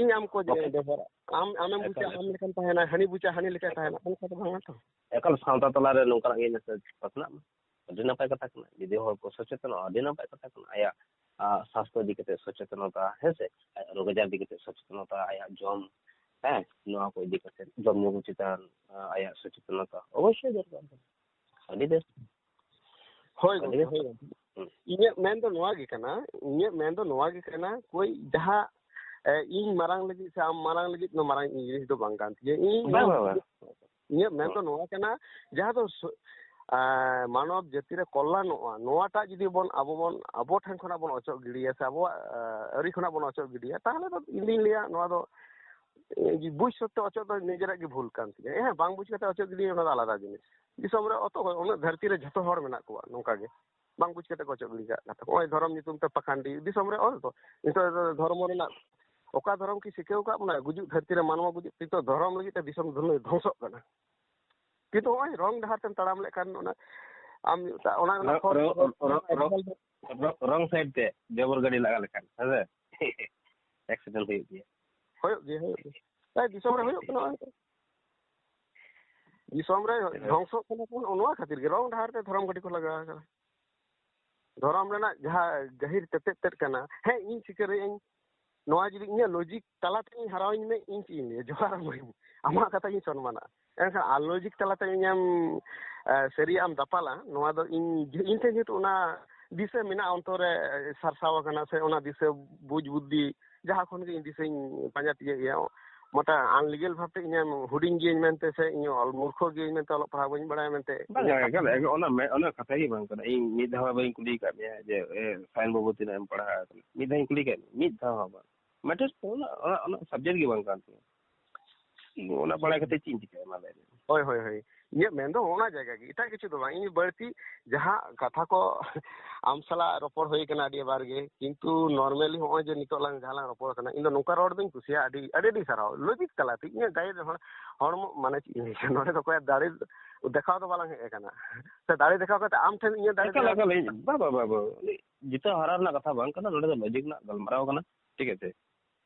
ᱤᱧ ᱟᱢ ᱠᱚ ᱵᱟᱠᱷᱟᱡ ᱵᱮᱵᱚᱦᱟᱨᱟ? ᱟᱢ, ᱟᱢᱮᱢ ᱵᱩᱡᱟ ᱮᱠᱟᱞ, ᱟᱢ ᱮᱠᱟᱞ᱾ ᱞᱮᱠᱟᱢ ᱛᱟᱦᱮᱱᱟ, ᱦᱟᱹᱱᱤ ᱵᱩᱡᱟ ᱦᱟᱹᱱᱤ ᱞᱮᱠᱟᱭ ᱮᱠᱟᱞ᱾ ᱛᱟᱦᱮᱱᱟ, ᱚᱱᱠᱟ ᱫᱚ ᱵᱟᱝᱟ ᱛᱚ᱾ ᱮᱠᱟᱞ ᱥᱟᱶᱛᱟ ᱛᱟᱞᱟᱨᱮ ᱱᱚᱝᱠᱟᱱᱟᱜ ᱜᱮ ᱢᱮᱥᱮᱡᱽ ᱯᱟᱥᱱᱟᱜ ᱢᱟ᱾ ᱟᱹᱰᱤ ᱱᱟᱯᱟᱭ ᱠᱟᱛᱷᱟ ᱠᱟᱱᱟ᱾ ᱡᱩᱫᱤ ᱦᱚᱲ ᱠᱚ ᱥᱚᱪᱮᱛᱚᱱᱚᱜᱼᱟ, ᱟᱹᱰᱤ ᱱᱟᱯᱟᱭ ᱠᱟᱛᱷᱟ ᱠᱟᱱᱟ᱾ ᱟᱭᱟᱜ, ᱟ, ᱥᱟᱥᱛᱷᱚ ᱤᱫᱤ ᱠᱟᱛᱮ ᱥᱚᱪᱮᱛᱚᱱᱚᱛᱟ, ᱦᱮᱸ ᱥᱮ? ᱟᱭᱟᱜ ᱨᱳᱜᱽ ᱟᱡᱟᱨ ᱤᱫᱤ ᱠᱟᱛᱮ ᱥᱚᱪᱮᱛᱚᱱᱚᱛᱟ, ᱟᱭᱟᱜ ᱡᱚᱢ, ᱦᱮᱸ, ᱱᱚᱣᱟ ᱠᱚ ᱤᱫᱤ ᱠᱟᱛᱮ, ᱡᱚᱢ ᱧᱩ ᱪᱮᱛᱟᱱ, ᱟ, ᱟᱭᱟᱜ ᱥᱚᱪᱮᱛᱚᱱᱚᱛᱟ ᱚᱵᱚᱥᱥᱳᱭ ᱫᱚᱨᱠᱟᱨ ᱠᱟᱱᱟ᱾ ᱟᱹᱰᱤ ᱵᱮᱥ᱾ ᱦᱳᱭ ᱟᱹᱰᱤ ᱜᱚᱢᱠᱮ, ᱵᱮᱥ᱾ ᱦᱳᱭ ᱜᱚᱢᱠᱮ᱾ ᱦᱩᱸ᱾ ᱤᱧᱟᱹᱜ ᱢᱮᱱ ᱫᱚ ᱱᱚᱣᱟ ᱜᱮ ᱠᱟᱱᱟ, ᱤᱧᱟᱹᱜ ᱢᱮᱱ ᱫᱚ ᱱᱚᱣᱟ ᱜᱮ ᱠᱟᱱᱟ, ᱠᱳᱭ ᱡᱟᱦᱟᱸ, ᱮ, ᱤᱧ ᱢᱟᱨᱟᱝ ᱞᱟᱹᱜᱤᱫ ᱥᱮ ᱟᱢ ᱢᱟᱨᱟᱝ ᱞᱟᱹᱜᱤᱫ ᱱᱚᱣᱟ ᱢᱟᱨᱟᱝ ᱡᱤᱱᱤᱥ ᱫᱚ ᱵᱟᱝ ᱠᱟᱱ ᱛᱤᱧᱟᱹ᱾ ᱤᱧ ᱵᱟᱝ, ᱵᱟᱝ, ᱵᱟᱝ᱾ ᱤᱧᱟᱹᱜ ᱢᱮᱱ ᱫᱚ ᱱᱚᱣᱟ ᱠᱟᱱᱟ, ᱡᱟᱦᱟᱸ ᱫᱚ ᱥᱚ-, ᱮ, ᱢᱟᱱᱚᱵ ᱡᱟᱹᱛᱤ ᱨᱮ ᱠᱚᱞᱞᱟᱱᱚᱜᱼᱟ, ᱱᱚᱣᱟᱴᱟᱜ ᱡᱩᱫᱤ ᱵᱚᱱ, ᱟᱵᱚ ᱵᱚᱱ, ᱟᱵᱚ ᱴᱷᱮᱱ ᱠᱷᱚᱱᱟᱜ ᱵᱚᱱ ᱚᱪᱚᱜ ᱜᱤᱰᱤᱭᱟ ᱥᱮ ᱟᱵᱚᱣᱟᱜ, ᱮ, ᱟᱹᱨᱤ ᱠᱷᱚᱱᱟᱜ ᱵᱚᱱ ᱚᱪᱚᱜ ᱜᱤᱰᱤᱭᱟ, ᱛᱟᱦᱚᱞᱮ ᱫᱚ ᱤᱧ ᱫᱩᱧ ᱞᱟᱹᱭᱟ ᱱᱚᱣᱟ ᱫᱚ, ᱮ, ᱵᱩᱡᱽ ᱥᱚᱛᱛᱮ ᱚᱪᱚᱜ ᱫᱚ ᱱᱤᱡᱮᱨᱟᱜ ᱜᱮ ᱵᱷᱩᱞ ᱠᱟᱱ ᱛᱤᱧᱟᱹ᱾ ᱦᱮᱸ, ᱵᱟᱝ ᱵᱩᱡᱽ ᱠᱟᱛᱮ ᱚᱪᱚᱜ ᱜᱤᱰᱤ ᱚᱱᱟ ᱫᱚ ᱟᱞᱟᱫᱟ ᱡᱤᱱᱤᱥ᱾ ᱫᱤᱥᱚᱢ ᱨᱮ ᱚᱛᱚ ᱩᱱᱟᱹᱜ ᱫᱷᱟᱹᱨᱛᱤ ᱨᱮ ᱡᱷᱚᱛᱚ ᱦᱚᱲ ᱢᱮᱱᱟᱜ ᱠᱚᱣᱟ ᱱᱚᱝᱠᱟ ᱜᱮ, ᱵᱟᱝ ᱵᱩᱡᱽ ᱠᱟᱛᱮ ᱠᱚ ᱚᱪᱚᱜ ᱜᱤᱰᱤ ᱠᱟᱜ ᱠᱟᱱᱟ᱾ ᱱᱚᱜᱼᱚᱭ ᱫᱷᱚᱨᱚᱢ ᱧᱩᱛᱩᱢ ᱛᱮ ᱯᱟᱠᱷᱟᱱᱰᱤ, ᱫᱤᱥᱚᱢ ᱨᱮ ᱚᱞ ᱛᱚ, ᱱᱤᱛᱚᱜ ᱫᱚ ᱫᱷᱚᱨᱢᱚ ᱨᱮᱱᱟᱜ ᱚᱠᱟ ᱫᱷᱚᱨᱚᱢ ᱠᱤ ᱥᱤᱠᱷᱟᱹᱣ ᱠᱟᱜ ᱵᱚᱱᱟ? ᱜᱩᱡᱩᱜ ᱫᱷᱟᱹᱨᱛᱤ ᱨᱮ ᱢᱟᱱᱣᱟ ᱜᱩᱡᱩᱜ, ᱱᱤᱛᱚᱜ ᱫᱷᱚᱨᱚᱢ ᱞᱟᱹᱜᱤᱫ ᱛᱮ ᱫᱤᱥᱚᱢ ᱫᱷᱚᱨᱚᱢ ᱫᱷᱚᱝᱥᱚᱜ ᱠᱟᱱᱟ᱾ ᱠᱤᱱᱛᱩ ᱱᱚᱜᱼᱚᱭ ᱨᱚᱝ ᱰᱟᱦᱟᱨ ᱛᱮᱢ ᱛᱟᱲᱟᱢ ᱞᱮᱠᱷᱟᱱ ᱚᱱᱟ ᱟᱢ ᱚᱱᱟ ᱨᱚ-, ᱠᱷᱚᱱ ᱨᱚ-, ᱨᱚ-, ᱨᱚ-, ᱨᱚ-, ᱨᱚᱝ ᱥᱟᱭᱤᱰ ᱛᱮ ᱡᱚᱵᱚᱨ ᱜᱟᱹᱰᱤ ᱞᱟᱜᱟ ᱞᱮᱠᱷᱟᱱ, ᱦᱮᱸ ᱥᱮ? ᱮᱠᱥᱤᱰᱮᱱᱴ ᱦᱩᱭᱩᱜ ᱜᱮᱭᱟ᱾ ᱦᱩᱭᱩᱜ ᱜᱮᱭᱟ, ᱦᱩᱭᱩᱜ ᱜᱮᱭᱟ᱾ ᱛᱟᱭ ᱫᱤᱥᱚᱢ ᱨᱮ ᱦᱩᱭᱩᱜ ᱠᱟᱱᱟ, ᱱᱚᱜᱼᱚᱭ ᱛᱚ᱾ ᱫᱤᱥᱚᱢ ᱨᱮ ᱦᱮᱸ᱾ ᱫᱷᱚᱝᱥᱚᱜ ᱠᱟᱱᱟ ᱠᱚ ᱱᱚᱣᱟ ᱠᱷᱟᱹᱛᱤᱨ ᱜᱮ, ᱨᱚᱝ ᱰᱟᱦᱟᱨ ᱛᱮ ᱫᱷᱚᱨᱚᱢ ᱜᱟᱹᱰᱤ ᱠᱚ ᱞᱟᱜᱟ ᱟᱠᱟᱫᱟ᱾ ᱫᱷᱚᱨᱚᱢ ᱨᱮᱱᱟᱜ ᱡᱟᱦᱟᱸ ᱜᱟᱹᱦᱤᱨ ᱛᱮᱛᱮᱫ ᱛᱮᱫ ᱠᱟᱱᱟ, ᱦᱮᱸ, ᱤᱧ ᱥᱤᱠᱟᱹᱨᱤᱭᱟᱹᱧ, ᱱᱚᱣᱟ ᱡᱩᱫᱤ ᱤᱧᱟᱹᱜ ᱞᱚᱡᱤᱠ ᱛᱟᱞᱟᱛᱮ ᱤᱧ ᱦᱟᱨᱟᱣᱤᱧ ᱢᱮ, ᱤᱧ ᱪᱮᱫ ᱤᱧ ᱞᱟᱹᱭᱟ? ᱡᱚᱦᱟᱨ ᱟᱢ ᱵᱷᱟᱹᱭ, ᱟᱢᱟᱜ ᱠᱟᱛᱷᱟ ᱜᱤᱧ ᱥᱚᱱᱢᱟᱱᱟ᱾ ᱮᱱᱠᱷᱟᱱ ᱟᱞᱚᱡᱤᱠ ᱛᱟᱞᱟᱛᱮ ᱤᱧᱮᱢ, ᱮ, ᱥᱟᱹᱨᱤᱭᱟᱜ ᱮᱢ ᱫᱟᱯᱟᱞᱟ, ᱱᱚᱣᱟ ᱫᱚ ᱤᱧ, ᱤᱧ ᱴᱷᱮᱱ ᱡᱮᱦᱮᱛᱩ ᱚᱱᱟ ᱫᱤᱥᱟᱹ ᱢᱮᱱᱟᱜᱼᱟ, ᱚᱱᱛᱚᱨ ᱨᱮ ᱥᱟᱨᱥᱟᱣ ᱟᱠᱟᱱᱟ, ᱥᱮ ᱚᱱᱟ ᱫᱤᱥᱟᱹ ᱵᱩᱡᱽ ᱵᱩᱫᱽᱫᱷᱤ ᱡᱟᱦᱟᱸ ᱠᱷᱚᱱ ᱜᱮ ᱤᱧ ᱫᱤᱥᱟᱹᱧ ᱯᱟᱸᱡᱟ ᱛᱤᱭᱟᱹᱜ ᱜᱮᱭᱟ, ᱢᱤᱫᱴᱟᱝ ᱟᱱᱞᱤᱜᱮᱞ ᱵᱷᱟᱵᱽᱛᱮ ᱤᱧᱮᱢ ᱦᱩᱰᱤᱧ ᱜᱤᱭᱟᱹᱧ ᱢᱮᱱᱛᱮ ᱥᱮ ᱤᱧ ᱚᱞ ᱢᱩᱨᱠᱷᱚ ᱜᱤᱭᱟᱹᱧ ᱢᱮᱱᱛᱮ, ᱚᱞᱚᱜ ᱯᱟᱲᱦᱟᱣ ᱵᱟᱹᱧ ᱵᱟᱲᱟᱭᱟ ᱢᱮᱱᱛᱮ ᱵᱟᱝ, ᱤᱧᱟᱹᱜ ᱮᱠᱟᱞ, ᱠᱟᱛᱷᱟ ᱮᱠᱟᱞ, ᱚᱱᱟ ᱢᱮ-, ᱚᱱᱟ ᱠᱟᱛᱷᱟ ᱜᱮ ᱵᱟᱝ ᱠᱟᱱᱟ᱾ ᱤᱧ ᱢᱤᱫ ᱫᱷᱟᱣ ᱦᱚᱸ ᱵᱟᱹᱧ ᱠᱩᱞᱤ ᱟᱠᱟᱫ ᱢᱮᱭᱟ ᱡᱮ, ᱮ, ᱥᱟᱭᱤᱱ ᱵᱟᱹᱵᱩ ᱛᱤᱱᱟᱹᱜ ᱮᱢ ᱯᱟᱲᱦᱟᱣ ᱟᱠᱟᱱᱟ, ᱢᱤᱫ ᱫᱷᱟᱣ ᱤᱧ ᱠᱩᱞᱤ ᱟᱠᱟᱫ ᱢᱮᱭᱟ, ᱢᱤᱫ ᱫᱷᱟᱣ ᱦᱚᱸ ᱵᱟᱝ᱾ ᱢᱮᱴᱟᱨ ᱚᱱᱟ, ᱚᱱᱟ, ᱚᱱᱟ ᱥᱟᱵᱡᱮᱠᱴ ᱜᱮ ᱵᱟᱝ ᱠᱟᱱ ᱛᱤᱧᱟ᱾ ᱚᱱᱟ ᱵᱟᱲᱟᱭ ᱠᱟᱛᱮ ᱪᱮᱫ ᱤᱧ ᱪᱤᱠᱟᱹᱭᱟ, ᱢᱟ ᱞᱟᱹᱭ ᱢᱮ? ᱦᱳᱭ, ᱦᱳᱭ, ᱦᱳᱭ᱾ ᱤᱧᱟᱹᱜ ᱢᱮᱱ ᱫᱚ ᱚᱱᱟ ᱡᱟᱭᱜᱟ ᱜᱮ, ᱮᱴᱟᱜ ᱠᱤᱪᱷᱩ ᱫᱚ ᱵᱟᱝ᱾ ᱤᱧ ᱵᱟᱹᱲᱛᱤ ᱡᱟᱦᱟᱸ ᱠᱟᱛᱷᱟ ᱠᱚ ᱟᱢ ᱥᱟᱞᱟᱜ ᱨᱚᱯᱚᱲ ᱦᱩᱭ ᱠᱟᱱᱟ ᱟᱹᱰᱤ ᱵᱟᱨ ᱜᱮ, ᱠᱤᱱᱛᱩ normally ᱦᱚᱸᱜᱼᱚᱭ ᱡᱮ ᱱᱤᱛᱚᱜ ᱞᱟᱝ ᱡᱟᱦᱟᱸ ᱞᱟᱝ ᱨᱚᱯᱚᱲ ᱠᱟᱱᱟ, ᱤᱧ ᱫᱚ ᱱᱚᱝᱠᱟ ᱨᱚᱲ ᱫᱚᱧ ᱠᱩᱥᱤᱭᱟᱜᱼᱟ, ᱟᱹᱰᱤ, ᱟᱹᱰᱤ, ᱟᱹᱰᱤ ᱥᱟᱨᱦᱟᱣ᱾ ᱞᱚᱡᱤᱠ ᱛᱟᱞᱟᱛᱮ ᱤᱧᱟᱹᱜ ᱜᱟᱭᱤᱰ ᱦᱚᱲ, ᱦᱚᱲᱢᱚ, ᱢᱟᱱᱮ ᱪᱮᱫ ᱤᱧ ᱞᱟᱹᱭᱟ, ᱱᱚᱰᱮ ᱫᱚ ᱚᱠᱚᱭᱟᱜ ᱫᱟᱲᱮ ᱫᱮᱠᱷᱟᱣ ᱫᱚ ᱵᱟᱞᱟᱝ ᱦᱮᱡ ᱟᱠᱟᱱᱟ᱾ ᱥᱮ ᱫᱟᱲᱮ ᱫᱮᱠᱷᱟᱣ ᱠᱟᱛᱮ ᱟᱢ ᱴᱷᱮᱱ ᱤᱧᱟᱹᱜ ᱫᱟᱲᱮ ᱮᱠᱟᱞ, ᱫᱮᱠᱷᱟᱣ ᱮᱠᱟᱞ, ᱤᱧ, ᱵᱟ, ᱵᱟ, ᱵᱟ, ᱵᱟ, ᱩᱱᱤ ᱡᱤᱛᱟᱹ ᱦᱟᱨᱟᱣ ᱨᱮᱱᱟᱜ ᱠᱟᱛᱷᱟ ᱵᱟᱝ ᱠᱟᱱᱟ, ᱱᱚᱰᱮ ᱫᱚ ᱞᱚᱡᱤᱠ ᱨᱮᱱᱟᱜ ᱜᱟᱞᱢᱟᱨᱟᱣ ᱠᱟᱱᱟ, ᱴᱷᱤᱠ ᱟᱪᱷᱮ?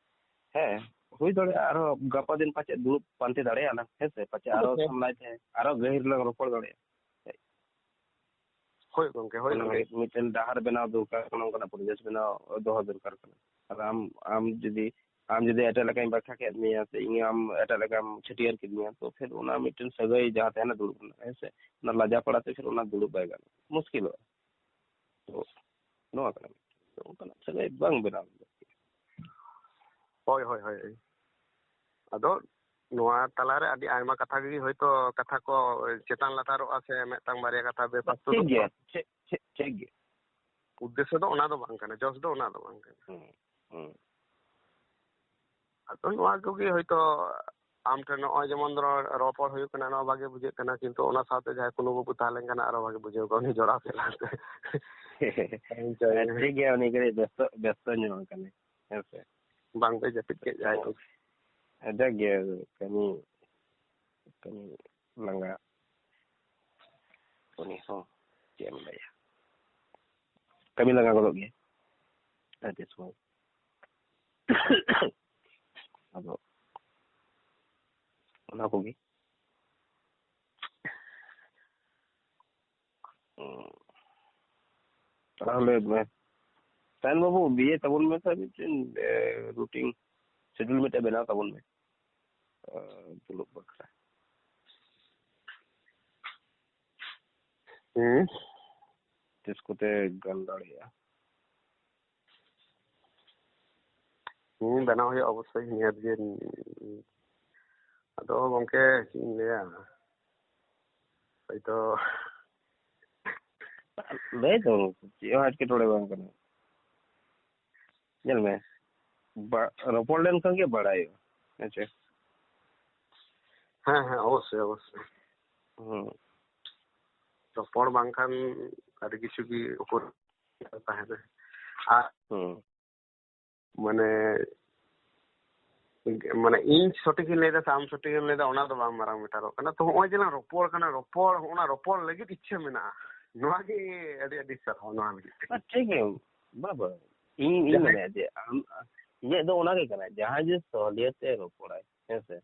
ᱦᱮᱸ, ᱦᱩᱭ ᱫᱟᱲᱮᱭᱟᱜᱼᱟ, ᱟᱨᱦᱚᱸ ᱜᱟᱯᱟ ᱫᱤᱱ ᱯᱟᱪᱮᱫ ᱫᱩᱲᱩᱵ ᱯᱟᱱᱛᱮ ᱫᱟᱲᱮᱭᱟᱜᱼᱟ ᱞᱟᱝ, ᱦᱮᱸ ᱥᱮ? ᱯᱟᱪᱮᱫ ᱟᱨᱦᱚᱸ ᱦᱮᱸ᱾ ᱥᱟᱢᱞᱟᱭ ᱛᱮ ᱟᱨᱦᱚᱸ ᱜᱟᱹᱦᱤᱨ ᱞᱟᱝ ᱨᱚᱯᱚᱲ ᱫᱟᱲᱮᱭᱟᱜᱼᱟ᱾ ᱦᱳᱭ ᱜᱚᱢᱠᱮ, ᱦᱳᱭ ᱚᱱᱟ ᱜᱚᱢᱠᱮ᱾ ᱞᱟᱹᱜᱤᱫ ᱢᱤᱫᱴᱮᱱ ᱰᱟᱦᱟᱨ ᱵᱮᱱᱟᱣ ᱫᱚᱨᱠᱟᱨ ᱠᱟᱱᱟ, ᱚᱱᱠᱟᱱᱟᱜ ᱯᱚᱨᱤᱵᱮᱥ ᱵᱮᱱᱟᱣ ᱫᱚᱦᱚ ᱫᱚᱨᱠᱟᱨ ᱠᱟᱱᱟ᱾ ᱟᱨ ᱟᱢ, ᱟᱢ ᱡᱩᱫᱤ, ᱟᱢ ᱡᱩᱫᱤ ᱮᱴᱟᱜ ᱞᱮᱠᱟᱧ ᱵᱟᱠᱷᱟ ᱠᱮᱫ ᱢᱮᱭᱟ ᱥᱮ ᱤᱧ ᱟᱢ ᱮᱴᱟᱜ ᱞᱮᱠᱟᱢ ᱪᱷᱟᱹᱴᱭᱟᱹᱨ ᱠᱮᱫᱤᱧᱟ, ᱛᱚ ᱯᱷᱤᱨ ᱚᱱᱟ ᱢᱤᱫᱴᱮᱱ ᱥᱟᱹᱜᱟᱹᱭ ᱡᱟᱦᱟᱸ ᱛᱟᱦᱮᱱᱟ ᱫᱩᱲᱩᱵ ᱨᱮᱱᱟᱜ, ᱦᱮᱸ ᱥᱮ? ᱚᱱᱟ ᱞᱟᱡᱟ ᱯᱟᱲᱟ ᱛᱮ ᱯᱷᱤᱨ ᱚᱱᱟ ᱫᱩᱲᱩᱵ ᱵᱟᱭ ᱜᱟᱱᱚᱜᱼᱟ, ᱢᱩᱥᱠᱤᱞᱚᱜᱼᱟ᱾ ᱛᱚ ᱱᱚᱣᱟ ᱠᱟᱱᱟ, ᱛᱚ ᱚᱱᱠᱟᱱᱟᱜ ᱥᱟᱹᱜᱟᱹᱭ ᱵᱟᱝ ᱵᱮᱱᱟᱣ ᱞᱟᱹᱠᱛᱤ᱾ ᱦᱳᱭ, ᱦᱳᱭ, ᱦᱳᱭ᱾ ᱟᱫᱚ ᱱᱚᱣᱟ ᱛᱟᱞᱟᱨᱮ ᱟᱹᱰᱤ ᱟᱭᱢᱟ ᱠᱟᱛᱷᱟ ᱜᱮ ᱦᱳᱭᱛᱳ ᱠᱟᱛᱷᱟ ᱠᱚ ᱪᱮᱛᱟᱱ ᱞᱟᱛᱟᱨᱚᱜᱼᱟ ᱥᱮ ᱢᱤᱫᱴᱟᱝ ᱵᱟᱨᱭᱟ ᱠᱟᱛᱷᱟ ᱵᱮᱯᱟᱨ ᱴᱷᱤᱠ ᱜᱮᱭᱟ, ᱛᱩᱫᱩᱜᱼᱟ᱾ ᱴᱷᱤᱠ, ᱴᱷᱤᱠ, ᱴᱷᱤᱠ ᱜᱮᱭᱟ᱾ ᱩᱫᱽᱫᱮᱥᱥᱚ ᱫᱚ ᱚᱱᱟ ᱫᱚ ᱵᱟᱝ ᱠᱟᱱᱟ, ᱡᱚᱥ ᱫᱚ ᱚᱱᱟ ᱫᱚ ᱵᱟᱝ ᱠᱟᱱᱟ᱾ ᱦᱩᱸ, ᱦᱩᱸ᱾ ᱟᱫᱚ ᱱᱚᱣᱟ ᱠᱚᱜᱮ ᱦᱳᱭᱛᱳ ᱟᱢ ᱴᱷᱮᱱ ᱱᱚᱜᱼᱚᱭ ᱡᱮᱢᱚᱱ ᱫᱷᱚᱨᱚ ᱨᱚᱯᱚᱲ ᱦᱩᱭᱩᱜ ᱠᱟᱱᱟ, ᱱᱚᱣᱟ ᱵᱷᱟᱜᱮ ᱵᱩᱡᱷᱟᱹᱜ ᱠᱟᱱᱟ, ᱠᱤᱱᱛᱩ ᱚᱱᱟ ᱥᱟᱶᱛᱮ ᱡᱟᱦᱟᱸᱭ ᱠᱩᱱᱩ ᱵᱟᱹᱵᱩ ᱛᱟᱦᱮᱸ ᱞᱮᱱᱠᱷᱟᱱ ᱟᱨᱚ ᱵᱷᱟᱜᱮ ᱵᱩᱡᱷᱟᱹᱣ ᱠᱚᱜᱼᱟ, ᱩᱱᱤ ᱡᱚᱲᱟᱣ ᱛᱟᱞᱟᱝ ᱛᱮ᱾ ᱦᱮᱸ, ᱴᱷᱤᱠ ᱜᱮᱭᱟ, ᱩᱱᱤ ᱠᱟᱹᱴᱤᱡ ᱵᱮᱥᱛᱚ, ᱵᱮᱥᱛᱚ ᱧᱚᱜ ᱟᱠᱟᱱᱟᱭ, ᱦᱮᱸ ᱥᱮ? ᱵᱟᱝ ᱯᱮ ᱡᱟᱹᱯᱤᱫ ᱠᱮᱫ ᱡᱟᱦᱟᱸᱭ ᱠᱚ? ᱠᱟᱡᱟᱠ ᱜᱮ ᱠᱟᱹᱢᱤ, ᱠᱟᱹᱢᱤ ᱞᱟᱸᱜᱟ᱾ ᱩᱱᱤ ᱦᱚᱸ ᱪᱮᱫ ᱮᱢ ᱞᱟᱹᱭᱟ, ᱠᱟᱹᱢᱤ ᱞᱟᱸᱜᱟ ᱜᱚᱫᱚᱜ ᱜᱮᱭᱟ ᱟᱹᱰᱤ ᱥᱚᱢᱚᱭ᱾ ᱟᱫᱚ ᱚᱱᱟ ᱠᱚᱜᱮ᱾ ᱛᱟᱦᱚᱞᱮ ᱢᱮ, ᱥᱟᱭᱚᱱ ᱵᱟᱹᱵᱩ, ᱤᱭᱟᱹ ᱛᱟᱵᱚᱱ ᱢᱮ ᱥᱮ, ᱢᱤᱫᱴᱮᱱ, ᱮ, ᱨᱩᱴᱤᱱ, ᱥᱤᱰᱩᱞ ᱢᱤᱫᱴᱮᱱ ᱵᱮᱱᱟᱣ ᱛᱟᱵᱚᱱ ᱢᱮ, ᱮ, ᱫᱩᱲᱩᱵ ᱵᱟᱠᱷᱨᱟ᱾ ᱦᱩᱸ᱾ ᱛᱤᱥ ᱠᱚᱛᱮ ᱜᱟᱱ ᱫᱟᱲᱮᱭᱟᱜᱼᱟ? ᱦᱩᱸ, ᱵᱮᱱᱟᱣ ᱦᱩᱭᱩᱜᱼᱟ ᱚᱵᱚᱥᱥᱳᱭ, ᱱᱤᱦᱟᱹᱛ ᱜᱮ᱾ ᱟᱫᱚ ᱜᱚᱝᱠᱮ, ᱪᱮᱫ ᱤᱧ ᱞᱟᱹᱭᱟ? ᱦᱚᱭᱛᱚ ᱞᱟᱹᱭ ᱛᱟᱵᱚᱱ ᱢᱮ, ᱪᱮᱫ ᱦᱚᱸ ᱮᱴᱠᱮᱴᱚᱬᱮ ᱵᱟᱝ ᱠᱟᱱᱟ᱾ ᱧᱮᱞ ᱢᱮ, ᱵᱟ-, ᱨᱚᱯᱚᱲ ᱞᱮᱱᱠᱷᱟᱱ ᱜᱮ ᱵᱟᱲᱟᱭᱚᱜᱼᱟ, ᱦᱮᱸ ᱪᱮ? ᱦᱮᱸ, ᱦᱮᱸ, ᱚᱵᱚᱥᱥᱳᱭ, ᱚᱵᱚᱥᱥᱳᱭ᱾ ᱦᱩᱸ᱾ ᱨᱚᱯᱚᱲ ᱵᱟᱝᱠᱷᱟᱱ ᱟᱹᱰᱤ ᱠᱤᱪᱷᱩ ᱜᱮ ᱩᱯᱚᱨ ᱛᱟᱦᱮᱱᱟ᱾ ᱟᱨ ᱦᱩᱸ᱾ ᱢᱟᱱᱮ, ᱢᱟᱱᱮ ᱤᱧ ᱥᱚᱴᱷᱤᱠ ᱤᱧ ᱞᱟᱹᱭᱫᱟ ᱥᱮ ᱟᱢ ᱥᱚᱴᱷᱤᱠ ᱮᱢ ᱞᱟᱹᱭᱫᱟ, ᱚᱱᱟ ᱫᱚ ᱵᱟᱝ ᱢᱟᱨᱟᱝ ᱢᱮᱴᱟᱨᱚᱜ ᱠᱟᱱᱟ᱾ ᱛᱚ, ᱦᱚᱸᱜᱼᱚᱭ ᱡᱮ ᱞᱟᱝ ᱨᱚᱯᱚᱲ ᱠᱟᱱᱟ, ᱨᱚᱯᱚᱲ, ᱚᱱᱟ ᱨᱚᱯᱚᱲ ᱞᱟᱹᱜᱤᱫ ᱤᱪᱪᱷᱟᱹ ᱢᱮᱱᱟᱜᱼᱟ, ᱱᱚᱣᱟ ᱜᱮ ᱟᱹᱰᱤ ᱟᱹᱰᱤ ᱥᱟᱨᱦᱟᱣ ᱱᱚᱣᱟ ᱞᱟᱹᱜᱤᱫ ᱛᱮ᱾ ᱵᱟᱝ, ᱴᱷᱤᱠ ᱜᱮ, ᱵᱟᱵᱟ, ᱤᱧ, ᱤᱧ ᱡᱟᱦᱟᱸᱭ ᱢᱮᱱᱮᱫᱼᱟ ᱡᱮ ᱟᱢ, ᱤᱧᱟᱹᱜ ᱫᱚ ᱚᱱᱟ ᱜᱮ ᱠᱟᱱᱟ, ᱡᱟᱦᱟᱸᱭ ᱡᱮ ᱥᱚᱦᱞᱤᱭᱟᱹᱛ ᱮ ᱨᱚᱯᱚᱲᱟᱭ, ᱦᱮᱸ ᱥᱮ,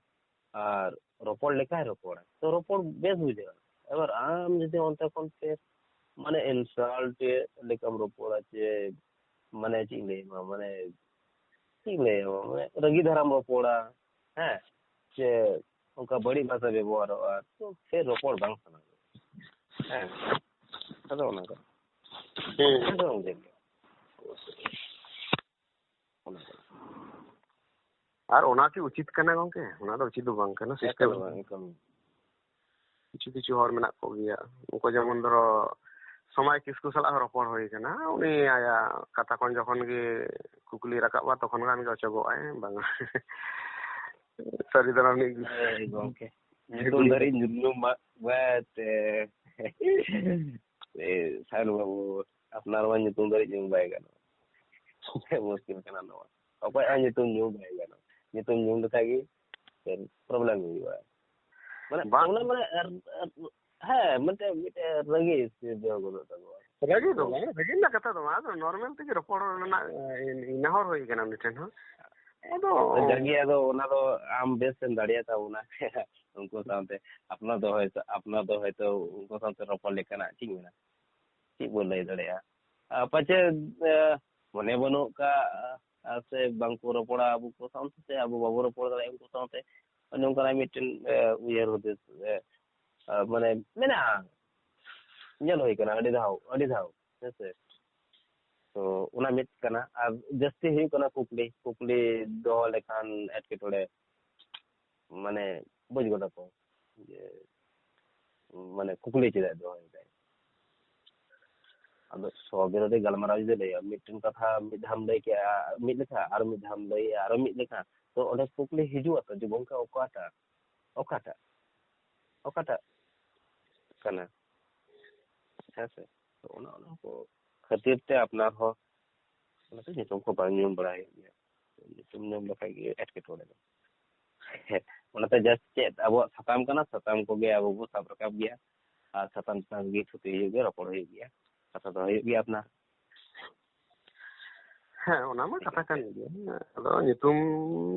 ᱟᱨ ᱨᱚᱯᱚᱲ ᱞᱮᱠᱟᱭ ᱨᱚᱯᱚᱲᱟ, ᱛᱚ ᱨᱚᱯᱚᱲ ᱵᱮᱥ ᱵᱩᱡᱷᱟᱹᱜᱼᱟ᱾ ᱮᱵᱟᱨ ᱟᱢ ᱡᱩᱫᱤ ᱚᱱᱛᱮ ᱠᱷᱚᱱ ᱯᱮ, ᱢᱟᱱᱮ, insult ᱞᱮᱠᱟᱢ ᱨᱚᱯᱚᱲᱟ, ᱪᱮ, ᱢᱟᱱᱮ, ᱪᱮᱫ ᱤᱧ ᱞᱟᱹᱭ ᱟᱢᱟ, ᱢᱟᱱᱮ, ᱪᱮᱫ ᱤᱧ ᱞᱟᱹᱭ ᱟᱢᱟ, ᱢᱟᱱᱮ, ᱨᱟᱹᱜᱤ ᱫᱷᱟᱨᱟᱢ ᱨᱚᱯᱚᱲᱟ, ᱦᱮᱸ, ᱪᱮ ᱚᱱᱠᱟ ᱵᱟᱹᱲᱤᱡ ᱵᱷᱟᱥᱟ ᱵᱮᱵᱚᱦᱟᱨᱚᱜᱼᱟ, ᱛᱚ ᱯᱷᱮᱨ ᱨᱚᱯᱚᱲ ᱵᱟᱝ ᱥᱟᱱᱟ ᱜᱚᱫᱚᱜᱼᱟ᱾ ᱦᱮᱸ, ᱟᱫᱚ ᱚᱱᱟ ᱠᱚ᱾ ᱦᱮᱸ᱾ ᱟᱫᱚ ᱚᱱᱠᱟ ᱜᱮ᱾ ᱚᱱᱟ ᱠᱚ᱾ ᱟᱨ ᱚᱱᱟ ᱠᱤ ᱩᱪᱤᱛ ᱠᱟᱱᱟ ᱜᱚᱝᱠᱮ? ᱚᱱᱟ ᱫᱚ ᱩᱪᱤᱛ ᱫᱚ ᱵᱟᱝ ᱠᱟᱱᱟ, system᱾ ᱮᱠᱟᱞ ᱵᱟᱝ, ᱮᱠᱟᱞ᱾ ᱠᱤᱪᱷᱩ ᱠᱤᱪᱷᱩ ᱦᱚᱲ ᱢᱮᱱᱟᱜ ᱠᱚ ᱜᱮᱭᱟ, ᱩᱱᱠᱩ ᱡᱮᱢᱚᱱ ᱫᱷᱚᱨᱚ ᱥᱚᱢᱟᱭ ᱠᱤᱥᱠᱩ ᱥᱟᱞᱟᱜ ᱦᱚᱸ ᱨᱚᱯᱚᱲ ᱦᱩᱭ ᱠᱟᱱᱟ᱾ ᱩᱱᱤ ᱟᱭᱟᱜ ᱠᱟᱛᱷᱟ ᱠᱷᱚᱱ ᱡᱚᱠᱷᱚᱱ ᱜᱮ ᱠᱩᱠᱞᱤ ᱨᱟᱠᱟᱵᱼᱟ, ᱛᱚᱠᱷᱚᱱ ᱠᱷᱟᱱ ᱜᱮ ᱚᱪᱚᱜᱚᱜᱼᱟᱭ, ᱵᱟᱝᱟ᱾ ᱥᱟᱹᱨᱤ ᱫᱷᱟᱨᱟ ᱩᱱᱤ ᱦᱳᱭ ᱜᱚᱝᱠᱮ, ᱧᱩᱛᱩᱢ ᱫᱷᱟᱹᱨᱤᱡ ᱧᱩᱛᱩᱢ ᱢᱟ ᱵᱟᱭ ᱛᱮ᱾ ᱮ, ᱥᱟᱭᱚᱱ ᱵᱟᱹᱵᱩ, ᱟᱯᱱᱟᱨ ᱢᱟ ᱧᱩᱛᱩᱢ ᱫᱷᱟᱹᱨᱤᱡ ᱧᱩᱢ ᱵᱟᱭ ᱜᱟᱱᱚᱜᱼᱟ᱾ ᱢᱩᱥᱠᱤᱞ ᱠᱟᱱᱟ ᱱᱚᱣᱟ᱾ ᱚᱠᱚᱭᱟᱜ ᱦᱚᱸ ᱧᱩᱛᱩᱢ ᱧᱩ ᱵᱟᱭ ᱜᱟᱱᱚᱜᱼᱟ᱾ ᱧᱩᱛᱩᱢ ᱧᱩ ᱞᱮᱠᱷᱟᱡ ᱜᱮ problem ᱦᱩᱭᱩᱜᱼᱟ᱾ ᱢᱟᱱᱮ ᱵᱟᱝ᱾ ᱚᱱᱟ ᱢᱟᱱᱮ ᱟᱨ, ᱟᱨ, ᱦᱮᱸ, ᱢᱤᱫᱴᱮᱡ, ᱢᱤᱫᱴᱮᱡ ᱨᱟᱹᱜᱤ ᱥᱤᱨᱡᱟᱹᱣ ᱜᱚᱫᱚᱜ ᱛᱟᱠᱚᱣᱟ᱾ ᱨᱟᱹᱜᱤ ᱫᱚ ᱵᱟᱝ, ᱨᱟᱹᱜᱤ ᱨᱮᱱᱟᱜ ᱠᱟᱛᱷᱟ ᱫᱚ ᱵᱟᱝ, ᱟᱫᱚ normal ᱛᱮᱜᱮ ᱨᱚᱯᱚᱲ ᱨᱮᱱᱟᱜ, ᱮ, ᱱᱮᱦᱚᱨ ᱦᱩᱭ ᱠᱟᱱᱟ ᱩᱱᱤ ᱴᱷᱮᱱ ᱦᱚᱸ᱾ ᱟᱫᱚ ᱡᱟᱜᱮ ᱟᱫᱚ ᱚᱱᱟ ᱫᱚ ᱟᱢ ᱵᱮᱥ ᱮᱢ ᱫᱟᱲᱮᱭᱟᱛᱟ ᱵᱚᱱᱟ᱾ ᱩᱱᱠᱩ ᱥᱟᱶᱛᱮ ᱟᱯᱱᱟᱨ ᱫᱚ ᱦᱚᱭᱛᱳ, ᱟᱯᱱᱟᱨ ᱫᱚ ᱦᱚᱭᱛᱳ ᱩᱱᱠᱩ ᱥᱟᱶᱛᱮ ᱨᱚᱯᱚᱲ ᱞᱮᱠᱟᱱᱟᱜ ᱪᱮᱫ ᱤᱧ ᱢᱮᱱᱟ, ᱪᱮᱫ ᱵᱚᱱ ᱞᱟᱹᱭ ᱫᱟᱲᱮᱭᱟᱜᱼᱟ? ᱟᱨ ᱯᱟᱪᱮ, ᱮ, ᱢᱚᱱᱮ ᱵᱟᱹᱱᱩᱜ ᱠᱟᱜ, ᱟᱨ ᱥᱮ ᱵᱟᱝᱠᱚ ᱨᱚᱯᱚᱲᱟ ᱟᱵᱚ ᱠᱚ ᱥᱟᱶᱛᱮ, ᱥᱮ ᱟᱵᱚ ᱵᱟᱵᱚ ᱨᱚᱯᱚᱲ ᱫᱟᱲᱮᱭᱟᱜᱼᱟ ᱩᱱᱠᱩ ᱥᱟᱶᱛᱮ, ᱚᱱᱮ ᱚᱱᱠᱟᱱᱟᱜ ᱢᱤᱫᱴᱮᱱ, ᱮ, ᱩᱭᱦᱟᱹᱨ ᱦᱩᱫᱤᱥ, ᱮ, ᱟ, ᱢᱟᱱᱮ ᱢᱮᱱᱟᱜᱼᱟ, ᱧᱮᱞ ᱦᱩᱭ ᱠᱟᱱᱟ ᱟᱹᱰᱤ ᱫᱷᱟᱣ, ᱟᱹᱰᱤ ᱫᱷᱟᱣ, ᱦᱮᱸ ᱥᱮ᱾ ᱛᱚ ᱚᱱᱟ ᱢᱤᱫ ᱠᱟᱱᱟ, ᱟᱨ ᱡᱟᱹᱥᱛᱤ ᱦᱩᱭᱩᱜ ᱠᱟᱱᱟ ᱠᱩᱠᱞᱤ, ᱠᱩᱠᱞᱤ ᱫᱚᱦᱚ ᱞᱮᱠᱷᱟᱱ ᱮᱴᱠᱮᱴᱚᱬᱮ, ᱢᱟᱱᱮ ᱵᱩᱡᱽ ᱜᱚᱫᱟ ᱠᱚ ᱡᱮ ᱢᱟᱱᱮ ᱠᱩᱠᱞᱤ ᱪᱮᱫᱟᱜ ᱫᱚᱦᱚᱭᱮᱫᱟᱭ᱾ ᱟᱫᱚ ᱥᱚᱵᱤᱨᱳᱫᱷᱤ ᱜᱟᱞᱢᱟᱨᱟᱣ ᱡᱩᱫᱤ ᱞᱟᱹᱭᱟ, ᱢᱤᱫᱴᱮᱱ ᱠᱟᱛᱷᱟ ᱢᱤᱫ ᱫᱷᱟᱣ ᱮᱢ ᱞᱟᱹᱭ ᱠᱮᱜᱼᱟ ᱢᱤᱫ ᱞᱮᱠᱟ, ᱟᱨ ᱢᱤᱫ ᱫᱷᱟᱣ ᱮᱢ ᱞᱟᱹᱭᱮᱜᱼᱟ ᱟᱨᱚ ᱢᱤᱫ ᱞᱮᱠᱟ, ᱛᱚ ᱚᱸᱰᱮ ᱠᱩᱠᱞᱤ ᱦᱤᱡᱩᱜᱼᱟ ᱛᱚ ᱡᱮ ᱜᱚᱢᱠᱮ ᱚᱠᱟᱴᱟᱜ, ᱚᱠᱟᱴᱟᱜ, ᱚᱠᱟᱴᱟᱜ ᱠᱟᱱᱟ? ᱦᱮᱸ ᱥᱮ? ᱛᱚ ᱚᱱᱟ, ᱚᱱᱟ ᱠᱚ ᱠᱷᱟᱹᱛᱤᱨ ᱛᱮ ᱟᱯᱱᱟᱨ ᱦᱚᱸ ᱚᱱᱟᱛᱮ ᱧᱩᱛᱩᱢ ᱠᱚ ᱵᱟᱝ ᱧᱩ ᱵᱟᱲᱟᱭ ᱦᱩᱭᱩᱜ ᱜᱮᱭᱟ᱾ ᱧᱩᱛᱩᱢ ᱧᱩ ᱞᱮᱠᱷᱟᱡ ᱜᱮ ᱮᱴᱠᱮᱴᱚᱬᱮ ᱫᱚ᱾ ᱚᱱᱟᱛᱮ just ᱪᱮᱫ ᱟᱵᱚᱣᱟᱜ ᱥᱟᱛᱟᱢ ᱠᱟᱱᱟ, ᱥᱟᱛᱟᱢ ᱠᱚᱜᱮ ᱟᱵᱚ ᱵᱚ ᱥᱟᱵ ᱨᱟᱠᱟᱵ ᱜᱮᱭᱟ᱾ ᱟᱨ ᱥᱟᱛᱟᱢ ᱪᱮᱛᱟᱱ ᱨᱮᱜᱮ ᱛᱷᱩᱛᱤ ᱦᱩᱭᱩᱜ ᱜᱮᱭᱟ, ᱨᱚᱯᱚᱲ ᱦᱩᱭᱩᱜ ᱜᱮᱭᱟ, ᱠᱟᱛᱷᱟ ᱫᱚ ᱦᱩᱭᱩᱜ ᱜᱮᱭᱟ ᱟᱯᱱᱟᱨ᱾ ᱦᱮᱸ, ᱚᱱᱟ ᱢᱟ ᱴᱷᱤᱠ ᱠᱟᱛᱷᱟ ᱟᱪᱷᱮ᱾ ᱠᱟᱱ ᱜᱮᱭᱟ᱾ ᱟᱫᱚ ᱧᱩᱛᱩᱢ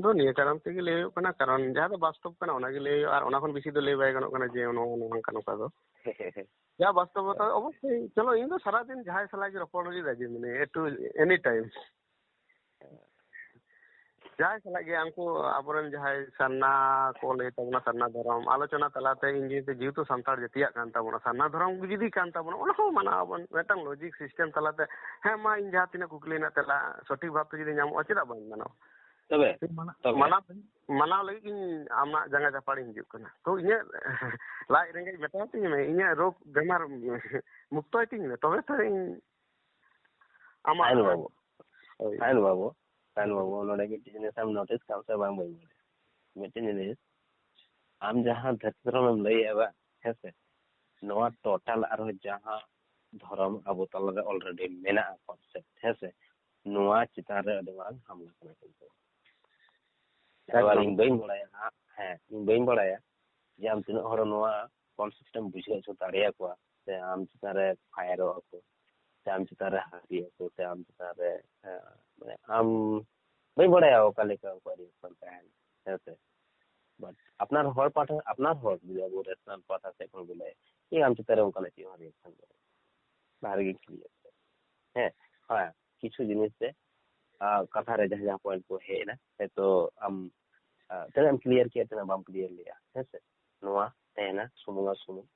ᱫᱚ ᱱᱤᱭᱟᱹ ᱠᱟᱨᱚᱱ ᱛᱮᱜᱮ ᱞᱟᱹᱭ ᱦᱩᱭᱩᱜ ᱠᱟᱱᱟ, ᱠᱟᱨᱚᱱ ᱡᱟᱦᱟᱸ ᱫᱚ ᱵᱟᱥᱛᱚᱵ ᱠᱟᱱᱟ ᱚᱱᱟᱜᱮ ᱞᱟᱹᱭ ᱦᱩᱭᱩᱜᱼᱟ, ᱟᱨ ᱚᱱᱟ ᱠᱷᱚᱱ ᱵᱮᱥᱤ ᱫᱚ ᱞᱟᱹᱭ ᱵᱟᱭ ᱜᱟᱱᱚᱜ ᱠᱟᱱᱟ ᱡᱮ ᱱᱚᱣᱟ ᱱᱚᱝᱠᱟ ᱱᱚᱝᱠᱟ ᱫᱚ᱾ ᱡᱟ ᱵᱟᱥᱛᱚᱵᱚᱛᱟ, ᱚᱵᱚᱥᱥᱳᱭ, ᱪᱚᱞᱚ, ᱤᱧ ᱫᱚ ᱥᱟᱨᱟᱫᱤᱱ ᱡᱟᱦᱟᱸᱭ ᱥᱟᱞᱟᱜ ᱜᱮ ᱨᱚᱯᱚᱲ ᱦᱩᱭᱩᱜᱼᱟ, ᱡᱮ ᱢᱟᱱᱮ, ᱮ ᱴᱩ ᱮᱱᱤ ᱴᱟᱭᱤᱢ᱾ ᱡᱟᱦᱟᱸᱭ ᱥᱟᱞᱟᱜ ᱜᱮ, ᱩᱱᱠᱩ ᱟᱵᱚᱨᱮᱱ ᱡᱟᱦᱟᱸᱭ ᱥᱟᱨᱱᱟ ᱠᱚ ᱞᱟᱹᱭ ᱛᱟᱵᱚᱱᱟ, ᱥᱟᱨᱱᱟ ᱫᱷᱚᱨᱚᱢ ᱟᱞᱳᱪᱚᱱᱟ ᱛᱟᱞᱟᱛᱮ, ᱤᱧ ᱡᱮᱦᱮᱛᱩ, ᱡᱮᱦᱮᱛᱩ ᱥᱟᱱᱛᱟᱲ ᱡᱟᱹᱛᱤᱭᱟᱜ ᱠᱟᱱ ᱛᱟᱵᱚᱱᱟ, ᱥᱟᱨᱱᱟ ᱫᱷᱚᱨᱚᱢ ᱜᱮ ᱡᱩᱫᱤ ᱠᱟᱱ ᱛᱟᱵᱚᱱᱟ, ᱚᱱᱟ ᱦᱚᱸ ᱢᱟᱱᱟᱣ ᱟᱵᱚᱱ ᱢᱤᱫᱴᱟᱝ logic system ᱛᱟᱞᱟᱛᱮ᱾ ᱦᱮᱸ, ᱢᱟ, ᱤᱧ ᱡᱟᱦᱟᱸ ᱛᱤᱱᱟᱹᱜ ᱠᱩᱠᱞᱤ ᱨᱮᱱᱟᱜ ᱛᱮᱞᱟ ᱥᱚᱴᱷᱤᱠ ᱵᱷᱟᱵᱽ ᱛᱮ ᱡᱩᱫᱤ ᱧᱟᱢᱚᱜᱼᱟ, ᱪᱮᱫᱟᱜ ᱵᱟᱝ ᱢᱟᱱᱟᱣᱟ? ᱛᱚᱵᱮ, ᱢᱟᱱᱟ-, ᱛᱚᱵᱮ᱾ ᱢᱟᱱᱟᱣ, ᱢᱟᱱᱟᱣ ᱞᱟᱹᱜᱤᱫ ᱤᱧ ᱟᱢᱟᱜ ᱡᱟᱸᱜᱟ ᱡᱟᱯᱟᱲ ᱤᱧ ᱦᱤᱡᱩᱜ ᱠᱟᱱᱟ᱾ ᱛᱚ, ᱤᱧᱟᱹᱜ ᱞᱟᱡ ᱨᱮᱸᱜᱮᱡ ᱢᱮᱴᱟᱣ ᱛᱤᱧ ᱢᱮ, ᱤᱧᱟᱹᱜ ᱨᱳᱜᱽ ᱵᱮᱢᱟᱨ ᱢᱩᱠᱛᱚᱭ ᱛᱤᱧ ᱢᱮ, ᱛᱚᱵᱮ ᱛᱚ ᱤᱧ ᱟᱢᱟᱜ ᱥᱟᱭᱱ ᱵᱟᱹᱵᱩ, ᱦᱳᱭ᱾ ᱥᱟᱭᱱ ᱵᱟᱹᱵᱩ, ᱥᱟᱭᱱ ᱵᱟᱹᱵᱩ, ᱱᱚᱰᱮ ᱢᱤᱫᱴᱮᱱ ᱡᱤᱱᱤᱥ ᱟᱢ notice ᱠᱟᱜ ᱥᱮ ᱵᱟᱝ ᱵᱟᱹᱧ ᱵᱟᱲᱟᱭᱟ᱾ ᱢᱤᱫᱴᱮᱱ ᱡᱤᱱᱤᱥ, ᱟᱢ ᱡᱟᱦᱟᱸ ᱫᱷᱟᱹᱨᱛᱤ ᱫᱷᱚᱨᱚᱢ ᱮᱢ ᱞᱟᱹᱭᱮᱜᱼᱟ ᱵᱟᱝ, ᱦᱮᱸ ᱥᱮ? ᱱᱚᱣᱟ total ᱟᱨᱦᱚᱸ ᱡᱟᱦᱟᱸ ᱫᱷᱚᱨᱚᱢ ᱟᱵᱚ ᱛᱟᱞᱟᱨᱮ already ᱢᱮᱱᱟᱜᱼᱟ concept, ᱦᱮᱸ ᱥᱮ? ᱱᱚᱣᱟ ᱪᱮᱛᱟᱱ ᱨᱮ ᱟᱹᱰᱤ ᱢᱟᱨᱟᱝ ᱦᱟᱢᱞᱟ ᱠᱟᱱᱟ ᱠᱤᱱᱛᱩ᱾ ᱮᱵᱟᱨ ᱮᱠᱫᱚᱢ᱾ ᱤᱧ ᱵᱟᱹᱧ ᱵᱟᱲᱟᱭᱟ ᱦᱟᱸᱜ, ᱦᱮᱸ, ᱤᱧ ᱵᱟᱹᱧ ᱵᱟᱲᱟᱭᱟ ᱡᱮ ᱟᱢ ᱛᱤᱱᱟᱹᱜ ᱦᱚᱲ ᱱᱚᱣᱟ concept ᱮᱢ ᱵᱩᱡᱷᱟᱹᱣ ᱦᱚᱪᱚ ᱫᱟᱲᱮᱭᱟᱠᱚᱣᱟ, ᱥᱮ ᱟᱢ ᱪᱮᱛᱟᱱ ᱨᱮ ᱯᱷᱟᱭᱟᱨᱚᱜ ᱟᱠᱚ, ᱥᱮ ᱟᱢ ᱪᱮᱛᱟᱱ ᱨᱮ ᱦᱟᱹᱛᱤ ᱟᱠᱚ, ᱥᱮ ᱟᱢ ᱪᱮᱛᱟᱱ ᱨᱮ, ᱦᱮᱸ, ᱢᱟᱱᱮ ᱟᱢ, ᱵᱟᱹᱧ ᱵᱟᱲᱟᱭᱟ ᱚᱠᱟ ᱞᱮᱠᱟ ᱩᱱᱠᱩᱣᱟᱜ reaction ᱛᱟᱦᱮᱱᱟ, ᱦᱮᱸ ᱥᱮ᱾ But ᱟᱯᱱᱟᱨ ᱦᱚᱲ ᱯᱟᱦᱴᱟ, ᱟᱯᱱᱟᱨ ᱦᱚᱲ ᱡᱩᱫᱤ ᱟᱵᱚ rational ᱯᱟᱦᱴᱟ ᱥᱮᱫ ᱠᱷᱚᱱ ᱵᱚ ᱞᱟᱹᱭᱟ, ᱤᱧ ᱟᱢ ᱪᱮᱛᱟᱱ ᱨᱮ ᱚᱱᱠᱟᱱᱟᱜ ᱪᱮᱫ ᱦᱚᱸ reaction ᱵᱟᱹᱱᱩᱜᱼᱟ, ᱵᱟᱦᱨᱮ ᱜᱮ ᱠᱷᱮᱞ ᱦᱮᱸ, ᱦᱮᱸ, ᱠᱤᱪᱷᱩ ᱡᱤᱱᱤᱥ ᱛᱮ, ᱟᱨ ᱠᱟᱛᱷᱟ ᱨᱮ ᱡᱟᱦᱟᱸ ᱡᱟᱦᱟᱸ point ᱠᱚ ᱦᱮᱡ ᱮᱱᱟ, ᱦᱚᱭᱛᱳ ᱟᱢ, ᱟᱨ ᱛᱤᱱᱟᱹᱜ ᱮᱢ clear ᱠᱮᱜᱼᱟ, ᱛᱤᱱᱟᱹᱜ ᱵᱟᱢ clear ᱞᱮᱜᱼᱟ, ᱦᱮᱸ ᱥᱮ? ᱱᱚᱣᱟ ᱛᱟᱦᱮᱱᱟ ᱥᱩᱢᱩᱝ ᱟᱨ ᱥᱩᱢᱩᱝ᱾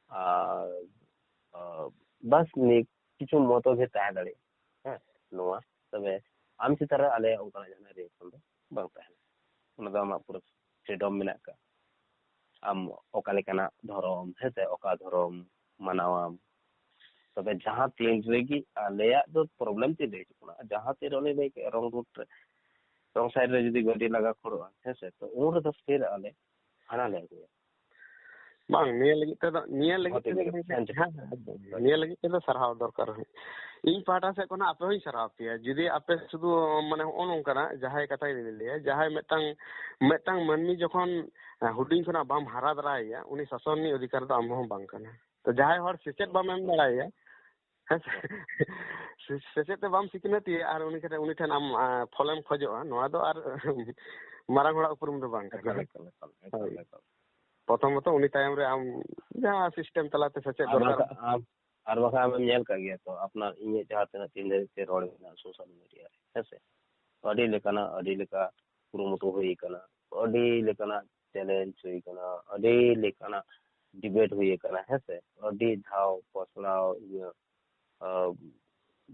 ᱟᱨ, ᱟᱨ ᱵᱟᱥ ᱱᱤᱭᱟᱹ ᱠᱤᱪᱷᱩ ᱢᱚᱛᱚᱵᱷᱮᱫ ᱛᱟᱦᱮᱸ ᱫᱟᱲᱮᱭᱟᱜᱼᱟ, ᱦᱮᱸ, ᱱᱚᱣᱟ᱾ ᱛᱚᱵᱮ ᱟᱢ ᱪᱮᱛᱟᱱ ᱨᱮ ᱟᱞᱮᱭᱟᱜ ᱚᱱᱠᱟᱱᱟᱜ ᱡᱟᱦᱟᱱᱟᱜ reaction ᱫᱚ ᱵᱟᱝ ᱛᱟᱦᱮᱱᱟ᱾ ᱚᱱᱟ ᱫᱚ ᱟᱢᱟᱜ ᱯᱩᱨᱟᱹ freedom ᱢᱮᱱᱟᱜ ᱟᱠᱟᱫ᱾ ᱟᱢ ᱚᱠᱟ ᱞᱮᱠᱟᱱᱟᱜ ᱫᱷᱚᱨᱚᱢ, ᱦᱮᱸ ᱥᱮ, ᱚᱠᱟ ᱫᱷᱚᱨᱚᱢ ᱢᱟᱱᱟᱣᱟᱢ, ᱛᱚᱵᱮ ᱡᱟᱦᱟᱸ ᱛᱤᱱ ᱨᱮᱜᱮ ᱟᱞᱮᱭᱟᱜ ᱫᱚ problem ᱪᱮᱫ ᱨᱮ ᱦᱤᱡᱩᱜ ᱠᱟᱱᱟ, ᱡᱟᱦᱟᱸ ᱛᱤᱱ ᱨᱮ ᱩᱱᱤ ᱞᱟᱹᱭ ᱠᱮᱫ wrong route ᱨᱮ, wrong side ᱨᱮ ᱡᱩᱫᱤ ᱜᱟᱹᱰᱤ ᱞᱟᱜᱟ ᱠᱷᱟᱹᱲᱚᱜᱼᱟ, ᱦᱮᱸ ᱥᱮ, ᱛᱚ ᱩᱱ ᱨᱮᱫᱚ ᱯᱷᱤᱨ ᱟᱞᱮ ᱦᱟᱱᱟ ᱞᱮ ᱟᱹᱜᱩᱭᱟ᱾ ᱵᱟᱝ, ᱱᱤᱭᱟᱹ ᱞᱟᱹᱜᱤᱫ ᱛᱮᱫᱚ, ᱱᱤᱭᱟᱹ ᱞᱟᱹᱜᱤᱫ ᱦᱚᱸ ᱛᱮᱫᱚ, ᱴᱷᱤᱠ ᱜᱮᱭᱟ, ᱦᱮᱸ, ᱦᱮᱸ, ᱦᱮᱸ, ᱱᱤᱭᱟᱹ ᱞᱟᱹᱜᱤᱫ ᱛᱮᱫᱚ ᱥᱟᱨᱦᱟᱣ ᱫᱚᱨᱠᱟᱨ᱾ ᱤᱧ ᱯᱟᱦᱴᱟ ᱥᱮᱫ ᱠᱷᱚᱱᱟᱜ ᱟᱯᱮ ᱦᱚᱸᱧ ᱥᱟᱨᱦᱟᱣ ᱯᱮᱭᱟ᱾ ᱡᱩᱫᱤ ᱟᱯᱮ ᱥᱩᱫᱷᱩ, ᱢᱟᱱᱮ, ᱦᱚᱸᱜᱼᱚ ᱱᱚᱝᱠᱟᱱᱟᱜ ᱡᱟᱦᱟᱸᱭ ᱠᱟᱛᱷᱟ ᱜᱮᱞᱤᱧ ᱞᱟᱹᱭᱟ, ᱡᱟᱦᱟᱸᱭ ᱢᱤᱫᱴᱟᱝ, ᱢᱤᱫᱴᱟᱝ ᱢᱟᱹᱱᱢᱤ ᱡᱚᱠᱷᱚᱱ, ᱦᱮᱸ, ᱦᱩᱰᱤᱧ ᱠᱷᱚᱱᱟᱜ ᱵᱟᱢ ᱦᱟᱨᱟ ᱫᱟᱨᱟᱭᱮᱭᱟ, ᱩᱱᱤ ᱥᱟᱥᱚᱱ ᱨᱤᱱᱤᱡ ᱚᱫᱷᱤᱠᱟᱨ ᱫᱚ ᱟᱢ ᱦᱚᱸ ᱵᱟᱝ ᱠᱟᱱᱟ᱾ ᱛᱚ ᱡᱟᱦᱟᱸᱭ ᱦᱚᱲ ᱥᱮᱪᱮᱫ ᱵᱟᱢ ᱮᱢ ᱫᱟᱲᱮᱭᱟᱭᱟ, ᱦᱮᱸ ᱥᱮ? ᱥᱮ-, ᱥᱮᱪᱮᱫ ᱛᱮ ᱵᱟᱢ ᱥᱤᱠᱷᱱᱟᱹᱛ ᱮᱭᱟ ᱟᱨ ᱩᱱᱤ ᱴᱷᱮᱱ, ᱩᱱᱤ ᱴᱷᱮᱱ ᱟᱢ, ᱟ, ᱯᱷᱚᱞᱮᱢ ᱠᱷᱚᱡᱚᱜᱼᱟ, ᱱᱚᱣᱟ ᱫᱚ ᱟᱨ ᱢᱟᱨᱟᱝ ᱦᱚᱲᱟᱜ ᱩᱯᱨᱩᱢ ᱫᱚ ᱵᱟᱝ ᱠᱟᱱᱟ᱾ ᱮᱠᱟᱞ, ᱮᱠᱟᱞ, ᱮᱠᱟᱞ, ᱮᱠᱟᱞ, ᱦᱳᱭ᱾ ᱮᱠᱟᱞ᱾ ᱯᱨᱚᱛᱷᱚᱢᱚᱛᱚ ᱩᱱᱤ ᱛᱟᱭᱚᱢ ᱨᱮ ᱟᱢ ᱡᱟᱦᱟᱸ system ᱛᱟᱞᱟᱛᱮ ᱥᱮᱪᱮᱫ ᱟᱨ ᱫᱚᱨᱠᱟᱨ᱾ ᱵᱟᱝᱠᱷᱟᱱ ᱟᱢ, ᱟᱨ ᱵᱟᱝᱠᱷᱟᱱ ᱟᱢᱮᱢ ᱧᱮᱞ ᱠᱟᱜ ᱜᱮᱭᱟ ᱛᱚ, ᱟᱯᱱᱟᱨ ᱤᱧᱟᱹᱜ ᱡᱟᱦᱟᱸ ᱛᱤᱱᱟᱹᱜ ᱛᱤᱱ ᱫᱷᱟᱹᱵᱤᱡ ᱛᱮ ᱨᱚᱲ ᱢᱮᱱᱟᱜᱼᱟ social media ᱨᱮ, ᱦᱮᱸ ᱥᱮ? ᱟᱹᱰᱤ ᱞᱮᱠᱟᱱᱟᱜ, ᱟᱹᱰᱤ ᱞᱮᱠᱟ ᱠᱩᱨᱩᱢᱩᱴᱩ ᱦᱩᱭ ᱠᱟᱱᱟ, ᱟᱹᱰᱤ ᱞᱮᱠᱟᱱᱟᱜ challenge ᱦᱩᱭ ᱠᱟᱱᱟ, ᱟᱹᱰᱤ ᱞᱮᱠᱟᱱᱟᱜ debate ᱦᱩᱭ ᱠᱟᱱᱟ, ᱦᱮᱸ ᱥᱮ? ᱟᱹᱰᱤ ᱫᱷᱟᱣ ᱯᱟᱥᱱᱟᱣ, ᱤᱭᱟᱹ, ᱟᱸ,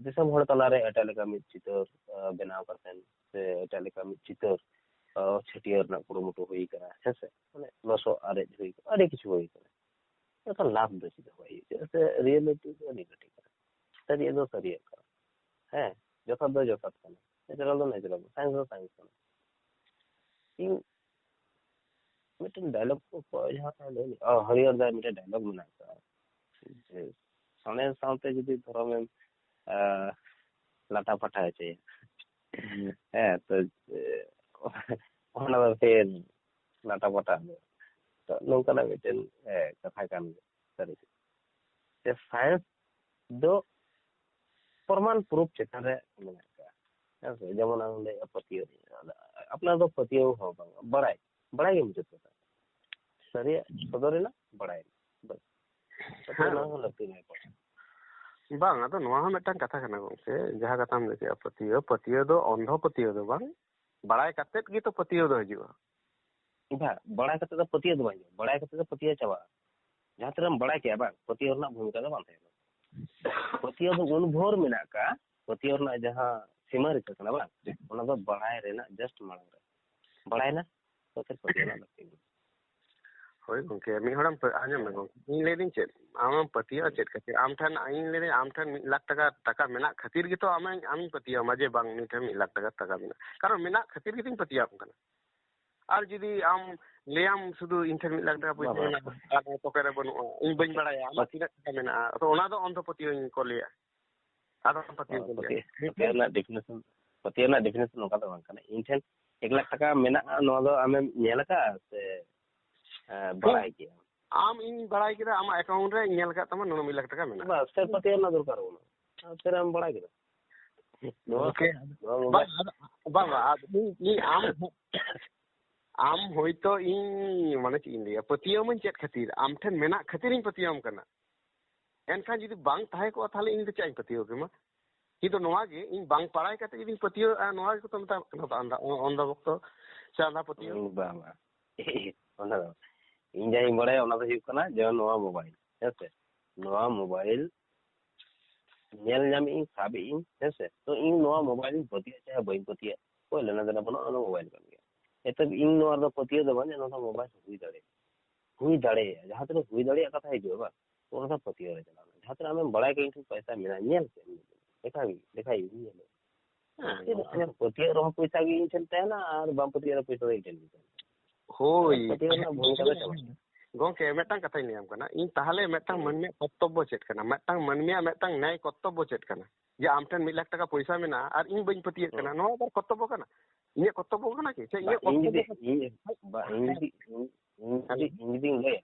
ᱫᱤᱥᱚᱢ ᱦᱚᱲ ᱛᱟᱞᱟᱨᱮ ᱮᱴᱟᱜ ᱞᱮᱠᱟ ᱢᱤᱫ ᱪᱤᱛᱟᱹᱨ, ᱟᱸ, ᱵᱮᱱᱟᱣ ᱠᱟᱛᱮ ᱥᱮ ᱮᱴᱟᱜ ᱞᱮᱠᱟ ᱢᱤᱫ ᱪᱤᱛᱟᱹᱨ, ᱟᱸ, ᱪᱷᱟᱹᱴᱭᱟᱹᱨ ᱨᱮᱱᱟᱜ ᱠᱩᱨᱩᱢᱩᱴᱩ ᱦᱩᱭ ᱠᱟᱱᱟ, ᱦᱮᱸ ᱥᱮ? ᱢᱟᱱᱮ ᱞᱚᱥᱚᱫ ᱟᱨᱮᱡ ᱦᱩᱭ ᱠᱟᱱᱟ, ᱟᱹᱰᱤ ᱠᱤᱪᱷᱩ ᱦᱩᱭ ᱠᱟᱱᱟ᱾ ᱢᱮᱱᱠᱷᱟᱱ ᱞᱟᱵᱷ ᱫᱚ ᱪᱮᱫ ᱦᱚᱸ ᱵᱟᱭ ᱦᱩᱭᱩᱜᱼᱟ, ᱪᱮᱫᱟᱜ ᱥᱮ reality ᱫᱚ reality ᱠᱟᱱᱟ, ᱥᱟᱹᱨᱤᱭᱟᱜ ᱫᱚ ᱥᱟᱹᱨᱤᱭᱟᱜ ᱠᱟᱱᱟ, ᱦᱮᱸ, ᱡᱚᱛᱷᱟᱛ ᱫᱚ ᱡᱚᱛᱷᱟᱛ ᱠᱟᱱᱟ, natural ᱫᱚ natural ᱠᱟᱱᱟ, science ᱫᱚ science ᱠᱟᱱᱟ᱾ ᱤᱧ ᱢᱤᱫᱴᱮᱱ dialogue ᱠᱚ ᱚᱠᱚᱭ ᱡᱟᱦᱟᱸ ᱞᱟᱹᱭ ᱞᱮᱫᱟ, ᱚ, ᱦᱚᱨᱤᱦᱚᱨ ᱫᱟᱭ ᱢᱤᱫᱴᱮᱱ dialogue ᱢᱮᱱᱟᱜ ᱟᱠᱟᱫᱟ ᱡᱮ ᱥᱟᱬᱮᱥ ᱥᱟᱶᱛᱮ ᱡᱩᱫᱤ ᱫᱷᱚᱨᱚᱢᱮᱢ, ᱟᱸ, ᱞᱟᱴᱟ ᱯᱟᱴᱟ ᱦᱚᱪᱚᱭᱟ᱾ ᱦᱮᱸ, ᱛᱚ, ᱮ, ᱚᱱᱟ ᱫᱚ ᱯᱷᱮᱨ ᱞᱟᱴᱟ ᱯᱟᱴᱟ᱾ ᱛᱚ, ᱱᱚᱝᱠᱟᱱᱟᱜ ᱢᱤᱫᱴᱮᱱ, ᱮ, ᱠᱟᱛᱷᱟ ᱠᱟᱱ ᱜᱮᱭᱟ, ᱥᱟᱹᱨᱤ ᱜᱮ᱾ ᱡᱮ science ᱫᱚ ᱯᱨᱚᱢᱟᱱ proof ᱪᱮᱛᱟᱱ ᱨᱮ ᱢᱮᱱᱟᱜ ᱟᱠᱟᱫᱟ᱾ ᱦᱮᱸ ᱥᱮ? ᱡᱮᱢᱚᱱ ᱟᱢ ᱞᱟᱹᱭᱮᱜᱼᱟ ᱯᱟᱹᱛᱭᱟᱹᱣ, ᱟᱯᱱᱟᱨ ᱫᱚ ᱯᱟᱹᱛᱭᱟᱹᱣ ᱦᱚᱸ ᱵᱟᱝ, ᱵᱟᱲᱟᱭ, ᱵᱟᱲᱟᱭ ᱜᱮ ᱢᱩᱪᱟᱹᱫ ᱠᱟᱛᱷᱟ᱾ ᱥᱟᱹᱨᱤᱭᱟᱜ ᱥᱚᱫᱚᱨ ᱮᱱᱟ, ᱵᱟᱲᱟᱭ ᱮᱱᱟ᱾ ᱵᱟᱥ᱾ ᱦᱮᱸ᱾ ᱚᱱᱟ ᱦᱚᱸ ᱞᱟᱹᱠᱛᱤ ᱢᱮᱱᱟᱜᱼᱟ᱾ ᱵᱟᱝ, ᱟᱫᱚ ᱱᱚᱣᱟ ᱦᱚᱸ ᱢᱤᱫᱴᱟᱝ ᱠᱟᱛᱷᱟ ᱠᱟᱱᱟ ᱜᱚᱝᱠᱮ, ᱡᱟᱦᱟᱸ ᱠᱟᱛᱷᱟᱢ ᱞᱟᱹᱭ ᱠᱮᱜᱼᱟ ᱯᱟᱹᱛᱭᱟᱹᱣ, ᱯᱟᱹᱛᱭᱟᱹᱣ ᱫᱚ ᱚᱱᱫᱷᱚ ᱯᱟᱹᱛᱭᱟᱹᱣ ᱫᱚ ᱵᱟᱝ, ᱵᱟᱲᱟᱭ ᱠᱟᱛᱮᱫ ᱜᱮᱛᱚ ᱯᱟᱹᱛᱭᱟᱹᱣ ᱫᱚ ᱦᱤᱡᱩᱜᱼᱟ᱾ ᱵᱟ, ᱵᱟᱲᱟᱭ ᱠᱟᱛᱮ ᱫᱚ ᱯᱟᱹᱛᱭᱟᱹᱣ ᱫᱚ ᱵᱟᱝ ᱦᱤᱡᱩᱜᱼᱟ, ᱵᱟᱲᱟᱭ ᱠᱟᱛᱮ ᱫᱚ ᱯᱟᱹᱛᱭᱟᱹᱣ ᱪᱟᱵᱟᱜᱼᱟ᱾ ᱡᱟᱦᱟᱸ ᱛᱤᱱᱟᱹᱜ ᱮᱢ ᱵᱟᱲᱟᱭ ᱠᱮᱜᱼᱟ ᱵᱟᱝ, ᱯᱟᱹᱛᱭᱟᱹᱣ ᱨᱮᱱᱟᱜ ᱵᱷᱩᱢᱤᱠᱟ ᱫᱚ ᱵᱟᱝ ᱛᱟᱦᱮᱸ ᱠᱟᱱᱟ᱾ ᱯᱟᱹᱛᱭᱟᱹᱣ ᱫᱚ ᱩᱱ ᱵᱷᱳᱨ ᱢᱮᱱᱟᱜ ᱟᱠᱟᱫᱼᱟ, ᱯᱟᱹᱛᱭᱟᱹᱣ ᱨᱮᱱᱟᱜ ᱡᱟᱦᱟᱸ ᱥᱤᱢᱟᱹ ᱨᱮᱠᱷᱟ ᱠᱟᱱᱟ ᱵᱟᱝ, ᱚᱱᱟ ᱫᱚ ᱵᱟᱲᱟᱭ ᱨᱮᱱᱟᱜ just ᱢᱟᱲᱟᱝ ᱨᱮ᱾ ᱵᱟᱲᱟᱭᱮᱱᱟ, ᱛᱚ ᱯᱷᱤᱨ ᱯᱟᱹᱛᱭᱟᱹᱣ ᱨᱮᱱᱟᱜ ᱞᱟᱹᱠᱛᱤ ᱢᱮᱱᱟᱜᱼᱟ᱾ ᱦᱳᱭ ᱜᱚᱝᱠᱮ, ᱢᱤᱫ ᱦᱚᱲᱮᱢ ᱯᱟᱹ-, ᱟᱸᱡᱚᱢ ᱢᱮ ᱜᱚᱝᱠᱮ, ᱤᱧ ᱞᱟᱹᱭᱫᱟᱹᱧ ᱪᱮᱫ, ᱟᱢᱮᱢ ᱯᱟᱹᱛᱭᱟᱹᱜᱼᱟ ᱪᱮᱫ ᱠᱷᱟᱹᱛᱤᱨ? ᱟᱢ ᱴᱷᱮᱱ, ᱤᱧ ᱞᱟᱹᱭᱫᱟᱹᱧ ᱟᱢ ᱴᱷᱮᱱ ᱢᱤᱫ ᱞᱟᱠᱷ ᱴᱟᱠᱟ, ᱴᱟᱠᱟ ᱢᱮᱱᱟᱜ ᱠᱷᱟᱹᱛᱤᱨ ᱜᱮᱛᱚ ᱟᱢᱮᱧ, ᱟᱢᱤᱧ ᱯᱟᱹᱛᱭᱟᱹᱣᱟᱢᱟ ᱡᱮ ᱵᱟᱝ ᱱᱩᱭ ᱴᱷᱮᱱ ᱢᱤᱫ ᱞᱟᱠᱷ ᱴᱟᱠᱟ, ᱴᱟᱠᱟ ᱢᱮᱱᱟᱜᱼᱟ, ᱠᱟᱨᱚᱱ ᱢᱮᱱᱟᱜ ᱠᱷᱟᱹᱛᱤᱨ ᱜᱮᱛᱚᱧ ᱯᱟᱹᱛᱭᱟᱹᱣᱟᱢ ᱠᱟᱱᱟ᱾ ᱟᱨ ᱡᱩᱫᱤ ᱟᱢ ᱞᱟᱹᱭᱟᱢ ᱥᱩᱫᱷᱩ ᱤᱧ ᱴᱷᱮᱱ ᱢᱤᱫ ᱞᱟᱠᱷ ᱴᱟᱠᱟ ᱯᱚᱭᱥᱟ ᱵᱟᱵᱟ᱾ ᱢᱮᱱᱟᱜᱼᱟ ᱟᱨ ᱯᱚᱠᱮᱴ ᱨᱮ ᱵᱟᱹᱱᱩᱜᱼᱟ, ᱤᱧ ᱵᱟᱹᱧ ᱵᱟᱲᱟᱭᱟ ᱟᱢᱟᱜ ᱛᱤᱱᱟᱹᱜ ᱴᱟᱠᱟ ᱢᱮᱱᱟᱜᱼᱟ, ᱛᱚ ᱚᱱᱟ ᱫᱚ ᱚᱱᱫᱷᱚ ᱯᱟᱹᱛᱭᱟᱹᱣ ᱤᱧ ᱠᱚ ᱞᱟᱹᱭᱟ᱾ ᱟᱫᱚ ᱯᱟᱹᱛᱭᱟᱹᱣ ᱵᱟᱝ, ᱠᱚ ᱞᱟᱹᱭᱟ᱾ ᱯᱟᱹᱛᱭᱟᱹᱣ, ᱯᱟᱹᱛᱭᱟᱹᱣ ᱨᱮᱱᱟᱜ definition, ᱯᱟᱹᱛᱭᱟᱹᱣ ᱨᱮᱱᱟᱜ definition ᱱᱚᱝᱠᱟ ᱫᱚ ᱵᱟᱝ ᱠᱟᱱᱟ᱾ ᱤᱧ ᱴᱷᱮᱱ ᱮᱠ ᱞᱟᱠᱷ ᱴᱟᱠᱟ ᱢᱮᱱᱟᱜᱼᱟ, ᱱᱚᱣᱟ ᱫᱚ ᱟᱢᱮᱢ ᱧᱮᱞ ᱟᱠᱟᱫᱼᱟ ᱥᱮ, ᱮ, ᱵᱟᱲᱟᱭ ᱠᱮᱜᱼᱟᱢ? ᱟᱢ, ᱤᱧ ᱵᱟᱲᱟᱭ ᱠᱮᱫᱟ, ᱟᱢᱟᱜ account ᱨᱮ ᱧᱮᱞ ᱟᱠᱟᱫ ᱛᱟᱢᱟ ᱱᱩᱱᱟᱹᱜ ᱢᱤᱫ ᱞᱟᱠᱷ ᱴᱟᱠᱟ ᱢᱮᱱᱟᱜᱼᱟ᱾ ᱵᱟᱥ, ᱥᱮ ᱯᱟᱹᱛᱭᱟᱹᱣ ᱨᱮᱱᱟᱜ ᱫᱚᱨᱠᱟᱨ ᱵᱟᱹᱱᱩᱜᱼᱟ᱾ ᱟᱨ ᱯᱷᱮᱨ ᱟᱢ ᱵᱟᱲᱟᱭ ᱠᱮᱫᱟ᱾ ᱱᱚᱣᱟ, ᱜᱚᱝᱠᱮ, ᱱᱚᱣᱟ ᱢᱳᱵᱟᱭᱤᱞ ᱵᱟᱝ, ᱟᱫᱚ, ᱵᱟᱝ, ᱵᱟᱝ, ᱟᱫᱚ ᱤᱧ, ᱤᱧ ᱟᱢ, ᱟᱢ ᱦᱚᱭᱛᱚ ᱤᱧ, ᱢᱟᱱᱮ ᱪᱮᱫ ᱤᱧ ᱞᱟᱹᱭᱟ, ᱯᱟᱹᱛᱭᱟᱹᱣ ᱢᱟᱹᱧ ᱪᱮᱫ ᱠᱷᱟᱹᱛᱤᱨ? ᱟᱢ ᱴᱷᱮᱱ ᱢᱮᱱᱟᱜ ᱠᱷᱟᱹᱛᱤᱨᱤᱧ ᱯᱟᱹᱛᱭᱟᱹᱣᱟᱢ ᱠᱟᱱᱟ᱾ ᱮᱱᱠᱷᱟᱱ ᱡᱩᱫᱤ ᱵᱟᱝ ᱛᱟᱦᱮᱸ ᱠᱚᱜᱼᱟ, ᱛᱟᱦᱚᱞᱮ ᱤᱧ ᱫᱚ ᱪᱮᱫ ᱤᱧ ᱯᱟᱹᱛᱭᱟᱹᱣ ᱠᱮᱢᱟ? ᱠᱤᱱᱛᱩ ᱱᱚᱣᱟ ᱜᱮ ᱤᱧ ᱵᱟᱝ ᱵᱟᱲᱟᱭ ᱠᱟᱛᱮ ᱡᱩᱫᱤᱧ ᱯᱟᱹᱛᱭᱟᱹᱣᱟᱜᱼᱟ, ᱱᱚᱣᱟ ᱜᱮᱠᱚ ᱢᱮᱛᱟᱜ ᱠᱟᱱᱟ ᱟᱱᱫᱷᱟ, ᱚ-, ᱚᱱᱫᱷᱟ ᱵᱷᱚᱠᱛᱚ ᱥᱮ ᱟᱱᱫᱷᱟ ᱯᱟᱹᱛᱭᱟᱹᱣ᱾ ᱦᱩᱸ, ᱵᱟᱝ, ᱵᱟᱝ᱾ ᱚᱱᱟ ᱫᱚ ᱵᱟᱝ᱾ ᱤᱧ ᱡᱟᱦᱟᱸᱧ ᱵᱟᱲᱟᱭᱟ, ᱚᱱᱟ ᱫᱚ ᱦᱩᱭᱩᱜ ᱠᱟᱱᱟ ᱡᱮ ᱱᱚᱣᱟ ᱢᱳᱵᱟᱭᱤᱞ, ᱦᱮᱸ ᱥᱮ? ᱱᱚᱣᱟ ᱢᱳᱵᱟᱭᱤᱞ ᱧᱮᱞ ᱧᱟᱢᱮᱫ ᱟᱹᱧ, ᱥᱟᱵᱮᱫ ᱟᱹᱧ, ᱦᱮᱸ ᱥᱮ? ᱛᱚ, ᱤᱧ ᱱᱚᱣᱟ ᱢᱳᱵᱟᱭᱤᱞ ᱤᱧ ᱯᱟᱹᱛᱭᱟᱹᱜ ᱪᱟᱦᱮ ᱵᱟᱹᱧ ᱯᱟᱹᱛᱭᱟᱹᱜ, ᱚᱠᱚᱭ ᱞᱮᱱᱟ ᱫᱮᱱᱟ ᱵᱟᱹᱱᱩᱜᱼᱟ, ᱚᱱᱟ ᱢᱳᱵᱟᱭᱤᱞ ᱠᱟᱱ ᱜᱮᱭᱟ᱾ ᱮᱛᱚ ᱤᱧ ᱱᱚᱣᱟ ᱨᱮᱫᱚ ᱯᱟᱹᱛᱭᱟᱹᱣ ᱫᱚ ᱵᱟᱝ, ᱡᱮ ᱱᱚᱣᱟ ᱫᱚ ᱢᱳᱵᱟᱭᱤᱞ ᱦᱩᱭ ᱫᱟᱲᱮᱭᱟᱜᱼᱟ᱾ ᱦᱩᱭ ᱫᱟᱲᱮᱭᱟᱜᱼᱟ, ᱡᱟᱦᱟᱸ ᱛᱤᱱᱟᱹᱜ ᱦᱩᱭ ᱫᱟᱲᱮᱭᱟᱜ ᱠᱟᱛᱷᱟ ᱦᱤᱡᱩᱜᱼᱟ ᱵᱟᱝ, ᱚᱱᱟ ᱫᱚ ᱯᱟᱹᱛᱭᱟᱹᱣ ᱨᱮ ᱪᱟᱞᱟᱣ ᱮᱱᱟ᱾ ᱡᱟᱦᱟᱸ ᱛᱤᱱᱟᱹᱜ ᱟᱢᱮᱢ ᱵᱟᱲᱟᱭ ᱠᱮᱫ ᱤᱧ ᱴᱷᱮᱱ ᱯᱚᱭᱥᱟ ᱢᱮᱱᱟᱜᱼᱟ, ᱧᱮᱞ ᱠᱮᱫ ᱟᱢ, ᱫᱮᱠᱷᱟᱣ ᱜᱮ, ᱫᱮᱠᱷᱟᱣ ᱜᱮ, ᱧᱮᱞ ᱢᱮ᱾ ᱦᱮᱸ, ᱪᱮᱫ ᱟᱢᱮᱢ ᱯᱟᱹᱛᱭᱟᱹᱜ ᱨᱮᱦᱚᱸ ᱯᱚᱭᱥᱟ ᱜᱮ ᱤᱧ ᱴᱷᱮᱱ ᱛᱟᱦᱮᱱᱟ ᱟᱨ ᱵᱟᱢ ᱯᱟᱹᱛᱭᱟᱹᱜ ᱨᱮᱦᱚᱸ ᱯᱚᱭᱥᱟ ᱫᱚ ᱤᱧ ᱴᱷᱮᱱ ᱜᱮ ᱛᱟᱦᱮᱱᱟ᱾ ᱦᱳᱭ᱾ ᱯᱟᱹᱛᱭᱟᱹᱣ ᱨᱮᱱᱟᱜ ᱵᱷᱩᱢᱤᱠᱟ ᱫᱚ ᱪᱟᱵᱟᱜ ᱠᱟᱱᱟ᱾ ᱜᱚᱝᱠᱮ, ᱢᱤᱫᱴᱟᱝ ᱠᱟᱛᱷᱟᱧ ᱞᱟᱹᱭᱟᱢ ᱠᱟᱱᱟ, ᱤᱧ ᱛᱟᱦᱚᱞᱮ ᱢᱤᱫᱴᱟᱝ ᱦᱩᱸ᱾ ᱢᱟᱹᱱᱢᱤᱭᱟᱜ ᱠᱚᱨᱛᱚᱵᱵᱚ ᱪᱮᱫ ᱠᱟᱱᱟ? ᱢᱤᱫᱴᱟᱝ ᱢᱟᱹᱱᱢᱤᱭᱟᱜ ᱢᱤᱫᱴᱟᱝ ᱱᱮᱭ ᱠᱚᱨᱛᱚᱵᱵᱚ ᱪᱮᱫ ᱠᱟᱱᱟ? ᱡᱮ ᱟᱢ ᱴᱷᱮᱱ ᱢᱤᱫ ᱞᱟᱠᱷ ᱴᱟᱠᱟ ᱯᱚᱭᱥᱟ ᱢᱮᱱᱟᱜᱼᱟ ᱟᱨ ᱤᱧ ᱵᱟᱹᱧ ᱯᱟᱹᱛᱭᱟᱹᱜ ᱠᱟᱱᱟ, ᱦᱩᱸ᱾ ᱱᱚᱣᱟ ᱫᱚ ᱠᱚᱨᱛᱚᱵᱵᱚ ᱠᱟᱱᱟ? ᱤᱧᱟᱹᱜ ᱠᱚᱨᱛᱚᱵᱵᱚ ᱠᱟᱱᱟ ᱠᱤ? ᱥᱮ ᱵᱟ, ᱤᱧᱟᱹᱜ ᱤᱧ ᱠᱚᱨᱛᱚᱵᱵᱚ ᱡᱩᱫᱤ, ᱠᱟᱱᱟ? ᱤᱧ, ᱵᱟ, ᱤᱧ ᱡᱩᱫᱤ, ᱤᱧ, ᱤᱧ ᱡᱩᱫᱤ, ᱤᱧ ᱡᱩᱫᱤᱧ ᱞᱟᱹᱭᱟ,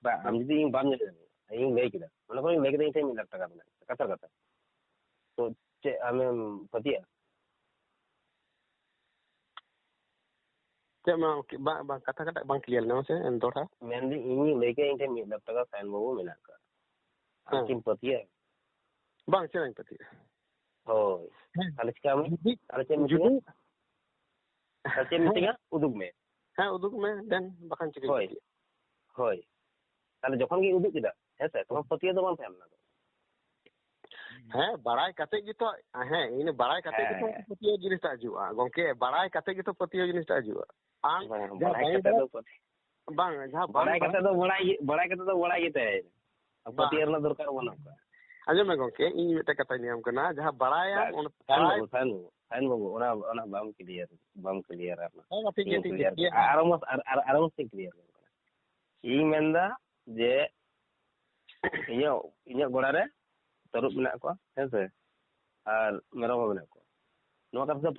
ᱵᱟ, ᱟᱢ ᱦᱮᱸ᱾ ᱡᱩᱫᱤ ᱤᱧ ᱵᱟᱢ ᱧᱮᱞ ᱧᱟᱢᱟ, ᱤᱧ ᱞᱟᱹᱭ ᱠᱮᱫᱟ, ᱢᱚᱱᱮ ᱠᱚᱨᱮᱧ ᱞᱟᱹᱭ ᱠᱮᱫᱟ, ᱤᱧ ᱴᱷᱮᱱ ᱢᱤᱫ ᱞᱟᱠᱷ ᱴᱟᱠᱟ ᱢᱮᱱᱟᱜᱼᱟ, ᱠᱟᱛᱷᱟ ᱠᱟᱛᱷᱟ᱾ ᱛᱚ ᱪᱮᱫ ᱟᱢᱮᱢ ᱯᱟᱹᱛᱭᱟᱹᱜᱼᱟ? ᱪᱮᱫ ᱢᱟ, ᱵᱟᱝ, ᱵᱟᱝ, ᱠᱟᱛᱷᱟ ᱠᱟᱴᱟᱜ ᱵᱟᱝ ᱠᱞᱤᱭᱟᱨ ᱞᱮᱱᱟ, ᱢᱟᱥᱮ ᱫᱚᱦᱲᱟ᱾ ᱢᱮᱱᱫᱟᱹᱧ, ᱤᱧᱤᱧ ᱞᱟᱹᱭ ᱠᱮᱫᱟ, ᱤᱧ ᱴᱷᱮᱱ ᱢᱤᱫ ᱞᱟᱠᱷ ᱴᱟᱠᱟ ᱥᱟᱭᱤᱱ ᱵᱟᱹᱵᱩ ᱢᱮᱱᱟᱜ ᱟᱠᱟᱫ᱾ ᱟᱢ ᱦᱮᱸ᱾ ᱠᱤᱢ ᱯᱟᱹᱛᱭᱟᱹᱜᱼᱟ? ᱵᱟᱝ, ᱪᱮᱫᱟᱜ ᱤᱧ ᱯᱟᱹᱛᱭᱟᱹᱜᱼᱟ? ᱦᱳᱭ᱾ ᱦᱮᱸ᱾ ᱛᱟᱦᱞᱮ ᱪᱤᱠᱟᱹᱭ ᱢᱮ? ᱡᱩᱫᱤ, ᱛᱟᱦᱞᱮ ᱪᱮᱫ ᱮᱢ ᱡᱩᱫᱤ ᱢᱤᱛᱟᱹᱧᱟ? ᱛᱟᱦᱞᱮ ᱪᱮᱫ ᱮᱢ ᱦᱮᱸ᱾ ᱢᱤᱛᱟᱹᱧᱟ? ᱩᱫᱩᱜ ᱢᱮ᱾ ᱦᱮᱸ, ᱩᱫᱩᱜ ᱢᱮ, then ᱵᱟᱠᱷᱟᱱ ᱪᱤᱠᱟᱹᱧ ᱦᱳᱭ᱾ ᱯᱟᱹᱛᱭᱟᱹᱜᱼᱟ? ᱦᱳᱭ᱾ ᱛᱟᱦᱞᱮ ᱡᱚᱠᱷᱚᱱ ᱜᱤᱧ ᱩᱫᱩᱜ ᱠᱮᱫᱟ, ᱦᱮᱸ ᱥᱮ, ᱛᱚᱠᱷᱚᱱ ᱯᱟᱹᱛᱭᱟᱹᱣ ᱫᱚ ᱵᱟᱝ ᱛᱟᱦᱮᱸ ᱞᱮᱱᱟ ᱛᱚ᱾ ᱦᱮᱸ, ᱵᱟᱲᱟᱭ ᱠᱟᱛᱮ ᱜᱮᱛᱚ, ᱦᱮᱸ, ᱤᱱᱟᱹ ᱵᱟᱲᱟᱭ ᱠᱟᱛᱮ ᱜᱮᱛᱚ ᱦᱮᱸ᱾ ᱯᱟᱹᱛᱭᱟᱹᱣ ᱡᱤᱱᱤᱥᱴᱟᱜ ᱦᱤᱡᱩᱜᱼᱟ, ᱜᱚᱝᱠᱮ, ᱵᱟᱲᱟᱭ ᱠᱟᱛᱮ ᱜᱮᱛᱚ ᱯᱟᱹᱛᱭᱟᱹᱣ ᱡᱤᱱᱤᱥᱴᱟᱜ ᱦᱤᱡᱩᱜᱼᱟ᱾ ᱟᱢ ᱵᱟᱝ, ᱡᱟᱦᱟᱸ ᱵᱟᱲᱟᱭ ᱵᱟᱝ ᱠᱟᱛᱮ ᱵᱟᱲᱟᱭ, ᱫᱚ ᱯᱟᱹᱛᱭᱟᱹᱣ ᱵᱟᱝ, ᱡᱟᱦᱟᱸ ᱵᱟᱝ ᱵᱟᱲᱟᱭ ᱵᱟᱲᱟᱭ ᱠᱟᱛᱮ ᱫᱚ ᱵᱟᱲᱟᱭ ᱜᱮ, ᱵᱟᱲᱟᱭ ᱠᱟᱛᱮ ᱫᱚ ᱵᱟᱲᱟᱭ ᱜᱮ ᱛᱟᱦᱮᱸᱭᱮᱱᱟ᱾ ᱵᱟᱝ᱾ ᱯᱟᱹᱛᱭᱟᱹᱣ ᱨᱮᱱᱟᱜ ᱫᱚᱨᱠᱟᱨ ᱵᱟᱹᱱᱩᱜ ᱠᱟᱜᱼᱟ᱾ ᱟᱸᱡᱚᱢ ᱢᱮ ᱜᱚᱝᱠᱮ, ᱤᱧ ᱢᱤᱫᱴᱮᱱ ᱠᱟᱛᱷᱟᱧ ᱞᱟᱹᱭᱟᱢ ᱠᱟᱱᱟ, ᱡᱟᱦᱟᱸ ᱵᱟᱲᱟᱭᱟᱢ, ᱵᱟᱝ, ᱚᱱᱟ ᱥᱟᱭᱤᱱ ᱵᱟᱲᱟᱭ ᱵᱟᱹᱵᱩ, ᱥᱟᱭᱤᱱ ᱵᱟᱹᱵᱩ, ᱥᱟᱭᱤᱱ ᱵᱟᱹᱵᱩ, ᱚᱱᱟ, ᱚᱱᱟ ᱵᱟᱢ ᱠᱞᱤᱭᱟᱨ, ᱵᱟᱢ ᱠᱞᱤᱭᱟᱨ ᱦᱮᱸ, ᱢᱟ, ᱴᱷᱤᱠ ᱜᱮᱭᱟ, ᱤᱧ ᱴᱷᱤᱠ ᱜᱮᱭᱟ, ᱠᱞᱤᱭᱟᱨ ᱴᱷᱤᱠ ᱜᱮᱭᱟ᱾ ᱟᱨ, ᱟᱨ, ᱟᱨ, ᱟᱨ ᱢᱚᱡᱽ ᱤᱧ ᱠᱞᱤᱭᱟᱨ ᱠᱟᱱᱟ᱾ ᱤᱧ ᱢᱮᱱᱫᱟ ᱡᱮ ᱤᱧᱟᱹᱜ, ᱤᱧᱟᱹᱜ ᱜᱚᱲᱟ ᱨᱮ ᱛᱟᱹᱨᱩᱵ ᱢᱮᱱᱟᱜ ᱠᱚᱣᱟ, ᱦᱮᱸ ᱥᱮ, ᱟᱨ ᱢᱮᱨᱚᱢ ᱦᱚᱸ ᱢᱮᱱᱟᱜ ᱠᱚᱣᱟ᱾ ᱱᱚᱣᱟ ᱠᱟᱛᱷᱟ ᱫᱚ